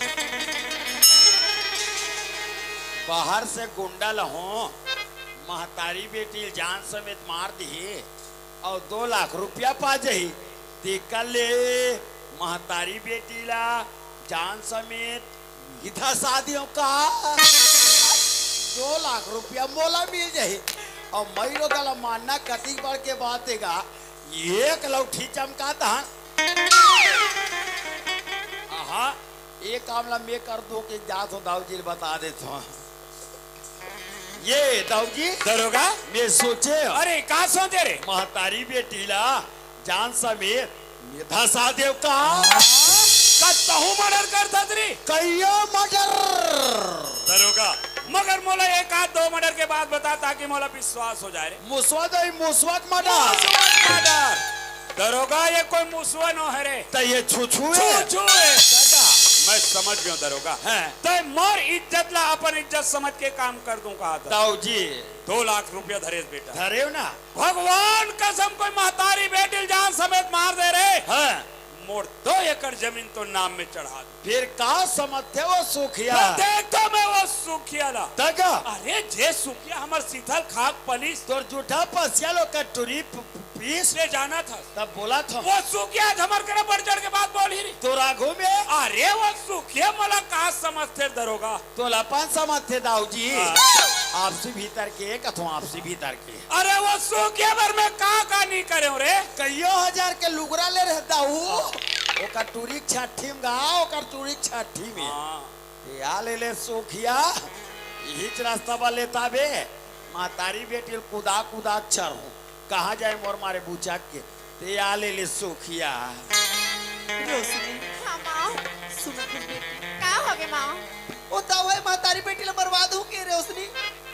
बाहर से गुंडा ल हों, महतारी बेटी ल जान समेत मार दिही। अउ दो लाख रुपया पा जही, तेकर ले महतारी बेटी ला जान समेत धसा दियो का? दो लाख रुपया मोला मिल जही, अउ मई लोग ला मानना कतिक बड़ के बात हे गा, एक लौठी चमका दहन। आहा, ये काम ला मैं कर दूं कि जात हों दाऊ जी ल बता देत हों। ये दाऊ जी, दरोगा? मैं सोचे। अरे, का सोचे रे? महतारी बेटी ला जान समेत धसा देव का? का तहूं मर्डर कर दत रे? कइयो मर्डर। दरोगा, मगर मोला एक आध दो मर्डर के बात बता, ताकि मोला विश्वास हो जाए रे। मुसवा दई, मुसवा के मर्डर। मुसवा के मर्डर। दरोगा, ये कोई मुसवा नो हरे। त ये छुछुए। छुछुए। दादा। मैं समझ गयो दरोगा। हैं। तैं मोर इज्जत ला अपन इज्जत समझ के काम कर दूं कहा था। दाऊ जी। दो लाख रुपया धरेस बेटा। धरेव ना। भगवान कसम, कोई महतारी बेटी ल जान समेत मार दे रे। हैं। मोर दो एकड़ जमीन तो नाम में चढ़ा दे। फिर का समझथे वो सुखिया? त देख तो मैं वो सुखिया ला। त का? अरे जे सुखिया हमर सीथल खाक पलिस। तोर जूठा पसिया ल ओकर टूरी प-, प-, पीस। ले जाना था। तब बोला था। वो सुखिया आज हमर करा बढ़ चढ़ के बात बोलही रे। तोर आगू में? अरे वो सुखिया मोला का समझथे दरोगा? तोला अपन समझथे दाऊ जी। हाँ। आपसी भीतर के, कथों आपसी भीतर के। अरे वो सुखिया बर मैं का का नहीं करेंव रे? कइयो हजार के लुगरा ले रहे दाऊ। ओकर टूरी के छट्ठी में गा, ओकर टूरी के छट्ठी में। हाँ। ए आ ले ले सुखिया, इहीच रास्ता बा लेता बे। महतारी बेटी ल कुदा कुदा चरहूं। कहाँ जाए मोर मारे बुचक के। ते आ ले ले सुखिया। रोशनी। हाँ, माँ। सुन मोर बेटी। का होगे, माँ? ओ दाऊ हे महतारी बेटी ल मरवा दूं के रोशनी?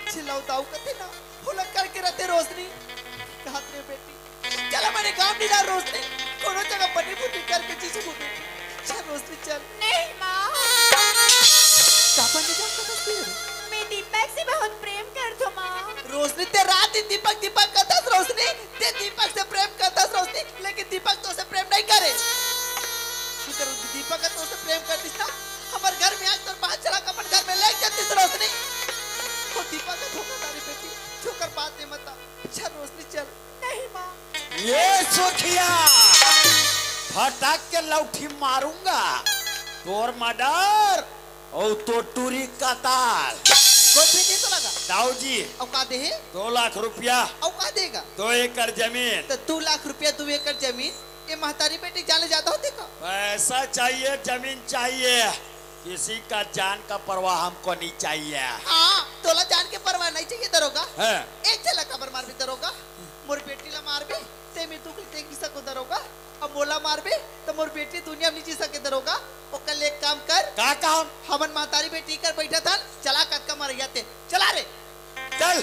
छिलऊ दाऊ कथे ना, भुलक्कड़ के रथे रोशनी। कहत रे बेटी, चल हमर गाँव निला रोशनी, कोनो जगह बनी बुनी करके जी जबो बेटी। चल रोशनी, चल। नहीं, माँ। का बने जात हस तैं? मैं दीपक से बहुत प्रेम करथों, माँ। रोशनी, तैं रात दिन दीपक, दीपक करथस रोशनी, तैं दीपक से प्रेम करथस रोशनी, लेकिन दीपक तोसे प्रेम नहीं करे। अगर दीपक ह तोसे प्रेम करतिस ना, हमर घर में आज तोर बांह छरा के अपन घर में लेग जातिस रोशनी। ओ दीपक ह धोखाधारी बेटी, छोकर बात नहीं मता। चल रोशनी, चल। नहीं, माँ। ये सुखिया, फटक के लौठी मारूंगा। तोर मर्डर अउ तोर टूरी कताल। कोई भी नहीं तो लगा। दाऊ जी। अउ का दे हे? दो लाख रुपया। अउ का देगा? दो एकड़ जमीन। तो दो लाख रुपया, दो एकड़ जमीन, ये महतारी बेटी जाने ज्यादा होते का? पैसा चाहिए, जमीन चाहिए, किसी का जान का परवाह हमको नहीं चाहिए। हाँ, तोला जान के परवाह नहीं चाहिए दरोगा। हाँ। एक झलक काबर मारबे दरोगा? मोर बेटी ला मारबे, ते में दुख देख भी सको दरोगा। अब मोला मारबे, तो मोर बेटी दुनिया में नहीं जी सके दरोगा। ओकर ले एक काम कर। का काम? हमन महतारी बेटी कर बैठा था, चला कतका मरैया ते। चला रे। चल,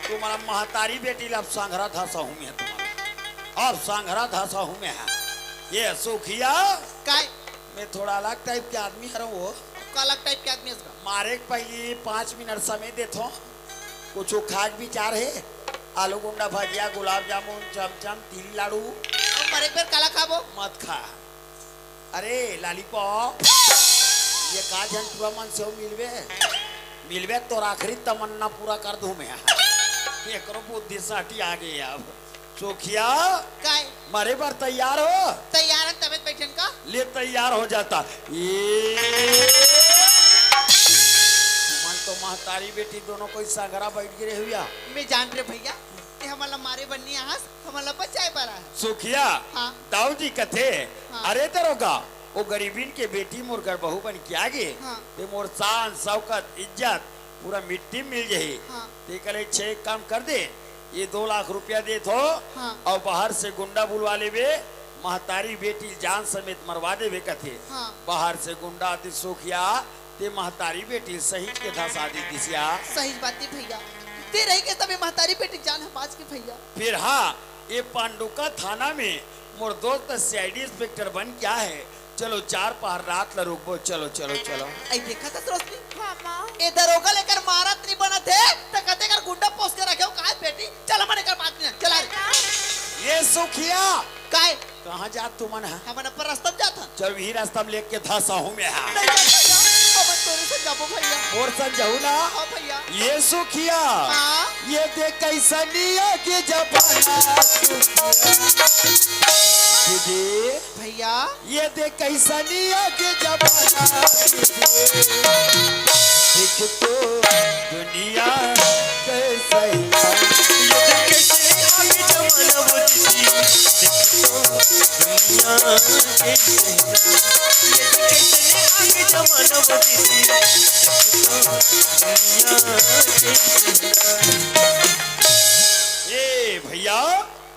तुम्हारा महतारी बेटी ला अब संघरा धसहूं मैं तुम्हारा। अब संघरा धसहूं मैं। ये सुखिया। काय? मैं थोड़ा अलग टाइप के आदमी हरंव वो। का अलग टाइप के आदमी हस का? मारे के पहली पाँच मिनट समय देथों। कुछ खाक विचार हे? आलू गुंडा भजिया, गुलाब जामुन, चमचम, तिली लाडू। अब मरे के बेर काला खाबो? मत खा। अरे लॉलीपॉप, ये का झन टुरा मन से हो मिलबे? मिलबे तोर आखिरी तमन्ना पूरा कर दूं मैं। एकरो बुद्धि साटी आ गई अब। सुखिया, काय? मरे बर तैयार हो? तैयार हन, तबे त बैठन का? ले तैयार हो जाता। ये तुमन तो महतारी बेटी दोनों कोई संघरा बैठ गे रहे हुआ। मैं जान रे भैया, ते हमन ला मारे बर नहीं आहस, हमन ला बचाए बर आहस। सुखिया, हाँ। दाऊ जी कथे, हाँ। अरे दरोगा, वो गरीबिन के बेटी मोर घर बहू बन के आ गे, हाँ। ते मोर शान, शौकत, इज्जत पूरा मिट्टी में मिल जाही। हाँ। ते कले छे एक काम कर दे, ये दो लाख रुपया देत हो, हाँ। अउ बाहर से गुंडा बुलवा लेबे, महतारी बेटी जान समेत मरवा देबे कथे। हाँ। बाहर से गुंडा आतिस सुखिया, ते महतारी बेटी सहित के धसा दे दिस या। सही बात हे भैया, ते रही के तबे महतारी बेटी जान ह बाच गे भैया। फिर हाँ, ये पांडुका थाना में मोर दोस्त सीआईडी इंस्पेक्टर बन के आए हे, चलो चार पहर रात ला रुकबो, चलो, चलो, चलो। अई देखत हस रोशनी? हाँ, माँ। ए दरोगा ल एकर मारत नइ बनत हे, त कथे एकर गुंडा पोस के रखे हो, काय बेटी? चल हमन एकर बात नइ, चल आ रे। माँ। ये सुखिया। काय? कहाँ जात तुमन ह? हमन अपन रास्ता म जात हन। चल वही रास्ता म लेके धसा हूँ मैं ह। नइ जात भैया, हमन तोरे संग जाबो भैया। मोर संग जाहू ना? हाँ भैया। ये सुखिया। हाँ। ये देख कइसनिया के जमाना सुखिया। दीदी। भैया। ये देख कइसनिया के जमाना दीदी। देख तो दुनिया कइसे हे। ये देख कइसनिया के जमाना वो दीदी। देख तो दुनिया कइसे हे। ये देख कइसनिया के जमाना वो दीदी। देख तो दुनिया कइसे हे। ए भैया,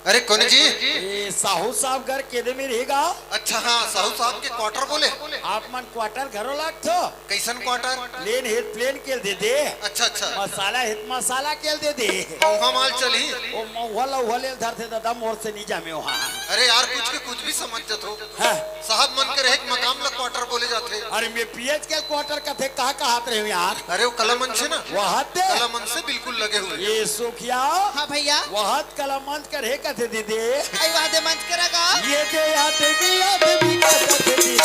अरे कोन जी? ए, साहू साहब घर केदे में रहेगा? अच्छा, हाँ, साहू साहब के क्वार्टर बोले। आप मन क्वार्टर घरो लागथो? कइसन क्वार्टर? प्लेन हे त प्लेन के ल दे दे। अच्छा, अच्छा। मसाला हे त मसाला के ल दे दे। मउहा माल चलही? ओ मउहा लउहा ले ल धरथे दादा, मोर से नइ जामे ओहा। अरे यार, कुछ के कुछ भी समझ जथो। हाँ। साहब मन के रहे के मकाम ला क्वार्टर बोले जाथे। अरे मैं पीएच के क्वार्टर कथे, कहाँ कहात रहे हो यार? अरे वो कला मंच हे ना? वहाँ ते? कला मंच से बिल्कुल लगे हुए। ये सुखिया। हाँ भैया। वहाँ कला मंच करे कथे दीदी। अई वहाँ दे मंच करा का? ये दे आदमी, आदमी का कथे दीदी।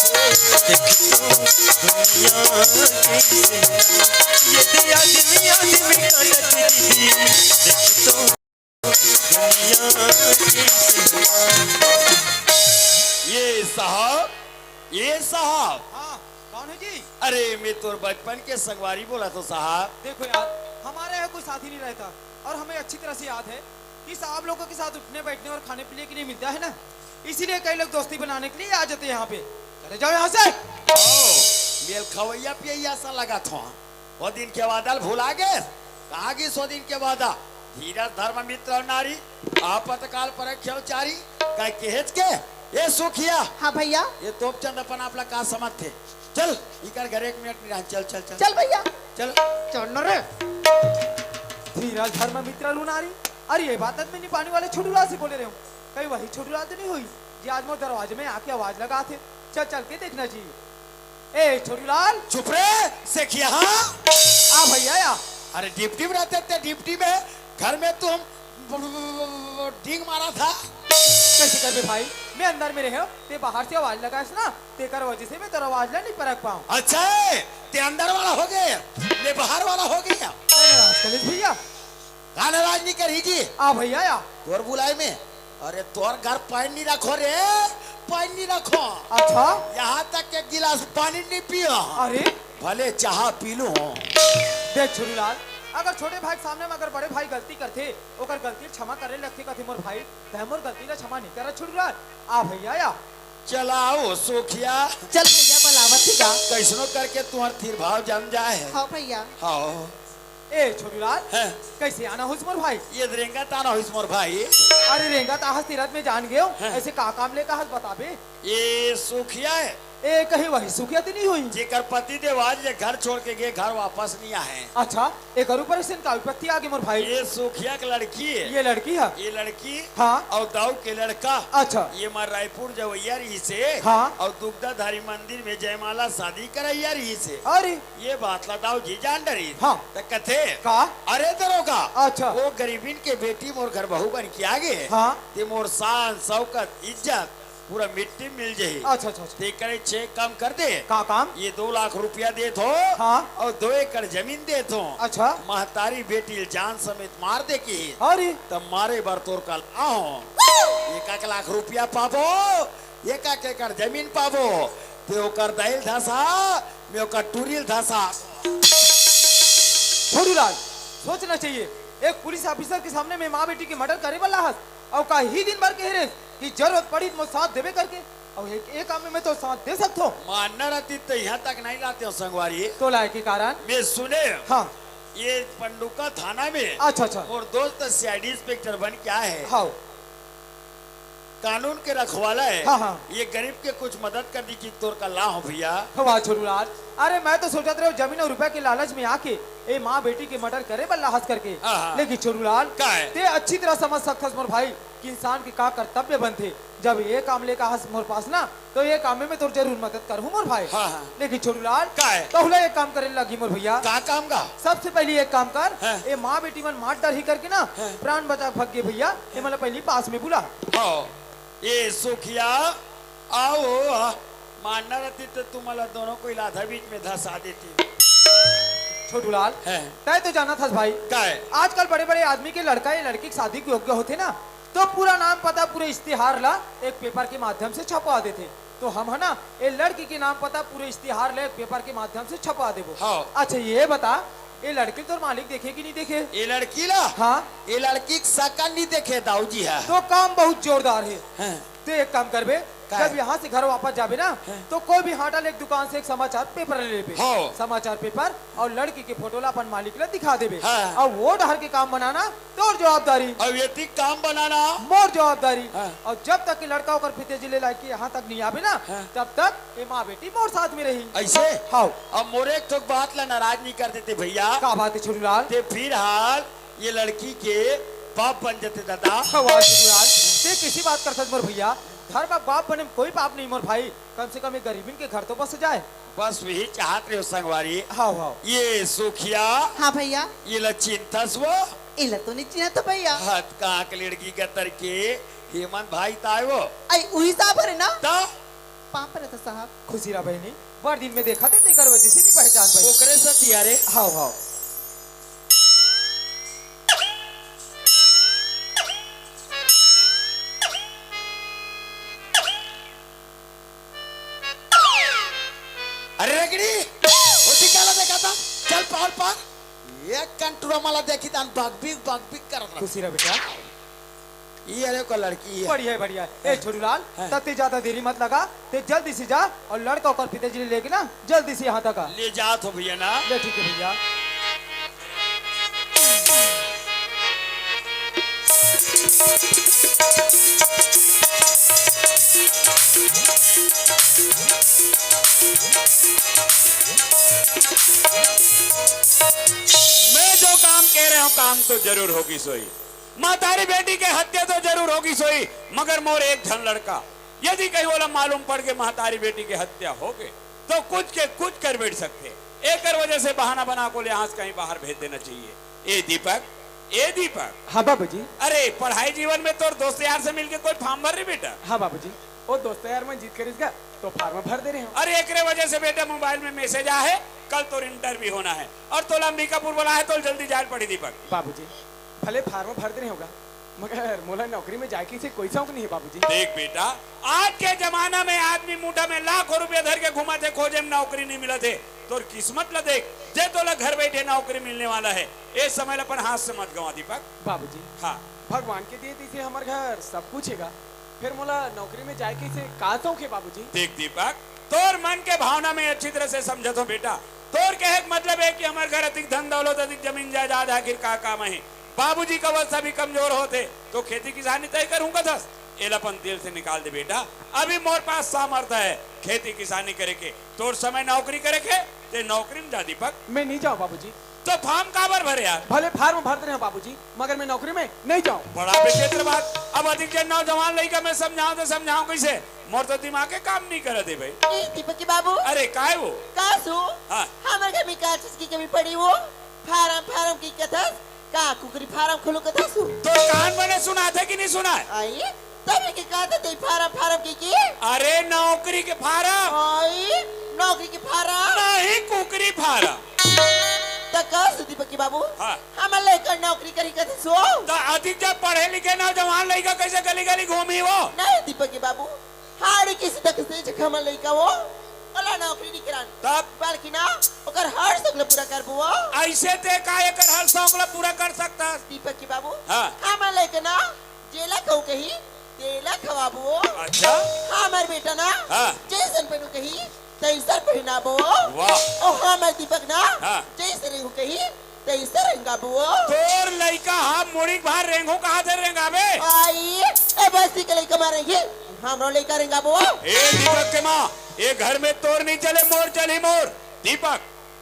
देख तो दुनिया कइसे हे। ये दे आदमी, आदमी का कथे दीदी। देख तो ये साहब, ये साहब। हाँ, कौन है जी? अरे, मैं तोर बचपन के संगवारी बोलत हों साहब। देखो यार, हमारे यहाँ कोई साथी नहीं रहता और हमें अच्छी तरह से याद है कि साहब लोगों के साथ उठने बैठने और खाने पीने के लिए मिलता है ना, इसीलिए कई लोग दोस्ती बनाने के लिए आ जाते हैं यहाँ पे। चले जाओ यहाँ से। ओ, मेल खवैया पियैया सा लगत हो। ओ दिन के वादा ल भुला गेस? कहाँ गिस ओ दिन के वादा? धीरज धर्म मित्र अउ नारी, आपतकाल परख ख्याव चारी, कह केहेच के, ए सुखिया। हाँ भैया। ए तोपचंद अपन आप ला का समझथे? चल, इकर घर एक मिनट नइ रहन, चल, चल, चल। चल भैया। चल। चल न रे। धीरज धर्म मित्र अउ नारी, अरे ये बात त मैं निपानी वाले छोटूलाल से बोले रहे हूँ, कहीं वही छोटूलाल तो नहीं हुई जी आज मोर दरवाजे में आके आवाज लगाथे? चल, चल के देखना जी। ए छोटूलाल। चुप रे, सेखिया। आ भैया या। अरे ड्यूटी में रहते ते ड्यूटी में, घर में तुम डींग मारा था। कइसे करबे भाई, मैं अंदर में रहे हूँ, ते बाहर से आवाज लगाएस ना, तेकर वजह से मैं तोर आवाज ला नइ परख पाऊँ। अच्छा, ते अंदर वाला हो गे, मैं बाहर वाला हो गे। अरे राज कलेश भैया, का नाराज नइ करही जी? आ भैया या। तोर बुलाई में, अरे तोर घर पानी नइ रखों रे, पानी नइ रखों। अच्छा। यहाँ तक एक गिलास पानी नइ पियों। अरे। भले चाहा पी लूँ। देख छोटूलाल, अगर छोटे भाई के सामने में अगर बड़े भाई गलती करथे, ओकर गलती ल क्षमा करे लगथे कथे मोर भाई, तैं मोर गलती ला क्षमा नइ करस छोटूलाल। आ भैया या। चला ओ सुखिया। चल भैया, बलावत हे का? कइसनो करके तुँहर थीर भाव जम जाए हे। हाँ भैया। हाँ। ए छोटूलाल, हाँ। कइसे आना होइस मोर भाई? ए रेंगत आना होइस मोर भाई। अरे रेंगत आहस तीरथ में जान गेव, हाँ। अइसे का काम ले कहस बताबे? ए सुखिया हे। ए कहीं वही सुखिया तो नइ होही? जेकर पति देव आज ले घर छोड़ के गे, घर वापस नइ आए। अच्छा, एकर ऊपर अइसन का विपत्ति आ गे मोर भाई? ए सुखिया के लड़की हे। ए लड़की हे? ए लड़की हाँ। अउ दाऊ के लड़का। अच्छा। ए मन रायपुर जवइया रहिस हे। हाँ। अउ दुग्धाधारी मंदिर में जयमाला शादी करइया रहिस हे। अरे। ए बात ला दाऊ जी जान डरिस। हाँ। त कथे, का? अरे दरोगा, अच्छा। ओ गरीबिन के बेटी मोर घर बहू बन के आ गे, हाँ। ते मोर शान, शौकत, इज्जत पूरा मिट्टी में मिल जाही। अच्छा, अच्छा, अच्छा। ते करे छे काम कर दे। का काम? ए दो लाख रुपया देत हों, हाँ। अउ दो एकड़ जमीन देत हों। अच्छा। महतारी बेटी ल जान समेत मार दे के हे। अरे। त मारे बर तोर करा हों। एक एक लाख रुपया पाबो, एक एक एकड़ जमीन पाबो, ते ओकर दाई ल धसा, मैं ओकर टूरी ल धसा। छोटूलाल, सोचना चाहिए। एक पुलिस ऑफिसर के सामने में माँ बेटी के मर्डर करे वाला हस, अउ का ही दिन भर कहे रहे कि जरूरत पड़ी त मोर साथ देबे करके, अउ एक, एक काम में मैं तोर साथ दे सकथों। मानना रहती त यहाँ तक नइ लातेंव संगवारी। तो लाए के कारण? मैं सुने। हाँ। ये पंडुका थाना में अच्छा, अच्छा। मोर दोस्त सीआईडी इंस्पेक्टर बन के आए हे। हाँ। कानून के रखवाला हे। हाँ, हाँ। ये गरीब के कुछ मदद कर दी कि तोर का ला हो भैया। वाह छोटू लाल, अरे मैं तो सोचत रहेंव जमीन अउ रुपया के लालच में आके ए माँ बेटी के मर्डर करे बर ला हस करके। हाँ, हाँ। लेकिन छोटू लाल, का हे? ते अच्छी तरह समझ सकथस मोर भाई कि इंसान के का कर्तव्य बनथे। जब ये काम लेके हस मोर पास ना, तो ये काम में मैं तोर जरूर मदद करहूँ मोर भाई। हाँ, हाँ। लेकिन छोटू लाल, का हे? तोहला एक काम करे लगही मोर भैया। का काम का? सबसे पहली एक काम कर, हाँ। ए माँ बेटी मन मार डरही करके ना, हाँ। प्राण बचा के भग गे भैया, ए मन ला पहली पास में बुला। हाँ। ए सुखिया, आओ, आ, मारना रहती तो तुम ला दोनों को आधा बीच में धसा देती। छोटू लाल, हाँ। तय तो जानत हस भाई, का हे? आजकल बड़े-बड़े आदमी के लड़का या लड़की के शादी के योग्य होथे ना, तो पूरा नाम पता, पूरे इश्तिहार ला एक पेपर के माध्यम से छपवा देथे। तो हम ह ना, ए लड़की के नाम पता पूरे इश्तिहार ला एक पेपर के माध्यम से छपवा देबो। हाँ। अच्छा, ये बता, ए लड़की तोर मालिक देखे कि नहीं देखे? ए लड़की ला? हाँ। ए लड़की के सकल नहीं देखे दाऊ जी हे। तो काम बहुत जोरदार हे। हाँ। ते एक काम करबे, का? जब यहाँ से घर वापस जाबे ना, हाँ। तो कोई भी हाटा ले एक दुकान से एक समाचार पेपर ले लेबे। हाँ। समाचार पेपर अउ लड़की के फोटो ला अपन मालिक ला दिखा देबे। हाँ। अउ वो डहर के काम बनाना तोर जवाबदारी। अउ ये ठीक काम बनाना मोर जवाबदारी। हाँ। अउ जब तक कि लड़का ओकर पिताजी ले लाइके यहाँ तक नहीं आबे ना, हाँ। तब तक ए माँ बेटी मोर साथ में रही। ऐसे? हाँ। अब मोरे एक ठो बात ला नाराज नहीं कर देते भैया। का बात हे छोटू लाल? ते फिर हाल ये लड़की के बाप बन जाते दादा। वाह छोटू लाल, ते कैसी बात करथस मोर भैया? घर में बाप बने में कोई पाप नहीं मोर भाई, कम से कम ये गरीबन के घर तो बस जाए। बस वही चाहत रहे हो संगवारी। हाँ, हाँ। ये सुखिया। हाँ भैया। ये ला चिंतस वो। इला तो नहीं चिन्हत हो भैया। हाथ का आंख लड़की का तरके हेमंत भाई ताय वो। आई उही साहब हरे ना? ता? पाँव परत हो साहब। खुशी रहा बहनी, बड़ दिन में देखा थे, तेकर वजह से नहीं पहचान पाई। ओकरे सती अरे। हाँ, हाँ। अरे रेगड़ी, ओती काला देखा था? चल पार पार। एक कंटुरा माला देखी तान बगबिक बगबिक करत रहा। खुशी रहा बेटा। ये अरे को लड़की है। बढ़िया है, बढ़िया है। ए छोटू लाल, हाँ। तब ते ज्यादा देरी मत लगा, ते जल्दी से जा अउ लड़का ओकर पिताजी ले लेके ना जल्दी से यहाँ तक आ। ले जात हो भैया ना। ले ठीक है भैया। मैं जो काम कह रहा हूँ, काम तो जरूर होगी सोई। महतारी बेटी के हत्या तो जरूर होगी सोई, मगर मोर एक झन लड़का, यदि कहीं ओला मालूम पड़ के महतारी बेटी के हत्या हो गए, तो कुछ के कुछ कर बैठ सकते। एकर वजह से बहाना बना को ले आज कहीं बाहर भेज देना चाहिए। ए दीपक, ए दीपक। हाँ बाबूजी। अरे, पढ़ाई जीवन में तोर दोस्त यार से मिलके कोई form भर रही बेटा? हाँ बाबूजी, वो दोस्त यार मन जिद करिस गा, तो form भर दे रहे हो। अरे, एकरे वजह से बेटा mobile में message आ है, कल तोर interview होना है और तोला अंबिकापुर बोला है, तो जल्दी जाए पड़ी दीपक। बाबूजी, भले form भर दे रहे होगा, मगर मोला नौकरी में जाए के से कोई शौक नहीं है बाबूजी। देख बेटा, आज के जमाना में आदमी मुठा में लाखों रुपया धर के घुमाथे, खोजे में नौकरी नहीं मिलत हे। तोर किस्मत ला देख, जे तोला घर बैठे नौकरी मिलने वाला है। ए समय ला अपन हाथ से मत गंवा दीपक। बाबूजी, हाँ। भगवान के दिए तैसे हमर घर सब कुछ हेगा, फिर मोला नौकरी में जाए के से का शौक है बाबूजी? देख दीपक, तोर मन के भावना में अच्छी तरह से समझत हो बेटा। तोर कहे के मतलब है कि हमर घर अधिक धन दौलत, अधिक जमीन जायदाद है, आखिर का काम है? बाबूजी का अवस्था भी कमजोर होते, तो खेती किसानी तय करूंगा दस। एला अपन दिल से निकाल दे बेटा, अभी मोर पास सामर्थ्य है खेती किसानी करे के। तोर समय नौकरी करे के, ते नौकरी में जा दीपक। मैं नहीं जाऊँ बाबूजी। तो form काबर भरे यार? भले form भर दे रहे हो बाबूजी, मगर मैं नौकरी में नहीं जाऊँ। बड़ा विचित्र बात। अब अधिक जन नौजवान लइका मैं समझाऊँ तो समझाऊँ कैसे? मोर तो दिमाग के काम नहीं करत हे भाई। ए दीपक के बाबू। अरे काय वो? का सु? हाँ। हमर घर में का चीज की कमी पड़ी वो? Farm, farm की कथस? का कुकरी farm खोलो कथस? तो कान बने सुनाथे कि नहीं सुनाय? आई, तभी के कहत हे farm, farm की की? अरे नौकरी के farm। आई, नौकरी के farm? नहीं, कुकरी farm। त का सु दीपक के बाबू? हाँ। हमर लइका नौकरी करी कथस वो? त अधिक जब पढ़े लिखे नौजवान लइका कैसे गली गली घूमी वो? नहीं दीपक के बाबू, हाड़ी किसी तक से जखा में लइका वो, ओला नौकरी नहीं करान। तब? बल्कि ना, ओकर हर शौक ला पूरा करबो वो। ऐसे ते का एकर हर शौक ला पूरा कर सकता? दीपक के बाबू, हाँ। हमर लइका ना, जेला कहूँ कही, तेला खवाबो। अच्छा। हमर बेटा ना, हाँ। जैसन पहनू कही, तैसन पहनाबो। वाह। और हमर दीपक ना, हाँ। जैसे रहू कही, कइसे रेंगाबो? तोर लइका हा मुड़ी के भार रेंगो कहाथे, रेंगाबे? आई, ए बस्ती के लइका मारेंगे, हमरो लइका रेंगाबो। ए दीपक के माँ, ए घर में तोर नहीं चले, मोर चली मोर। दीपक,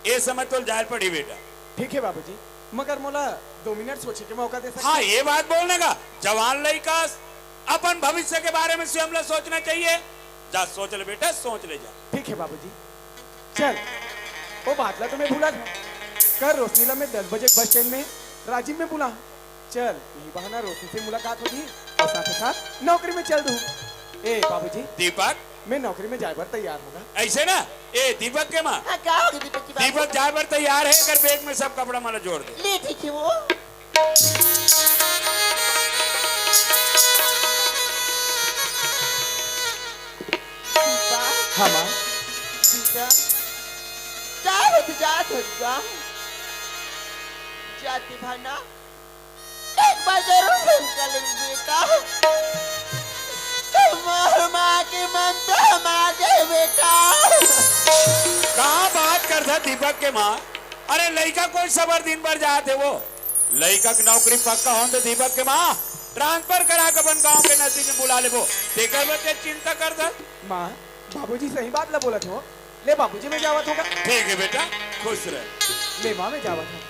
ए समय तोल जाए पड़ी बेटा। ठीक है बाबूजी, मगर मोला दो मिनट सोचे के मौका दे सकते? हाँ, ये बात बोलने का, जवान लइका, अपन भविष्य के बारे में स्वयं ला सोचना चाहिए। जा सोच ले बेटा, सोच ले जा। ठीक है बाबूजी। चल, वो बात ला तो मैं भुला था। कल रोशनी ला मैं दस बजे बस स्टैंड में राजिम में बुला। चल, यही बहाना रोशनी से मुलाकात होगी और साथ ही साथ नौकरी में चल दूँ। ए बाबूजी, दीपक। मैं नौकरी में जाए बर तैयार होगा। ऐसे ना, ए दीपक के माँ। हाँ, का होगे दीपक की बात? दीपक जाए बर तैयार है, अगर बैग में सब कपड़ा मला जोड़ दे। ले ठीक है वो। दीपक। हाँ माँ। बेटा, का होत जात हस गा? जाति भाना, एक बार जरूर फोन कर लेंगे बेटा। तुम्हार माँ के मन तो हम आ गए बेटा। का बात करथा दीपक के माँ? अरे लइका कोई सबर दिन भर जात हे वो। लइका के नौकरी पक्का होन तो दीपक के माँ ट्रांसफर करा के अपन गांव के नजदीक में बुला लेबो। तेकर बर ते चिंता करथा। माँ, बाबूजी सही बात ला बोलत हो। ले बाबूजी, मैं जावत हूँ का। ठीक है बेटा, खुश रह। ले माँ, मैं जावत हूँ।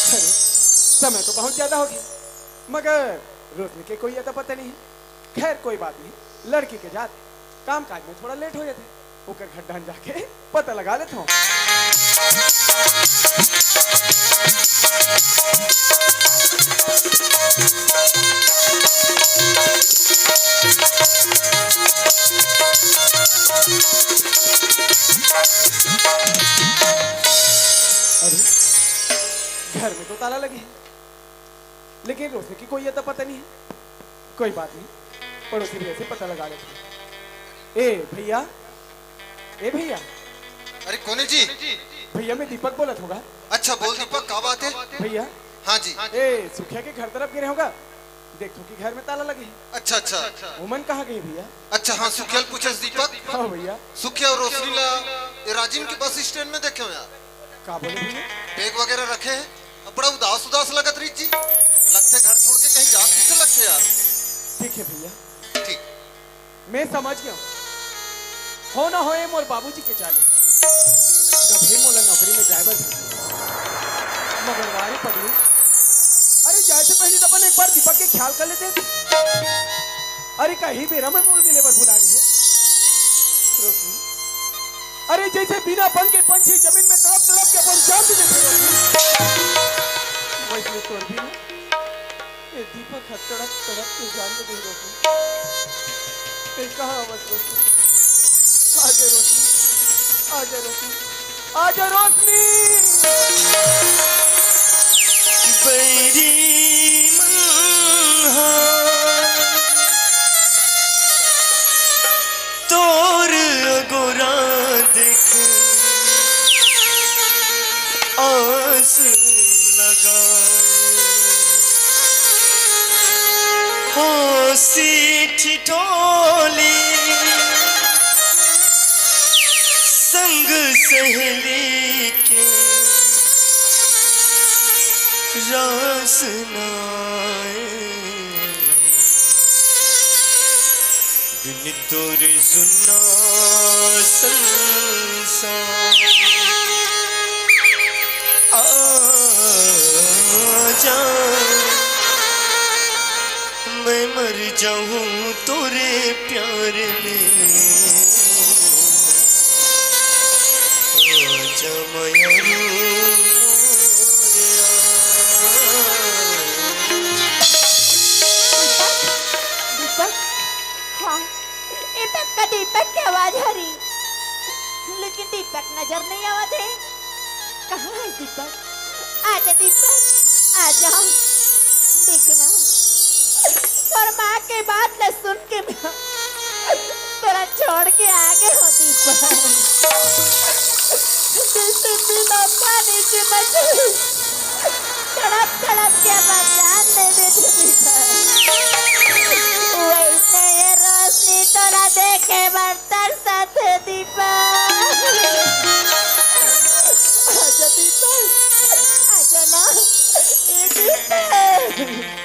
अरे, समय तो बहुत ज्यादा हो गया, मगर रोशनी के कोई अता पता नहीं है। खैर, कोई बात नहीं, लड़की के जात काम काज में थोड़ा लेट हो जाथे, ओकर घर डहन जाके पता लगा लेत हूँ। अरे, घर में तो ताला लगे है, लेकिन रोशनी के कोई अता पता नहीं है। कोई बात नहीं, पड़ोसी भैया से पता लगा लेते हैं। ए भैया, ए भैया। अरे कोने जी? भैया, मैं दीपक बोलत हूँ गा। अच्छा बोल दीपक, का बात है? भैया। हाँ जी। ए सुखिया के घर तरफ गे रहेंव गा, देखथों कि घर में ताला लगे हे। अच्छा अच्छा। ओमन कहाँ गे भैया? अच्छा हाँ, सुखिया ल पूछस दीपक। हाँ भैया। सुखिया अउ रोशनी ला ए राजिम के बस स्टैंड में देखेंव यार। का बोले भैया? बैग वगैरह रखे हे, अब बड़ा उदास उदास लगत रहिस जी। लगथे घर छोड़ के कहीं जात कइसे लगथे यार। ठीक है भैया। ठीक। मैं समझ गेंव। हो ना होए मोर बाबूजी के चाले, तभे मोला नौकरी में जाए बर भेजे। मगर वाह रे पगलू, अरे जाए से पहले तो अपन एक बार दीपक के ख्याल कर लेते। अरे कहीं बेरा में मोर मिले बर बुला रहे हे। रोशनी, अरे जैसे बिना पंख के पंछी जमीन में तड़प तड़प के अपन जान दे देथे रोशनी, वैसे तोर भी ना ए दीपक ह तड़प तड़प के जान दे दे रोशनी। ए कहाँ हवस रोशनी? आजा रोशनी, आजा रोशनी, आजा रोशनी। बैरी मन ह तोर अगोरा देख आस लगाए। होसी ठिठोली संग सहेली के रास नाए। बिन तोर सुन्ना संसार। आजा, मैं मर जाऊं तोरे प्यार में। आजा मयारू मोरया। दीपक, दीपक, हाँ, ए पक्का दीपक के आवाज हरी, लेकिन दीपक नजर नहीं आवत हे। कहाँ हे दीपक? आजा दीपक, आजा। देखना, तोर माँ के बात ला सुन के मैं तोला छोड़ के आ गे हों दीपक। जैसे बिना पानी के मछली तड़प तड़प के अपन जान दे देथे दीपक। दीपक।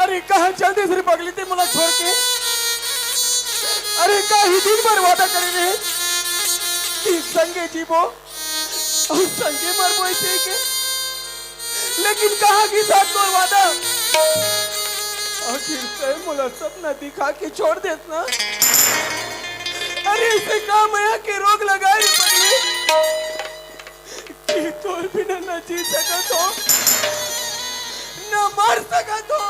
अरे कहाँ चल दे रे पगली ते मोला छोड़ के? अरे का ही दिन भर वादा करे रहे कि संगे जीबो अउ संगे मरबो ऐसे के, लेकिन कहाँ गिस तोर वादा? आखिर ते मोला सपना दिखा के छोड़ देस ना। अरे ऐसे का मया के रोग लगाए रे पगली? कि तोर बिना न जी सकत हो, न मर सकत हो।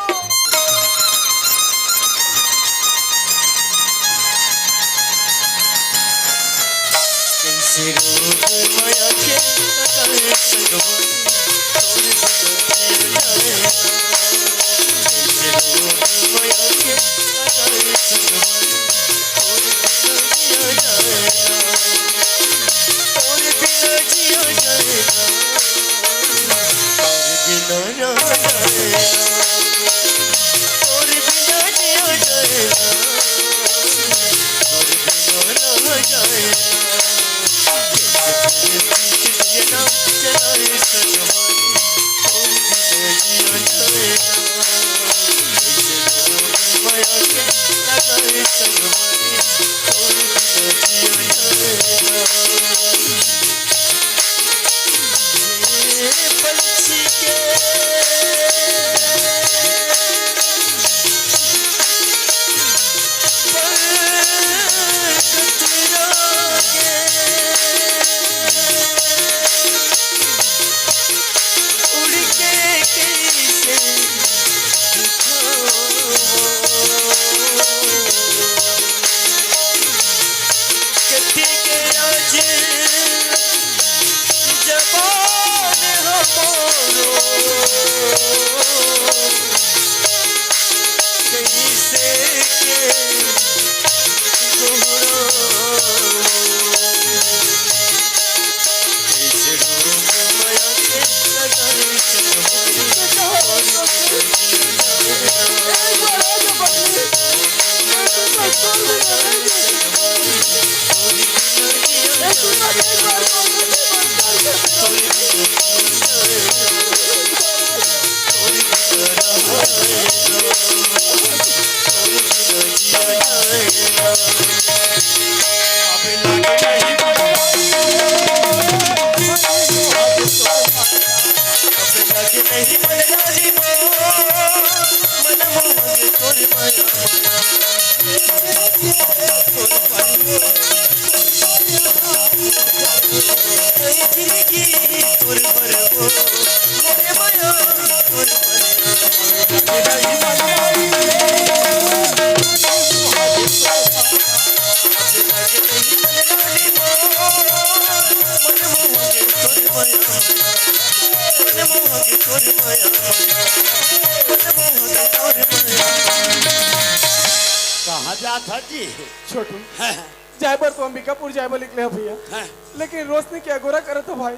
कहाँ जात हस जी? छोटू, हैं? जाए बर तो अंबिकापुर जाए बर निकले हो भैया, हैं? लेकिन रोशनी के अगोरा करत हो भाई।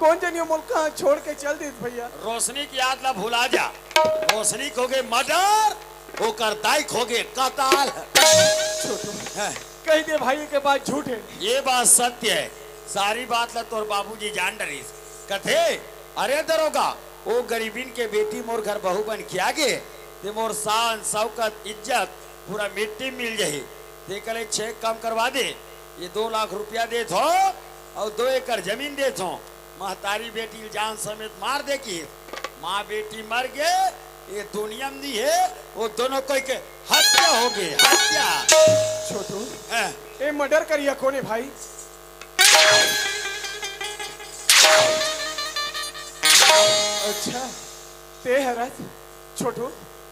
कौन जनी मोला कहाँ छोड़ के चल दिस भैया। रोशनी के याद ला भुला जा। रोशनी के होगे मर्डर, ओकर दाई के होगे कताल। छोटू, हैं? कहि दे भाई, के बात झूठ हे। ये बात सत्य हे। सारी बात ला तोर बाबूजी जान डरिस। कथे, "अरे दरोगा, ओ गरीबिन के बेटी मोर घर बहू बन के आगे, ते मोर शान, शौकत, इज्जत पूरा मिट्टी में मिल जाही। ते कले छे काम करवा दे, ये दो लाख रुपया देत हो अउ दो एकड़ जमीन देत हो।" महतारी बेटी ल जान समेत मार दे कि माँ बेटी मर गे, ये दुनिया में नहीं हे, वो दोनों कोई के हत्या हो गए, हत्या। छोटू, हैं? ए मर्डर करिया कोने भाई? अच्छा, ते हरस छोटू,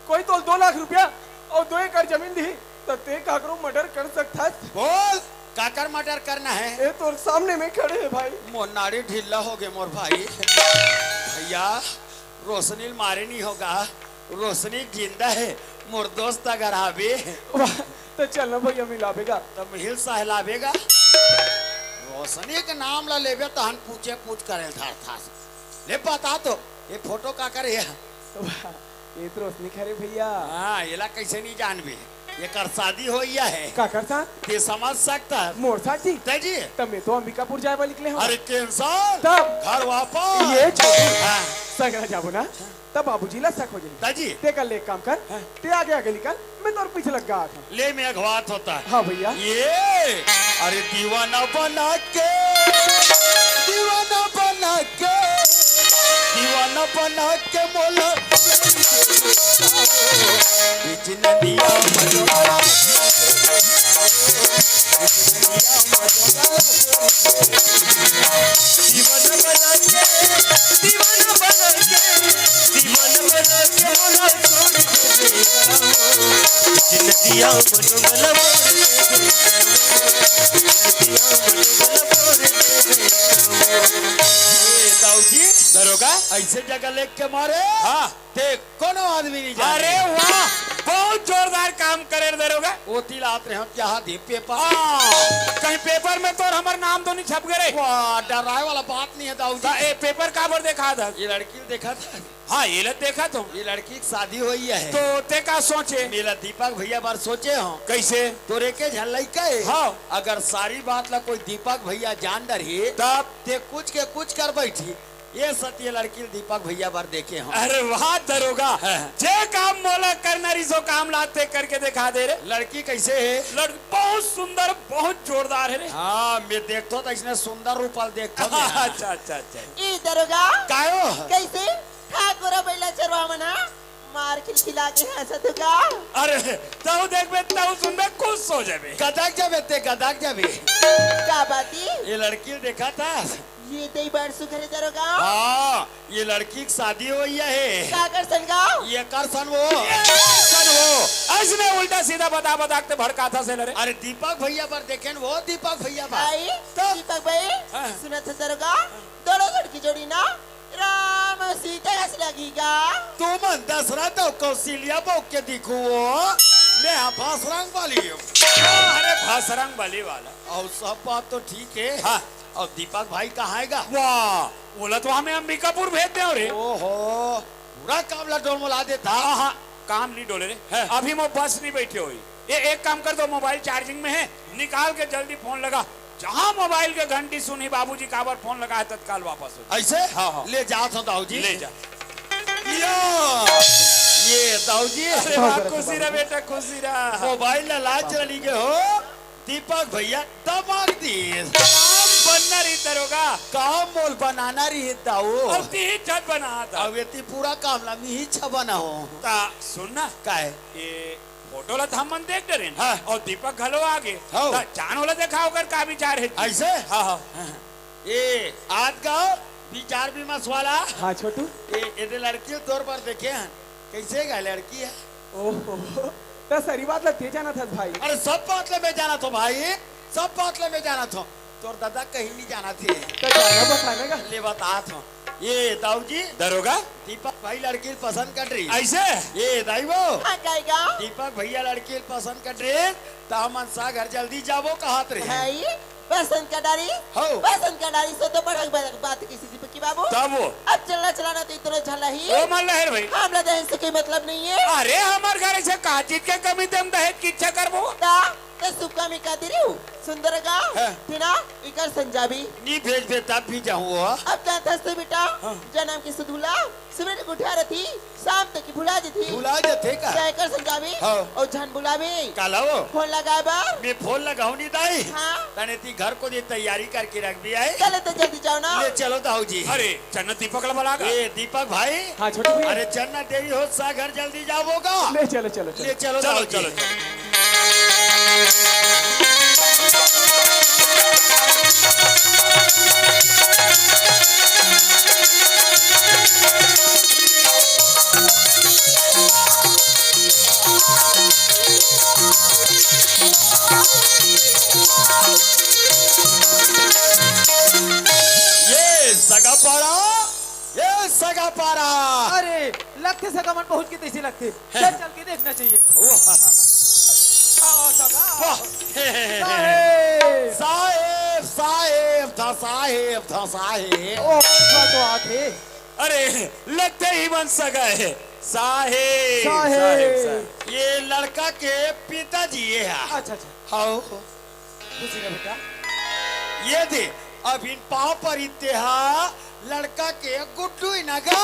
कोई तोल दो लाख रुपया अउ दो एकड़ जमीन दिही, त ते काकरो मर्डर कर सकथस? बोल, काकर मर्डर करना हे? ए तोर सामने में खड़े हे भाई। मोर नाड़ी ढीला हो गे मोर भाई। भैया, रोशनी ल मारे नहीं होगा, रोशनी जिंदा हे। मोर दोस्त अगर आबे, वाह, त चल ना भैया, मिलाबेगा। त मिहिल सहलाबेगा। रोशनी के नाम ला लेबे तहन पूछे पूछ करे धरथस। ले बता तो, ये फोटो काकर हे? वाह, ये तो रोशनी खरे भैया। हाँ, एला कैसे नहीं जानबे? एकर शादी होइया हे। काकर साथ? ते समझ सकथस। मोर साथ जी? तै जी। त मैं तो अंबिकापुर जाए बर निकले हूँ। अरे कैंसिल। तब? घर वापस। ये छोटू। हाँ। सगरा जाबो ना, तब बाबूजी ला शक हो जाही। तै जी। ते कर ले एक काम कर, हाँ। ते आगे आगे निकल, मैं तोर पीछे लग गा। ले मैं अगवात होता। हाँ भैया। ये, अरे दीवाना बना के, दीवाना बना के, दीवाना बना के मोला बीच नदिया मझोरा। दीवाना बना के, दीवाना बना के, दीवाना बना के मोला छोड़ दे। नदिया मझोरा मोड़ दे। ए, दाऊ जी, दरोगा? ऐसे जगह लेके मारे? हाँ। ते कोनो आदमी नहीं जाने। अरे वाह, बहुत जोरदार काम करे रे दरोगा। ओती लात रहे हम, यहाँ दे पेपर। हाँ, कहीं पेपर में तोर हमर नाम तो नहीं छप गे रे? वाह, डराए वाला बात नहीं है दाऊ जी। त ए पेपर काबर देखात हस? ये लड़की ल देखा था। हाँ, ये ले देखा तो। ये लड़की की शादी होइया हे। तो ते का सोचे? मेला दीपक भैया बर सोचे हो। कैसे? तोरे के झन लइका हे। हाँ। अगर सारी बात ला कोई दीपक भैया जान डरही, तब? ते कुछ के कुछ कर बैठी। ये सत्य लड़की ल दीपक भैया बर देखे हो। अरे वाह दरोगा, हाँ। जे काम मोला करना रहिस ओ काम ला ते करके देखा दे रे। लड़की कैसे हे? लड़की बहुत सुंदर, बहुत जोरदार हे रे। हाँ, मैं देखथों त इसने सुंदर रूप ल देखथों मैं। अच्छा, अच्छा, अच्छा। ई दरोगा। कायो? कैसे? ठाकुर बइला चरवा मन ह मार खिलखिला के हंसत हे का? अरे, तहु देखबे, तहु सुनबे, खुश हो जाबे। गदक जाबे ते, गदक जाबे। का बात हे? ये लड़की ल देखा था? ये तई बड़ सुघर हे दरोगा। हाँ, ये लड़की की शादी होइया हे। का कर सन गाँव? ये कर सन वो। ये कर सन वो। अइसने उल्टा सीधा बता बता के भड़काथस रे। अरे दीपक भैया बर देखे न वो, दीपक भैया बर। भाई, तो? दीपक भाई, हाँ। सुनत हस दरोगा? दोनों लड़की जोड़ी ना राम अउ सीता अस लगही गा। तुमन दशरथ अउ कौशल्या बहू के दिखहू ओ, मैं हा भसरंग बली। अरे भसरंग बली वाला। अउ सब बात तो ठीक हे। हाँ। अउ दीपक भाई कहाँ हे गा? वाह, ओला तो हमें अंबिकापुर भेज दे रे। ओहो, पूरा काम ला डोलमोला देथा। हाँ, हाँ, काम नहीं डोले रे। हैं। अभी मैं बस नहीं बैठे होही। ये एक काम कर दो, मोबाइल चार्जिंग में हे, निकाल के जल्दी फोन लगा। जहाँ मोबाइल के घंटी सुनही, बाबूजी काबर फोन लगा हे, तत्काल वापस हो। अइसे? हाँ, हाँ। ले जात हो दाऊ जी। ले जा। या, ये दाऊ जी। अरे वाह, खुशी रह बेटा, खुशी रह। मोबाइल ला लाज चली गए हो, दीपक भैया दबा दिस। काम बनना रही दरोगा। काम मोल बनाना रही दाऊ। अब ती ही छत बना था। अब ये ती पूरा काम ला मी ही छ बनाओ। ता सुन ना। काय? ये फोटो ला त हमन देख डरेन। हाँ। अउ दीपक घलो आगे। हाँ। त जान ओला देखा ओकर का विचार हे। अइसे? हाँ, हाँ। ए, आत गाँव विचार विमर्श वाला। हाँ, छोटू। ए, एदे लड़की ल तोर बर देखे हन। कइसे गा लड़की हे? ओहो, त सरी बात ला ते जानत हस भाई। अरे, सब बात ला मैं जानत हों भाई, सब बात ला मैं जानत हों। तोर ददा कहीं नहीं जानत हे। त जाना बताना गा। ले बतात हों। ए, दाऊ जी। दरोगा? दीपक भाई लड़की ल पसंद कर रही। अइसे? ए, दाई वो। हाँ, कहेगा। दीपक भैया लड़की ल पसंद कर रहे, त हमन सा घर जल्दी जाबो कहत रहे। भाई, पसंद कर डारी? हो। पसंद कर डारी, सो तो बड़ा बड़ा बात किसी दीपक की बाबू। तब वो? अब चलना चलाना तो इतना झल्ला ही। ओ मल्ला हे भाई। हमला दहेज से कोई मतलब नहीं है। अरे, हमर घर से का चीज के कमी, ते हम दहेज की इच्छा करबो? ता, ते शुभ कामी का दे रही हूँ। सुंदर गाँव, हाँ। तेना, इकर संजाबी। नी भेजबे तब भी जाहूँ वो। अब जानत हस ते बेटा, हाँ। जनम की सुधुला, सुबह उठा रही, शाम तक की भुला जथे। भुला जथे का? साइकिल संजाबी, हाँ। अउ झन बुलाबी। काला वो? फोन लगाए बर। मैं फोन लगाहूँ नी दाई। हाँ। तने ती घर कोती तैयारी करके रखबे आई। चले तो जल्दी जाओ ना। ले चलो दाऊ जी। अरे, चन्ना दीपक ला बुला गा। ए, दीपक भाई। हाँ, छोटू भैया। अरे, चन्ना देरी होत सा घर जल्दी जाबो गा। ले चलो, चलो, चलो। ले चलो, चलो, दाऊ जी। चलो, चलो। ये सगा पारा, ये सगा पारा। अरे, लगथे सगा मन पहुंच के तइसे लगथे। चल, चल के देखना चाहिए। वाह। आओ सगा। वाह। साहेब। साहेब, साहेब, था साहेब, था साहेब। ओ, का तो आथे। अरे, लगथे ही मन सगा हे। साहेब, साहेब। साहेब, साहेब। ये लड़का के पिताजी ये हे। अच्छा, अच्छा। हाँ। खुशी रह बेटा। ये दे, अब इन पाँव पर इत्ते हा लड़का के गुड्डू ही ना गा।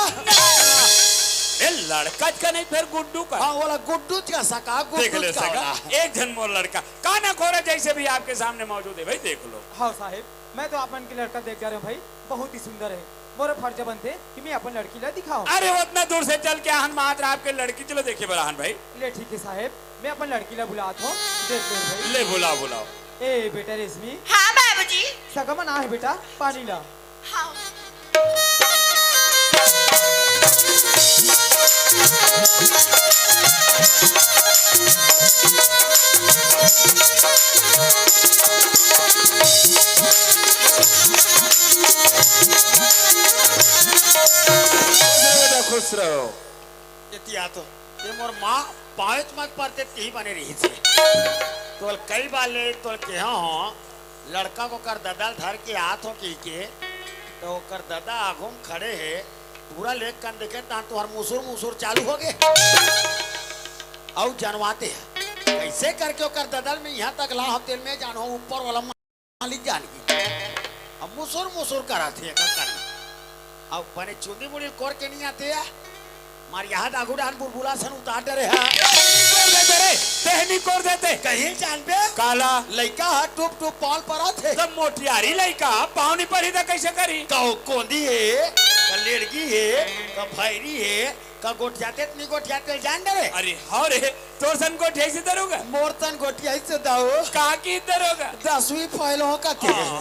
ए, लड़का का नहीं, फिर गुड्डू का। हाँ, वाला गुड्डू का सका, गुड्डू देख ले का सका, वाला। एक झन मोर लड़का, काना खोरा जैसे भी आपके सामने मौजूद है भाई, देख लो। हाँ साहेब, मैं तो आप मन के लड़का देख जा रहे हूँ भाई, बहुत ही सुंदर है। मोर फर्ज बनथे कि मैं अपन लड़की ला दिखाऊं। अरे, उतना दूर से चल के आहन मात्र आपके लड़की चलो देखे बर आहन भाई। ले ठीक है साहेब, मैं अपन लड़की ला बुलात हूँ, देख ले भाई। ले बुलाओ, बुलाओ। ए बेटा रेशमी। हाँ बाबूजी। सगा मन आहे बेटा, पानी ला। हाँ। खुश रहो बेटा, खुश रहो। एती आ तो, ये मोर माँ पाँच मत परते तेही बने रही थे। तोल कई बार ले तोल केहा हो, लड़का को कर ददा ल धर के आत हो कही के, तो ओकर ददा आघू म खड़े हे, पूरा लेक कन देखे, तहां तुहर मुसुर मुसुर चालू हो गे। अउ जनवाते हे, कैसे करके ओकर ददा ल मैं यहाँ तक ला हो, तेल में जान हो, ऊपर वाला मालिक जान ही। अब मुसुर मुसुर करत हे, का करना? अब बने चुंदी मुड़ी कोर के नहीं आते या? मार यहाँ दागू डान बुलबुला सन उतार डरे हा। कोर देते रे, तेहनी कोर देते। कहीं जान बे? काला। लइका हा टुप टुप पाल परत हे। जब मोटियारी लइका, पाँव नी परी त कैसे करी? कहूँ कोंदी हे, का लेड़गी हे, का भैरी हे, का गोठियाते त नी गोठियाते जान डरे? अरे, हाँ रे, तोर सन गोठियाई से दरोगा? मोर तन गोठियाई से दाऊ। का की दरोगा? दसवीं फेल हो का के? हाँ।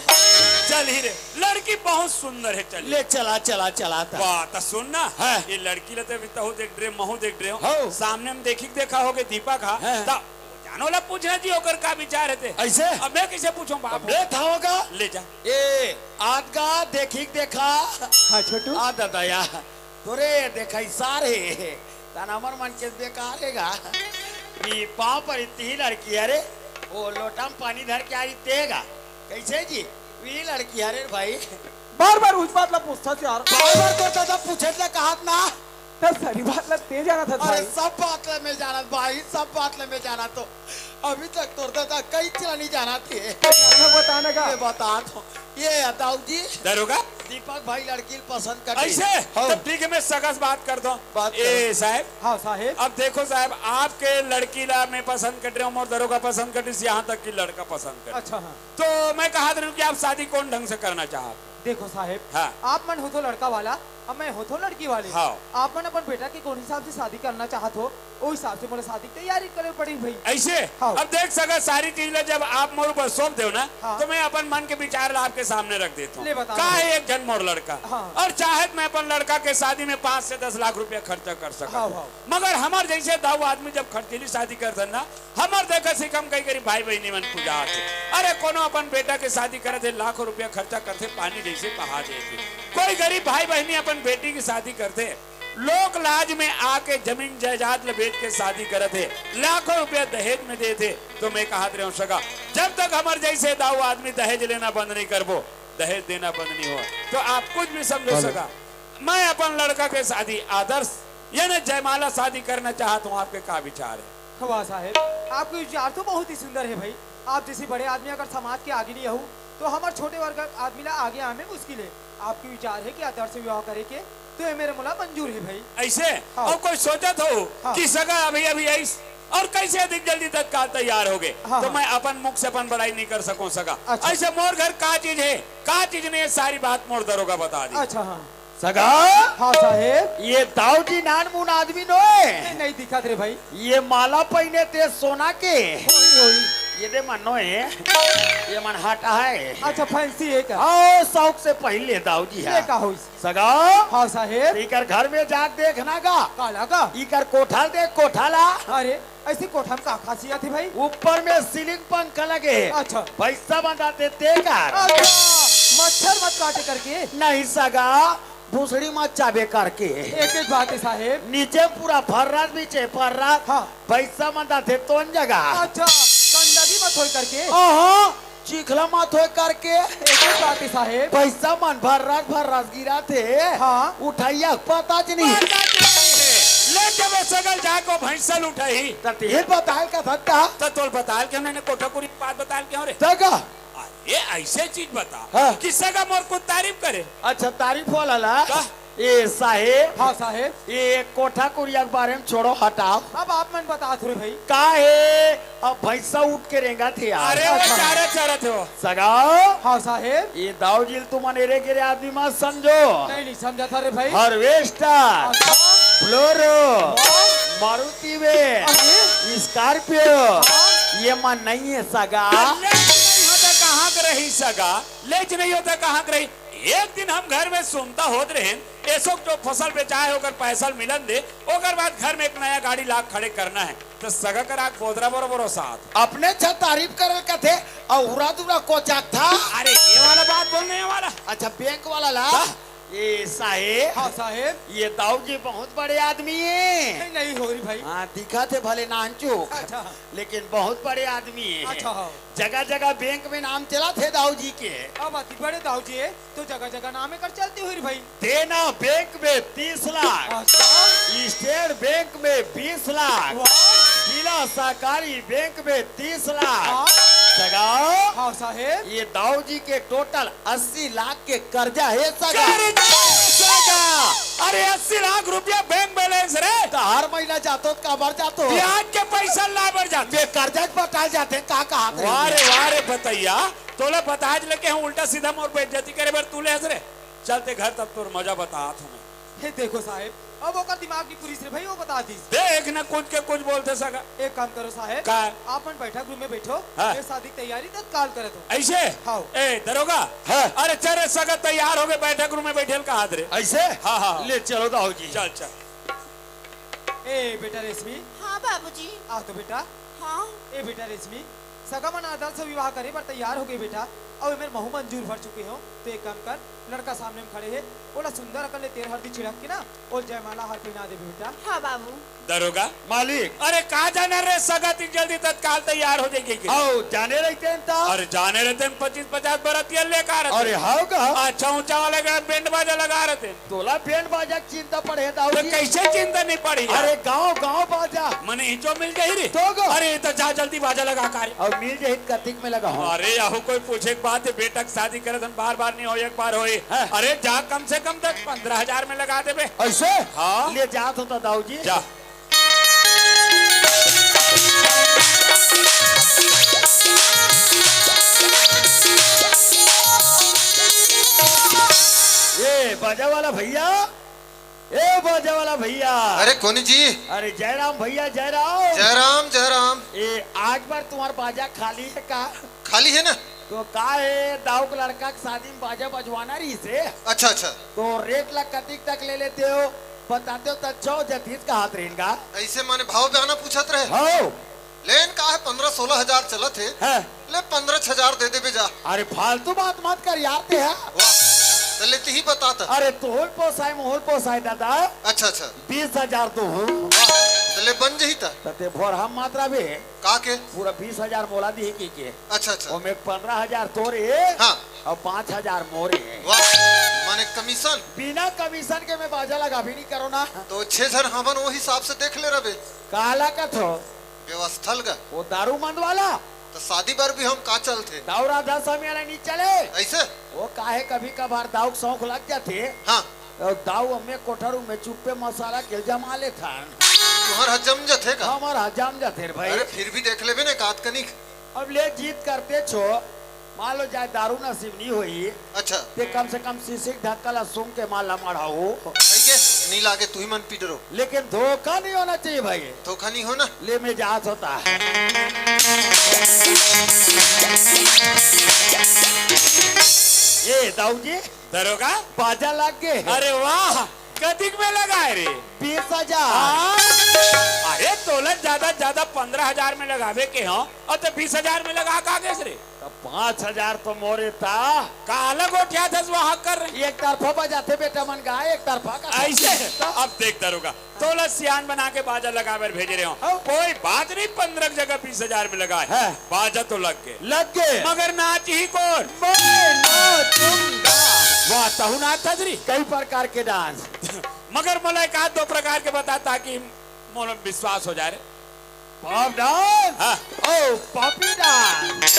चल ही रे, लड़की बहुत सुंदर है, चल। ले चला, चला, चला ता। वाह, त सुन ना, हाँ। ये लड़की ल ते अभी तहू देख डरे, महू देख डरे हो। हाँ। सामने म देखी के देखा होगे दीपक हा, हाँ। त जानो ला पूछना जी, ओकर का विचार हे ते? ऐसे? अब मैं कैसे पूछूं बाप? अब ले था होगा। ले जा। ए, आदगा देखी के देखा। हाँ, छोटू। आ दादा या। तोरे देखई सारे, तन हमर मन के बेकार हे गा। ई पाँव पर इतनी लड़की हे रे, ओ लोटा म पानी धर के आ रही ते गा। कैसे जी? ई लड़की हे रे भाई। बार बार उस बात ला पूछथस यार। बार बार तो दादा पूछे ले कहत ना। त सरी बात ला ते जानत हस अरे भाई। सब बात ला मैं जानत भाई, सब बात ला मैं जानत हो। अभी तक तोर दादा कई चला नहीं जानत हे। मैं बताने का। ये बतात हो। ये दाऊ जी। दरोगा? दीपक भाई लड़की ल पसंद कर रही। ऐसे? हाँ। तब ठीक है, मैं सगा से बात करता हूँ। बात ए, करो। साहेब। हाँ, साहेब। अब देखो साहेब, आपके लड़की ला मैं पसंद कर रहा हूँ और दरोगा पसंद कर रही, यहाँ तक कि लड़का पसंद कर रहा। अच्छा, हाँ। तो मैं कहत रहा हूँ कि आप शादी कौन ढंग से करना चाहत हो? देखो साहेब, हाँ। आप मन हो तो लड़का वाला, अब मैं हो तो लड़की वाली। हाँ। आप मन अपन बेटा के कौन हिसाब से शादी करना चाहत हो, ओ हिसाब से मोला शादी के तैयारी करे पड़ी भाई। ऐसे? हाँ। अब देख सगा, सारी चीज ला जब आप मोर ऊपर सौंप देव ना, हाँ। तो मैं अपन मन के विचार ला आपके सामने रख देता हूँ। ले बता का भाई। है एक झन मोर लड़का, हाँ। और चाहे त मैं अपन लड़का के शादी में पाँच से दस लाख रुपया खर्चा कर सकत हाँ, हूँ। हाँ। मगर हमर जैसे दाऊ आदमी जब खर्चीली शादी करथन ना, हमर देखा सिखम कई गरीब भाई बहिनी मन पूजा आथे। अरे कोनो अपन बेटा के शादी करत हे, लाखों रुपया खर्चा करथे, पानी जैसे बहा देथे। कोई गरीब भाई बहिनी अपन बेटी की शादी करथे, लोक लाज में आके जमीन जायदाद ल बेच के शादी करत हे, लाखों रुपया दहेज में देथे। तो मैं कहत रहे हूँ सगा, जब तक हमर जैसे दाऊ आदमी दहेज लेना बंद नहीं करबो, दहेज देना बंद नहीं हो, तो आप कुछ भी समझो सगा। मैं अपन लड़का के शादी आदर्श यानी जयमाला शादी करना चाहत हूँ, आपके का विचार है? वाह साहेब, आपके विचार तो बहुत ही सुंदर है भाई। आप जैसे बड़े आदमी अगर समाज के आगे नहीं आहू, तो हमर छोटे वर्ग आदमी ला आगे आवे में मुश्किल है। आपके विचार है कि आदर्श विवाह करे के, तो ये मेरे मोला मंजूर है भाई। ऐसे? हाँ। और कोई सोचत हो हाँ। कि सगा अभी अभी आइस और कैसे अधिक जल्दी तत्काल तैयार हो गए, हाँ, तो हाँ। मैं अपन मुख से अपन बड़ाई नहीं कर सकूं सगा। अच्छा। ऐसे मोर घर का चीज है, का चीज नहीं है, सारी बात मोर दरोगा बता दी। अच्छा, हाँ। सगा? हाँ साहेब। ये दाऊ जी नानमुन आदमी नोय। नहीं, नहीं दिखत रे भाई। ये माला पहिने ते सोना के। होई, होई। ये दे मन नोय। ये मन हटा है। अच्छा, फैंसी है का? आओ, शौक से पहले दाऊ जी ये है। का होइस? सगा? हाँ साहेब। इकर घर में जाके देखना का? काला का? इकर कोठा देख, कोठा ला। अरे, ऐसी कोठा में का खासियत है भाई? ऊपर में सीलिंग पंखा लगे है। अच्छा। पैसा बंधाते ते कर। अच्छा, मच्छर मत काटे करके। नहीं सगा, भुसड़ी मत चाबे करके। एक एक बात है साहेब। नीचे पूरा फर्रात, नीचे फर्रात। हाँ। पैसा बंधाते तोन जगह। अच्छा, गंदगी मत होई करके। ओहो, चिखला मत होय करके। एक बात है साहेब। पैसा मन भर्रास भर्रास गिराथे। हाँ। उठइया के पता च नहीं। पता च नहीं है। ले जबे सगा ल जाके भैंसा ल उठाही। त तेहे बताल का धत्ता। त तोल बताल के मैंने कोठा कुरी बात बताल के हो रे। त का? अरे ऐसे चीज बता हाँ। कि सगा मोर कुछ तारीफ करे। अच्छा, तारीफ वाला ला। का? ए साहेब। हाँ साहेब। ए कोठा कुरिया के बारे में छोड़ो, हटाओ। अब आप मन बता थोड़े भाई। का हे? अब भैंसा उठ के रेंगत हे यार। अरे वो अच्छा। चारा चरत हो। सगा। हाँ साहेब। ए दाऊ जी ल तुमन एरे गेरे आदमी मत समझो। नहीं, नहीं समझा था रे भाई। हार्वेस्टर, अच्छा। बोलेरो, वाह। मारुति वैन, अरे। स्कॉर्पियो, हाँ। ये मन नहीं है सगा। ले नहीं होता कहाँ के रही सगा, ले नहीं होता कहाँ के रही। एक दिन हम घर में सुनता होत रहेन, एसो जो फसल बेचाए ओकर पैसा मिलन दे, ओकर बाद घर में एक नया गाड़ी लाके खड़े करना है। तो सगा कर आँख बोदरा बरोबर हो साथ। अपने अच्छा तारीफ करल कथे, अउ उरा दुरा कोचाक था। अरे ये वाला बात बोलने वाला। अच्छा, बैंक वाला ला। का? ए साहेब। हाँ साहेब। ये दाऊ जी बहुत बड़े आदमी है। नहीं, नहीं हो रही भाई। हाँ, दिखा थे भले नानचुक। अच्छा। लेकिन बहुत बड़े आदमी है। अच्छा, हाँ। जगह जगह बैंक में नाम चला थे दाऊ जी के। अब अति बड़े दाऊ जी है, तो जगह जगह नाम एकर चलती हुई रे भाई। देना बैंक में तीस लाख, अच्छा। स्टेट बैंक में बीस लाख, वाह। जिला सहकारी बैंक में तीस लाख। हाँ। सगा। हाँ साहेब। ये दाऊ जी के टोटल अस्सी लाख के कर्जा हे सगा। कर्जा हे सगा। अरे अस्सी लाख रुपया बैंक बैलेंस रे। त हर महीना जातो त काबर जातो? ब्याज के पैसा ला बर जातो। ये कर्जा पटाए जाथे का कहा थे? वाह रे, वाह रे बतैया, तोला बताज लगे हूँ, उल्टा सीधा मोर बेइज्जती करे बर तू ले हस रे। चलते घर तब तोर मजा बतात हूँ मैं। हे देखो साहेब, अब ओकर दिमाग नहीं पुरिस रे भाई, वो बता दीस। देख न कुछ के कुछ बोलते सगा। एक काम करो साहेब, का? आप मन बैठक रूम में बैठो, हाँ। ये शादी की तैयारी तत्काल करत हो। ऐसे? हाँ। ए दरोगा, हाँ। अरे चल रे सगा, तैयार हो गए, बैठक रूम में बैठे ल कहा थे रे। ऐसे? हाँ, हाँ। ले चलो दाऊ जी। चल, चल। ए बेटा रेशमी। हाँ बाबूजी। आ तो बेटा। हाँ। ए बेटा रेशमी, सगा मन आदर्श से विवाह करे बर तैयार हो गए बेटा, अउ एमेर महू मंजूर भर चुके हो। तो एक काम कर, लड़का सामने में खड़े हे, ओला सुंदर अकन ले तेल हरदी छिड़क के ना, ओला जयमाला हार पहना दे बेटा। हाँ बाबू। दरोगा। मालिक। अरे का जाना रे सगा, इतनी जल्दी तत्काल तैयार हो जाएगी कि? आओ, जाने रहते हैं तो। अरे जाने रहते हैं, पच्चीस पचास बरातियां लेकर आ रहे थे। अरे हाँ का? अच्छा ऊंचा वाले का बैंड बाजा लगा रहे थे। तोला बैंड बाजा के चिंता पड़े हे दाऊ तो जी? कैसे चिंता नहीं पड़ी यार? अरे गांव गांव बाजा। मने इचो मिल जाही रे। तो गो। अरे तो जा जल्दी बाजा लगा का रे। अब मिल जाही कतिक में लगा हो। अरे यहू कोई पूछे के बात हे, बेटा के शादी करे धन बार बार नहीं हो, एक बार होए। हाँ। अरे जा कम से कम दस पन्द्रह हजार में लगा देबे। ऐसे? हाँ। ले जात हो तो दाऊ जी। जा। ए बाजा वाला भैया, ए बाजा वाला भैया। अरे कोनी जी। अरे जयराम भैया, जयराम। जयराम, जयराम। ए, आज बार तुम्हार बाजा खाली है का? खाली है ना। तो का है, दाऊ के लड़का के शादी में बाजा बजवाना रहिसे। अच्छा, अच्छा। तो रेट ला कतिक तक ले लेते हो, बताते हो तो अच्छा हो जतीस का हाथ रहेगा। ऐसे माने भाव बयाना पूछत रहे। हो। लेन का है, पन्द्रह सोलह हजार चलत हे। हाँ। ले पन्द्रह हजार दे देबे जा। अरे फालतू बात मत कर यार ते हा। वाह, तो ले तिही बतात। अरे तोहूल पोसाय, मोहूल पोसाय दादा। अच्छा, अच्छा। बीस हजार तो हूँ। वाह, तो ले बन जही ता। तो ते भोर हम मात्रा भी। का के? पूरा बीस हजार मोला दी की के। अच्छा, अच्छा। ओमे पन्द्रह हजार तोरे। हाँ। और पाँच हजार मोरे। वाह, माने कमीशन? बिना कमीशन के मैं बाजा लगा भी नहीं करो ना। तो छह जन हमन वो हिसाब से देख ले रबे। काला कथो? व्यवस्था लगा। वो दारू मंद वाला? तो शादी बर भी हम का चलथे? दाऊ राधा स्वामी वाला नहीं चले। ऐसे? वो काहे कभी कभार दाऊ के शौक लग जाथे। हाँ। और दाऊ हमें कोठरू में चुप्पे मसाला के जमा लेथन। तुम्हार हा जम जथे का? हमार हा जम जाथे रे भाई। अरे फिर भी देख लेबे ने कात कनिक। अब ले जीत करते छो, मान लो जाए दारू नसीब नहीं होई, अच्छा। ते कम से कम सीसी के ढक्कन ला सूंघ के माल ला मढ़ाओ। सही के, नहीं लागे तू ही मन पी डरो। लेकिन धोखा नहीं होना चाहिए भाई। धोखा नहीं होना। ले मैं जात होता। ए दाऊ जी, दरोगा? बाजा लग गए। अरे वाह, कतिक में लगाए रे? बीस हजार। हाँ? अरे तोला ज्यादा ज्यादा पन्द्रह हजार में लगावे के हो, और तो बीस हजार में लगा का गेस रे? तो पाँच हजार तो मोरे ता। काला गोठिया थस वहां कर रे। एक तरफा बजाथे बेटा मन गा, एक तरफा का। ऐसे? तो अब देख दरोगा, तोला सियान बना के बाजा लगावे भेजे रहे हो। हाँ। कोई बात नहीं, पन्द्रह जगह बीस हजार में लगाए। हाँ। बाजा तो लग गए। लग गए। मगर नाच ही कौन? मैं नाचूंगा। वाह, तहु नाच थस रे। कई प्रकार के डांस। मगर मोला एक आध दो प्रकार के बता, ताकि मोला विश्वास हो जाए रे। पाप डांस? हाँ। ओ, पापी डांस।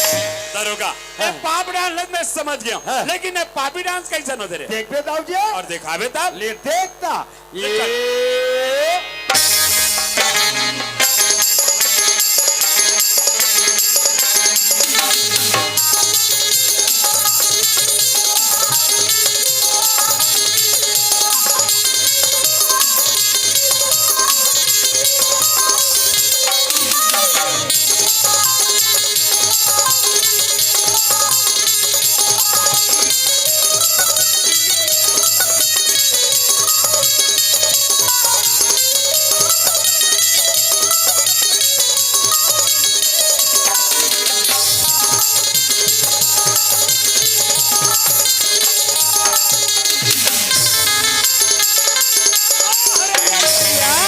दरोगा, हाँ। ये पाप डांस लग मैं समझ गया हूँ। हाँ। लेकिन ये पापी डांस कैसे होते रे? देखबे दाऊ जी। और दिखावे तब? ले देखता। ले चल। ये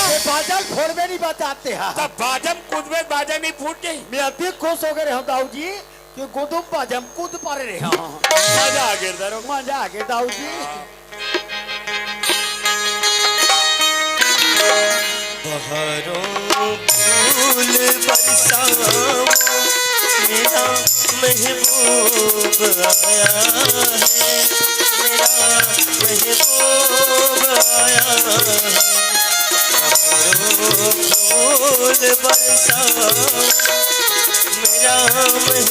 ये बाजा ल फोड़बे नहीं बजाते हैं। तब बाजा म कूदबे, बाजा नहीं फूट जाही। मैं अभी खुश हो गए रे हम दाऊ जी कि गुदुम बाजा म कूद पारे रे हम। मजा आ गया दरोगा। मजा आ गया दाऊ जी। बहारों फूल बरसाओ, मेरा महबूब आया है, मेरा महबूब आया है। बहारों फूल बरसाओ, मेरा महबूब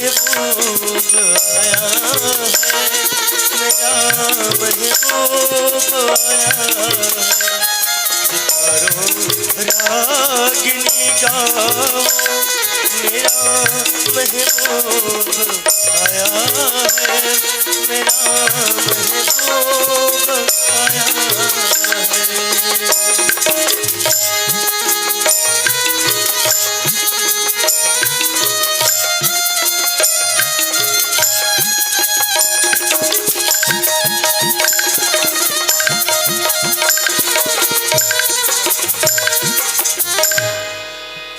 आया है, मेरा महबूब आया है। सितारों रागिनी गाओ, मेरा महबूब आया है, मेरा महबूब आया है।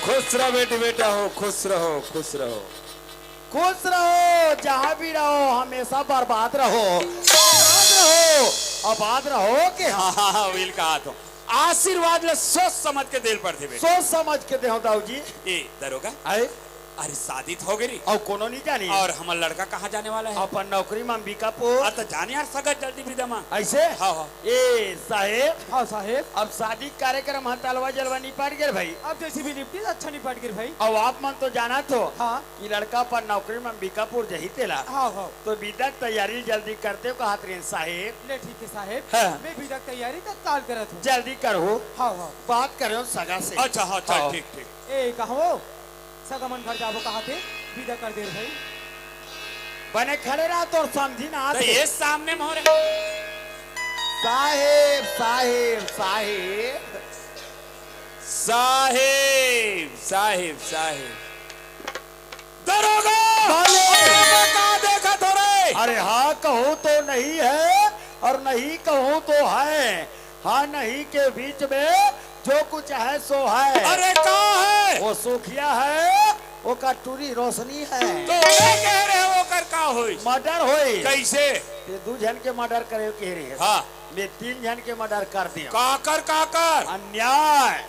खुश रहो बेटी, बेटा हो, खुश रहो, खुश रहो। खुश रहो, जहाँ भी रहो, हमेशा बर्बाद रहो, आबाद रहो, आबाद रहो के हाँ, हाँ, हाँ, विल कहा तो। आशीर्वाद ले सोच समझ के देल पड़थे बेटा। सोच समझ के दे हो दाऊ जी। ए, दरोगा। आए? अरे शादी तो हो गई रही। अउ कोनो नहीं जानी। अउ हमर लड़का कहाँ जाने वाला है? अपन नौकरी में अंबिकापुर। अरे तो जान यार सगा जल्दी बिदा मा। ऐसे? हाँ, हाँ। ए साहेब। हाँ साहेब। अब शादी कार्यक्रम ह तलवा जलवा निपट गे भाई। अब जैसे भी निपटी अच्छा निपट गे भाई। अउ आप मन तो जानत हो हाँ। कि लड़का अपन नौकरी में अंबिकापुर जही तेला। हाँ, हाँ। तो बिदा तैयारी जल्दी करते हो कहत रहे साहेब। ले ठीक है साहेब। हाँ। मैं बिदा तैयारी तत्काल करत हूँ। जल्दी करो। हाँ, हाँ। बात करो सगा से। अच्छा, हाँ, चल, हाँ। ठीक, ठीक। ए, कहो, सगा मन घर जाबो कहाथे, बिदा कर दे भाई। बने खड़े रहा, तोर समझी ना तो आथे। ये सामने मोरे। साहेब, साहेब, साहेब। साहेब, साहेब, साहेब। दरोगा! मालिक! अरे, मैं कहाँ देखा था रे? अरे हाँ कहूँ तो नहीं है और नहीं कहूँ तो है। हाँ नहीं के बीच में जो कुछ है सो है। अरे का है? वो सुखिया है, ओकर टूरी रोशनी है। तो मैं कह रहे हो ओकर का होई? मर्डर होई। कैसे? ते दू झन के मर्डर करे कह रहे हैं। हाँ। मैं तीन झन के मर्डर कर दिया। काकर, काकर? अन्याय,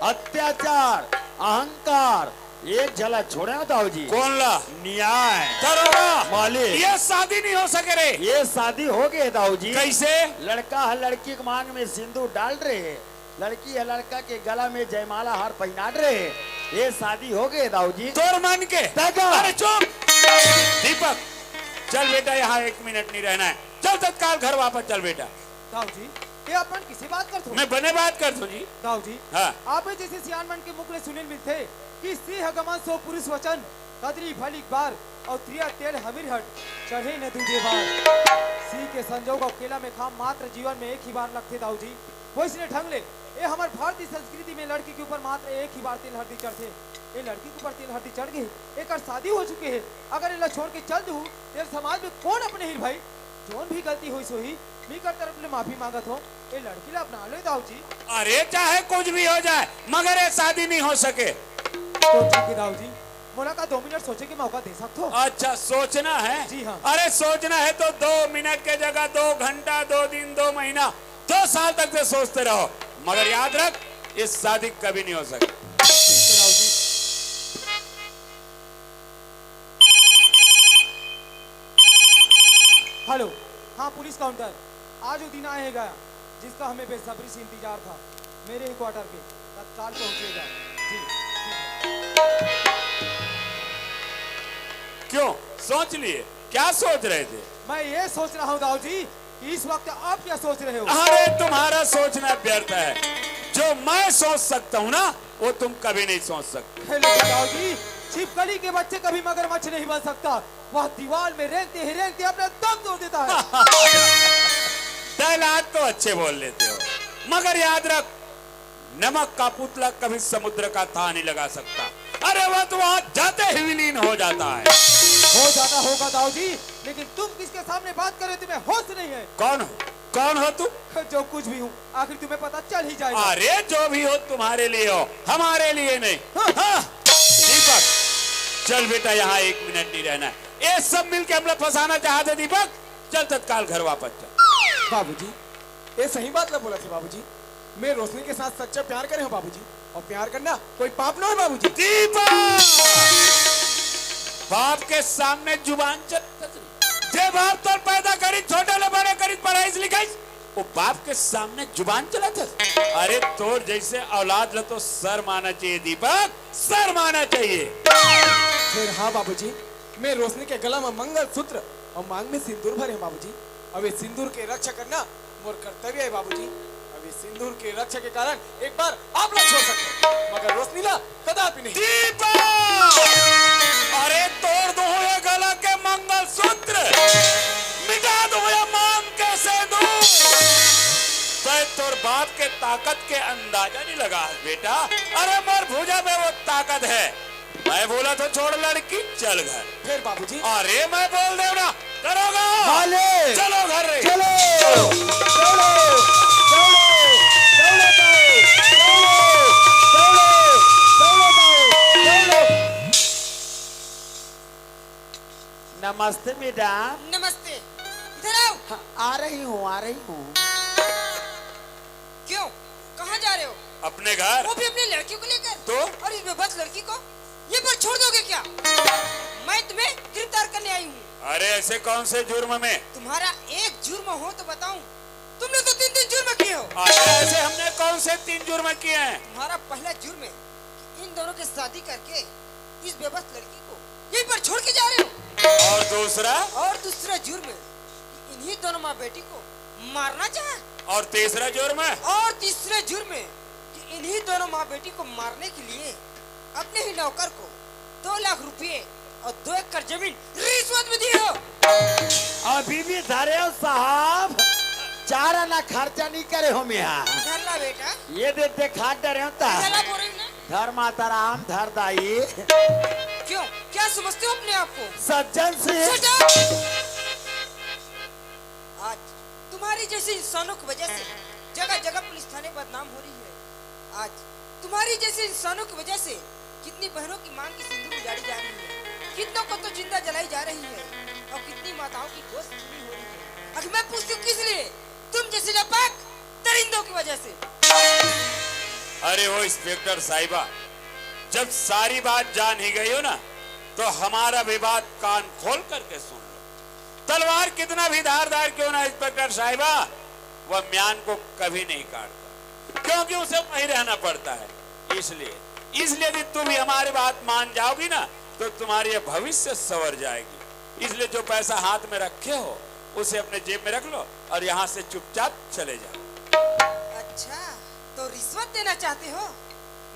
अत्याचार, अहंकार, एक झला छोड़े ना दाऊ जी। कौन ला? न्याय। दरोगा, मालिक। ये शादी नहीं हो सके रे। ये शादी हो गए दाऊ जी। कैसे? लड़का ह लड़की के मांग में सिंदूर डाल रहे, लड़की ह लड़का के गला में जयमाला हार पहना रहे, ये शादी हो गए दाऊ जी। तोर मन के? दगा। अरे चुप। दीपक, चल बेटा, यहाँ एक मिनट नहीं रहना है, चल तत्काल घर वापस चल बेटा। दाऊ जी, ये अपन किसी बात करत हो? मैं बने बात करत हो जी। दाऊ जी, हाँ। आप जैसे सियान मन के मुख ले सुने मिलथे कि सिंह गमन सो पुरुष वचन, कदरी भली बार और त्रिया तेल हमीर हट, चढ़े न दूजे बार। सिंह के संजोग और केला में खाम मात्र जीवन में एक ही बार लगथे दाऊ जी। वैसने ढंग ले, ये हमार भारतीय संस्कृति में लड़की के ऊपर मात्र एक ही बार तेल हरदी चढ़थे। ये लड़की के ऊपर तेल हरदी चढ़ गई, एकर शादी हो चुके है, अगर इला छोड़ के चल दू, तेरे समाज में कौन अपने ही भाई? जोन भी गलती होइस होही, मी कर तरफ ले माफी मांगत हो। ए लड़की ला अपना लो दाऊ जी। अरे चाहे कुछ भी हो जाए, मगर ये शादी नहीं हो सके। तो ठीक है दाऊ जी, मोला का दो मिनट सोचे के मौका दे सकत हो? अच्छा, सोचना है? जी हाँ। अरे सोचना है तो दो मिनट के जगह दो घंटा, दो दिन, दो महीना, दो साल तक से सोचते रहो, मगर याद रख, ये शादी कभी नहीं हो सके। ठीक है दाऊ जी। हेलो, हाँ पुलिस काउंटर, आज वो दिन आएगा जिसका हमें बेसब्री से इंतजार था। मेरे ही क्वार्टर पे तत्काल पहुंचेगा। जी, जी। क्यों, सोच लिए? क्या सोच रहे थे? मैं ये सोच रहा हूँ दाऊ जी, इस वक्त आप क्या सोच रहे हो? अरे तुम्हारा सोचना व्यर्थ है। जो मैं सोच सकता हूँ ना, वो तुम कभी नहीं सोच सकते। हे लेकिन दाऊ जी, छिपकली के बच्चे कभी मगरमच्छ नहीं बन सकता। वह दीवार में रेंगते ही रेंगते अपना दम तोड़ देता है। डायलॉग तो अच्छे बोल लेते हो, मगर याद रख, नमक का पुतला कभी समुद्र का थाह नहीं लगा सकता। अरे वह तो वहां जाते ही विलीन हो जाता है। हो जाता होगा दाऊ जी, लेकिन तुम किसके सामने बात कर रहे हो, तुम्हें होश नहीं है। कौन हो? कौन हो तुम? जो कुछ भी हूँ, आखिर तुम्हें पता चल ही जाएगा। अरे जो भी हो तुम्हारे लिए हो, हमारे लिए नहीं। हाँ। हाँ। दीपक, चल बेटा, यहाँ एक मिनट नहीं रहना है। ये सब मिलके हमला फंसाना चाहते दीपक, चल तत्काल घर वापस चल। बाबूजी, ये सही बात ला बोला थे बाबूजी। मैं रोशनी के साथ सच्चा प्यार करे हूँ बाबूजी, और प्यार करना कोई पाप ना है बाबूजी। दीपक! बाप के सामने जुबान चलाथस। जे बाप तोर पैदा करिस, छोटे ले बड़े करिस, पढ़ाइस लिखाइस, वो बाप के सामने जुबान चलाथस। अरे तोर जैसे औलाद ला तो शर्म आना चाहिए दीपक, शर्म आना चाहिए। फिर हाँ बाबूजी, मैं रोशनी के गला में मंगलसूत्र और मांग में सिंदूर भरे हूँ बाबूजी। अब ये सिंदूर के रक्षा करना मोर कर्तव्य है बाबूजी। अब ये सिंदूर के रक्षा के कारण एक बार आप ला छोड़ सकते हैं, मगर रोशनी ला कदापि नहीं। दीपक! अरे तोड़ दूं ये गला के मंगलसूत्र, मिटा दूं ये मांग के सिंदूर। तय तोर बाप के ताकत के अंदाजा नहीं लगा बेटा। अरे मोर भुजा में वो ताकत है। मैं बोला तो छोड़ लड़की, चल घर। फिर बाबूजी? अरे मैं बोल दे ना, दरोगा। मालिक। चलो घर रे। चलो, चलो, चलो, चलो, चलो, चलो, चलो, चलो। नमस्ते मैडम। नमस्ते। इधर आओ। हाँ, आ रही हूँ, आ रही हूँ। क्यों, कहाँ जा रहे हो? अपने घर। वो भी अपनी लड़की को लेकर? तो? और इस बेबस लड़की को? ये पर छोड़ दोगे क्या? मैं तुम्हें गिरफ्तार करने आई हूँ। अरे, ऐसे कौन से जुर्म में? तुम्हारा एक जुर्म हो तो बताऊं, तुम लोग तो तीन तीन जुर्म किए हो। अरे, ऐसे हमने कौन से तीन जुर्म किए हैं? तुम्हारा पहला जुर्म है कि इन दोनों की शादी करके इस बेबस लड़की को यहीं पर छोड़ के जा रहे हो। और दूसरा? और दूसरा जुर्म है कि इन्हीं दोनों माँ बेटी को मारना चाहा। और तीसरा जुर्म? और तीसरा जुर्म है कि इन्हीं दोनों माँ बेटी को मारने के लिए अपने ही नौकर को दो लाख रुपए और दो एकड़ जमीन रिश्वत में दिए हो। अभी भी धरे हो साहब, चार आना खर्चा नहीं करे हो मिया। धर ला बेटा। ये दे दे, खा डरे हो ता। धर ला बोल रही हूँ ना। धर माता राम, धर दाई। क्यों, क्या समझते हो अपने आप को? सज्जन से। Shut up! आज तुम्हारी जैसे इंसानों की वजह से जगह जगह पुलिस थाने बदनाम हो रही है। आज तुम्हारी जैसे इंसानों की वजह से कितनी बहनों की मांग की सिंदूर उजाड़ी जा रही है, कितनों को तो जिंदा जलाई जा रही है और कितनी माताओं की गोद सूनी हो रही है। आखिर मैं पूछती हूँ, किस लिए? तुम जैसे नापाक दरिंदों की वजह से। अरे ओ इंस्पेक्टर साहिबा, जब सारी बात जान ही गई हो ना, तो हमारा भी बात कान खोल करके सुन लो। तलवार कितना भी धारदार क्यों ना इंस्पेक्टर साहिबा, वह म्यान को कभी नहीं काटता, क्योंकि उसे वहीं रहना पड़ता है। इसलिए, इसलिए यदि तू भी हमारी बात मान जाओगी ना, तो तुम्हारी यह भविष्य संवर जाएगी। इसलिए जो पैसा हाथ में रखे हो, उसे अपने जेब में रख लो और यहाँ से चुपचाप चले जाओ। अच्छा, तो रिश्वत देना चाहते हो?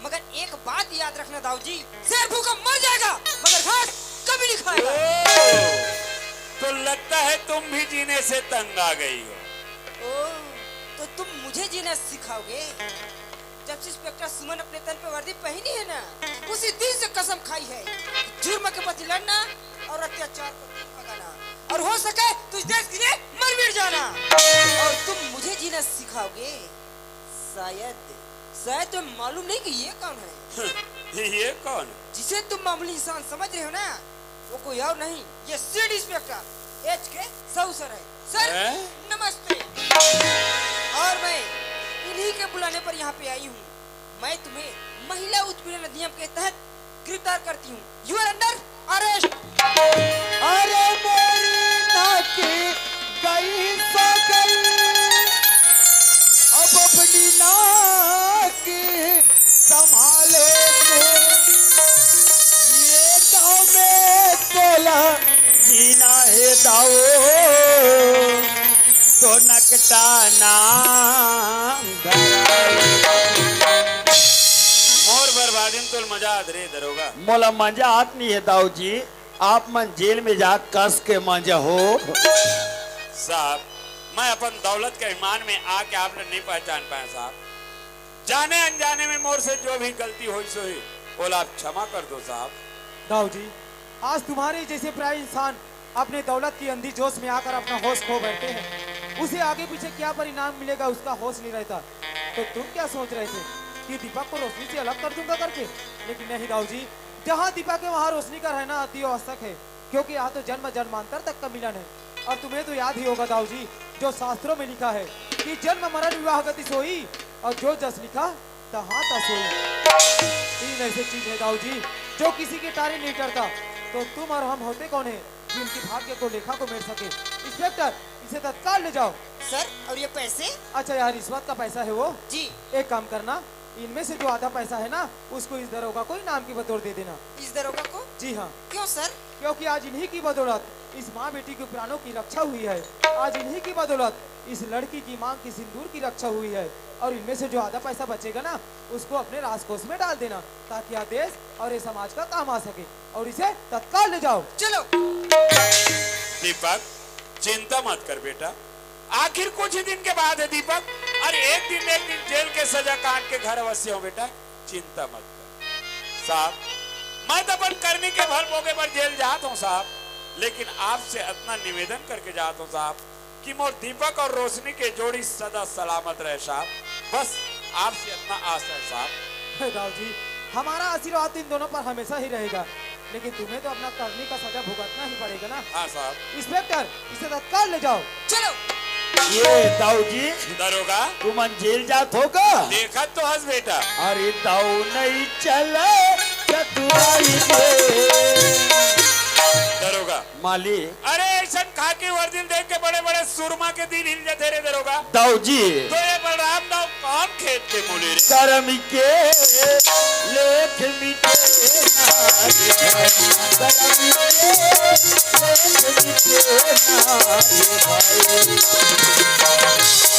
मगर एक बात याद रखना दाऊ जी, शेर भूखा मर जाएगा, मगर घास कभी नहीं खाएगा। ओ, तो लगता है तुम भी जीने से तंग आ गई हो। ओ, तो तुम मुझे जीना सिखाओगे? जब से इंस्पेक्टर सुमन अपने तन पे वर्दी पहनी है ना, उसी दिन से कसम खाई है कि जुर्म के प्रति लड़ना और अत्याचार को दूर भगाना, और हो सके तो इस देश के लिए मर मिट जाना। और तुम मुझे जीना सिखाओगे? शायद, शायद तुम्हें मालूम नहीं कि ये कौन है। ये कौन? जिसे तुम मामूली इंसान समझ रहे हो ना, वो कोई और नहीं, ये सीड इंस्पेक्टर एच के साहू सर है। सर, हैं? नमस्ते। और मैं इन्हीं के बुलाने पर यहाँ पे आई हूँ। मैं तुम्हें महिला उत्पीड़न अधिनियम के तहत गिरफ्तार करती हूँ। You are under arrest। अरे मेरी नाक गई सो गई, अब अपनी नाक संभालो तू। ये गाँव में तोला जीना है दाऊ, तो नकटा नाम धरा। मोर बर्बादी में तोल मजा आत रे दरोगा। मोला मजा आत नहीं है दाऊ जी, आप मन जेल में जा कस के मजा हो। साहब, मैं अपन दौलत के अभिमान में आके आप लोग नहीं पहचान पाए साहब। जाने अनजाने में मोर से जो भी गलती होइस होही, ओला आप क्षमा कर दो साहब। दाऊ जी, आज तुम्हारे जैसे पराया इंसान अपने दौलत की अंधी जोश में आकर अपना होश खो बैठते हैं। उसे आगे पीछे क्या परिणाम मिलेगा, उसका होश नहीं रहता। तो तुम क्या सोच रहे थे कि दीपक को रोशनी से अलग कर दूंगा करके? लेकिन नहीं दाऊ जी, जहाँ दीपक है वहाँ रोशनी का रहना अति आवश्यक है, क्योंकि यहाँ तो जन्म जन्मांतर तक का मिलन है। और तुम्हें तो याद ही होगा दाऊ जी, जो शास्त्रों में लिखा है कि जन्म मरण विवाह गति सोई, और जो जस लिखा तहाँ तस होई। तीन ऐसे चीज है दाऊ जी, जो किसी के तारे नहीं टरता। तो तुम और हम होते कौन है, जिनकी भाग्य को लेखा को मेर सके? इंस्पेक्टर, इसे तत्काल ले जाओ। सर, और ये पैसे? अच्छा, यार, रिश्वत का पैसा है वो। जी। एक काम करना, इनमें से जो आधा पैसा है ना, उसको इस दरोगा को इनाम के बतौर दे देना। इस दरोगा को? जी हाँ। क्यों सर? क्योंकि आज इन्हीं की बदौलत इस माँ बेटी के प्राणों की रक्षा हुई है। आज इन्हीं की बदौलत इस लड़की की मांग की सिंदूर की रक्षा हुई है। और इनमें से जो आधा पैसा बचेगा ना, उसको अपने राजकोष में डाल देना, ताकि यह देश और ये समाज का काम आ सके। और इसे तत्काल ले जाओ। चलो। दीपक, चिंता मत कर बेटा, आखिर कुछ ही दिन के बाद है दीपक, और एक दिन न एक दिन जेल के सजा काट के घर अवश्य हो बेटा, चिंता मत कर। साहब, मैं तो अपन करनी के फल भोगे बर जेल जात हूँ साहब, लेकिन आपसे अतना निवेदन करके जात हूँ साहब कि मोर दीपक और रोशनी के जोड़ी सदा सलामत रहे साहब, बस आपसे अतना आस है साहब। हे दाऊ जी, हमारा आशीर्वाद तो इन दोनों पर हमेशा ही रहेगा, लेकिन तुम्हें तो अपना करनी का सजा भुगतना ही पड़ेगा ना। हाँ साहब। इंस्पेक्टर, इसे तत्काल ले जाओ। चलो। ये दाऊ जी, दरोगा। तुमन जेल जात हो का? देखत तो हस बेटा। अरे दाऊ नहीं चले, क्या तू दरोगा। मालिक। अरे, ऐसन खाकी वर्दी ल देख के बड़े-बड़े सुरमा के दिल हिल जाथे रे दरोगा। दाऊ जी। तो ये बलराम दाऊ कौन खेत के मूली रे? करम के लेख मिटे ना रे भाई, करम के लेख मिटे ना रे भाई।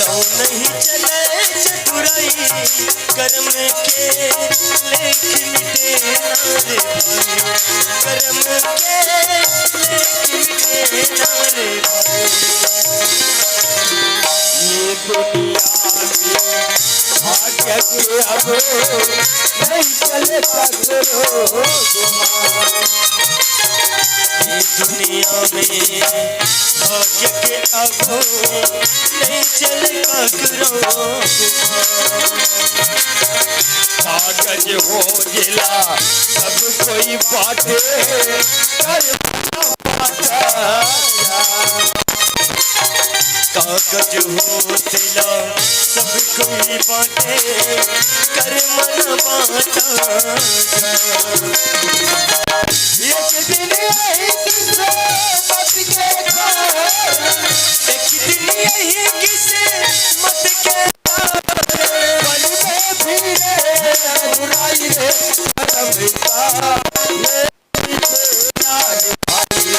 तो नहीं चले चतुराई, करम के लेख मिटे ना रे भाई, करम के लेख मिटे ना रे भाई। ये दुनिया में भाग्य के अब नहीं चले ककरो गुमान। ये दुनिया में भाग्य के अब नहीं चले ककरो गुमान। कागज हो जेला सब कोई बांटे, कर कागज हो तेला सब कोई बांटे, कर मन बांटा। एक दिन यही किस्मत के घर, एक दिन यही किस्मत के घर, पल में फिरे बुराई रे, करम का ये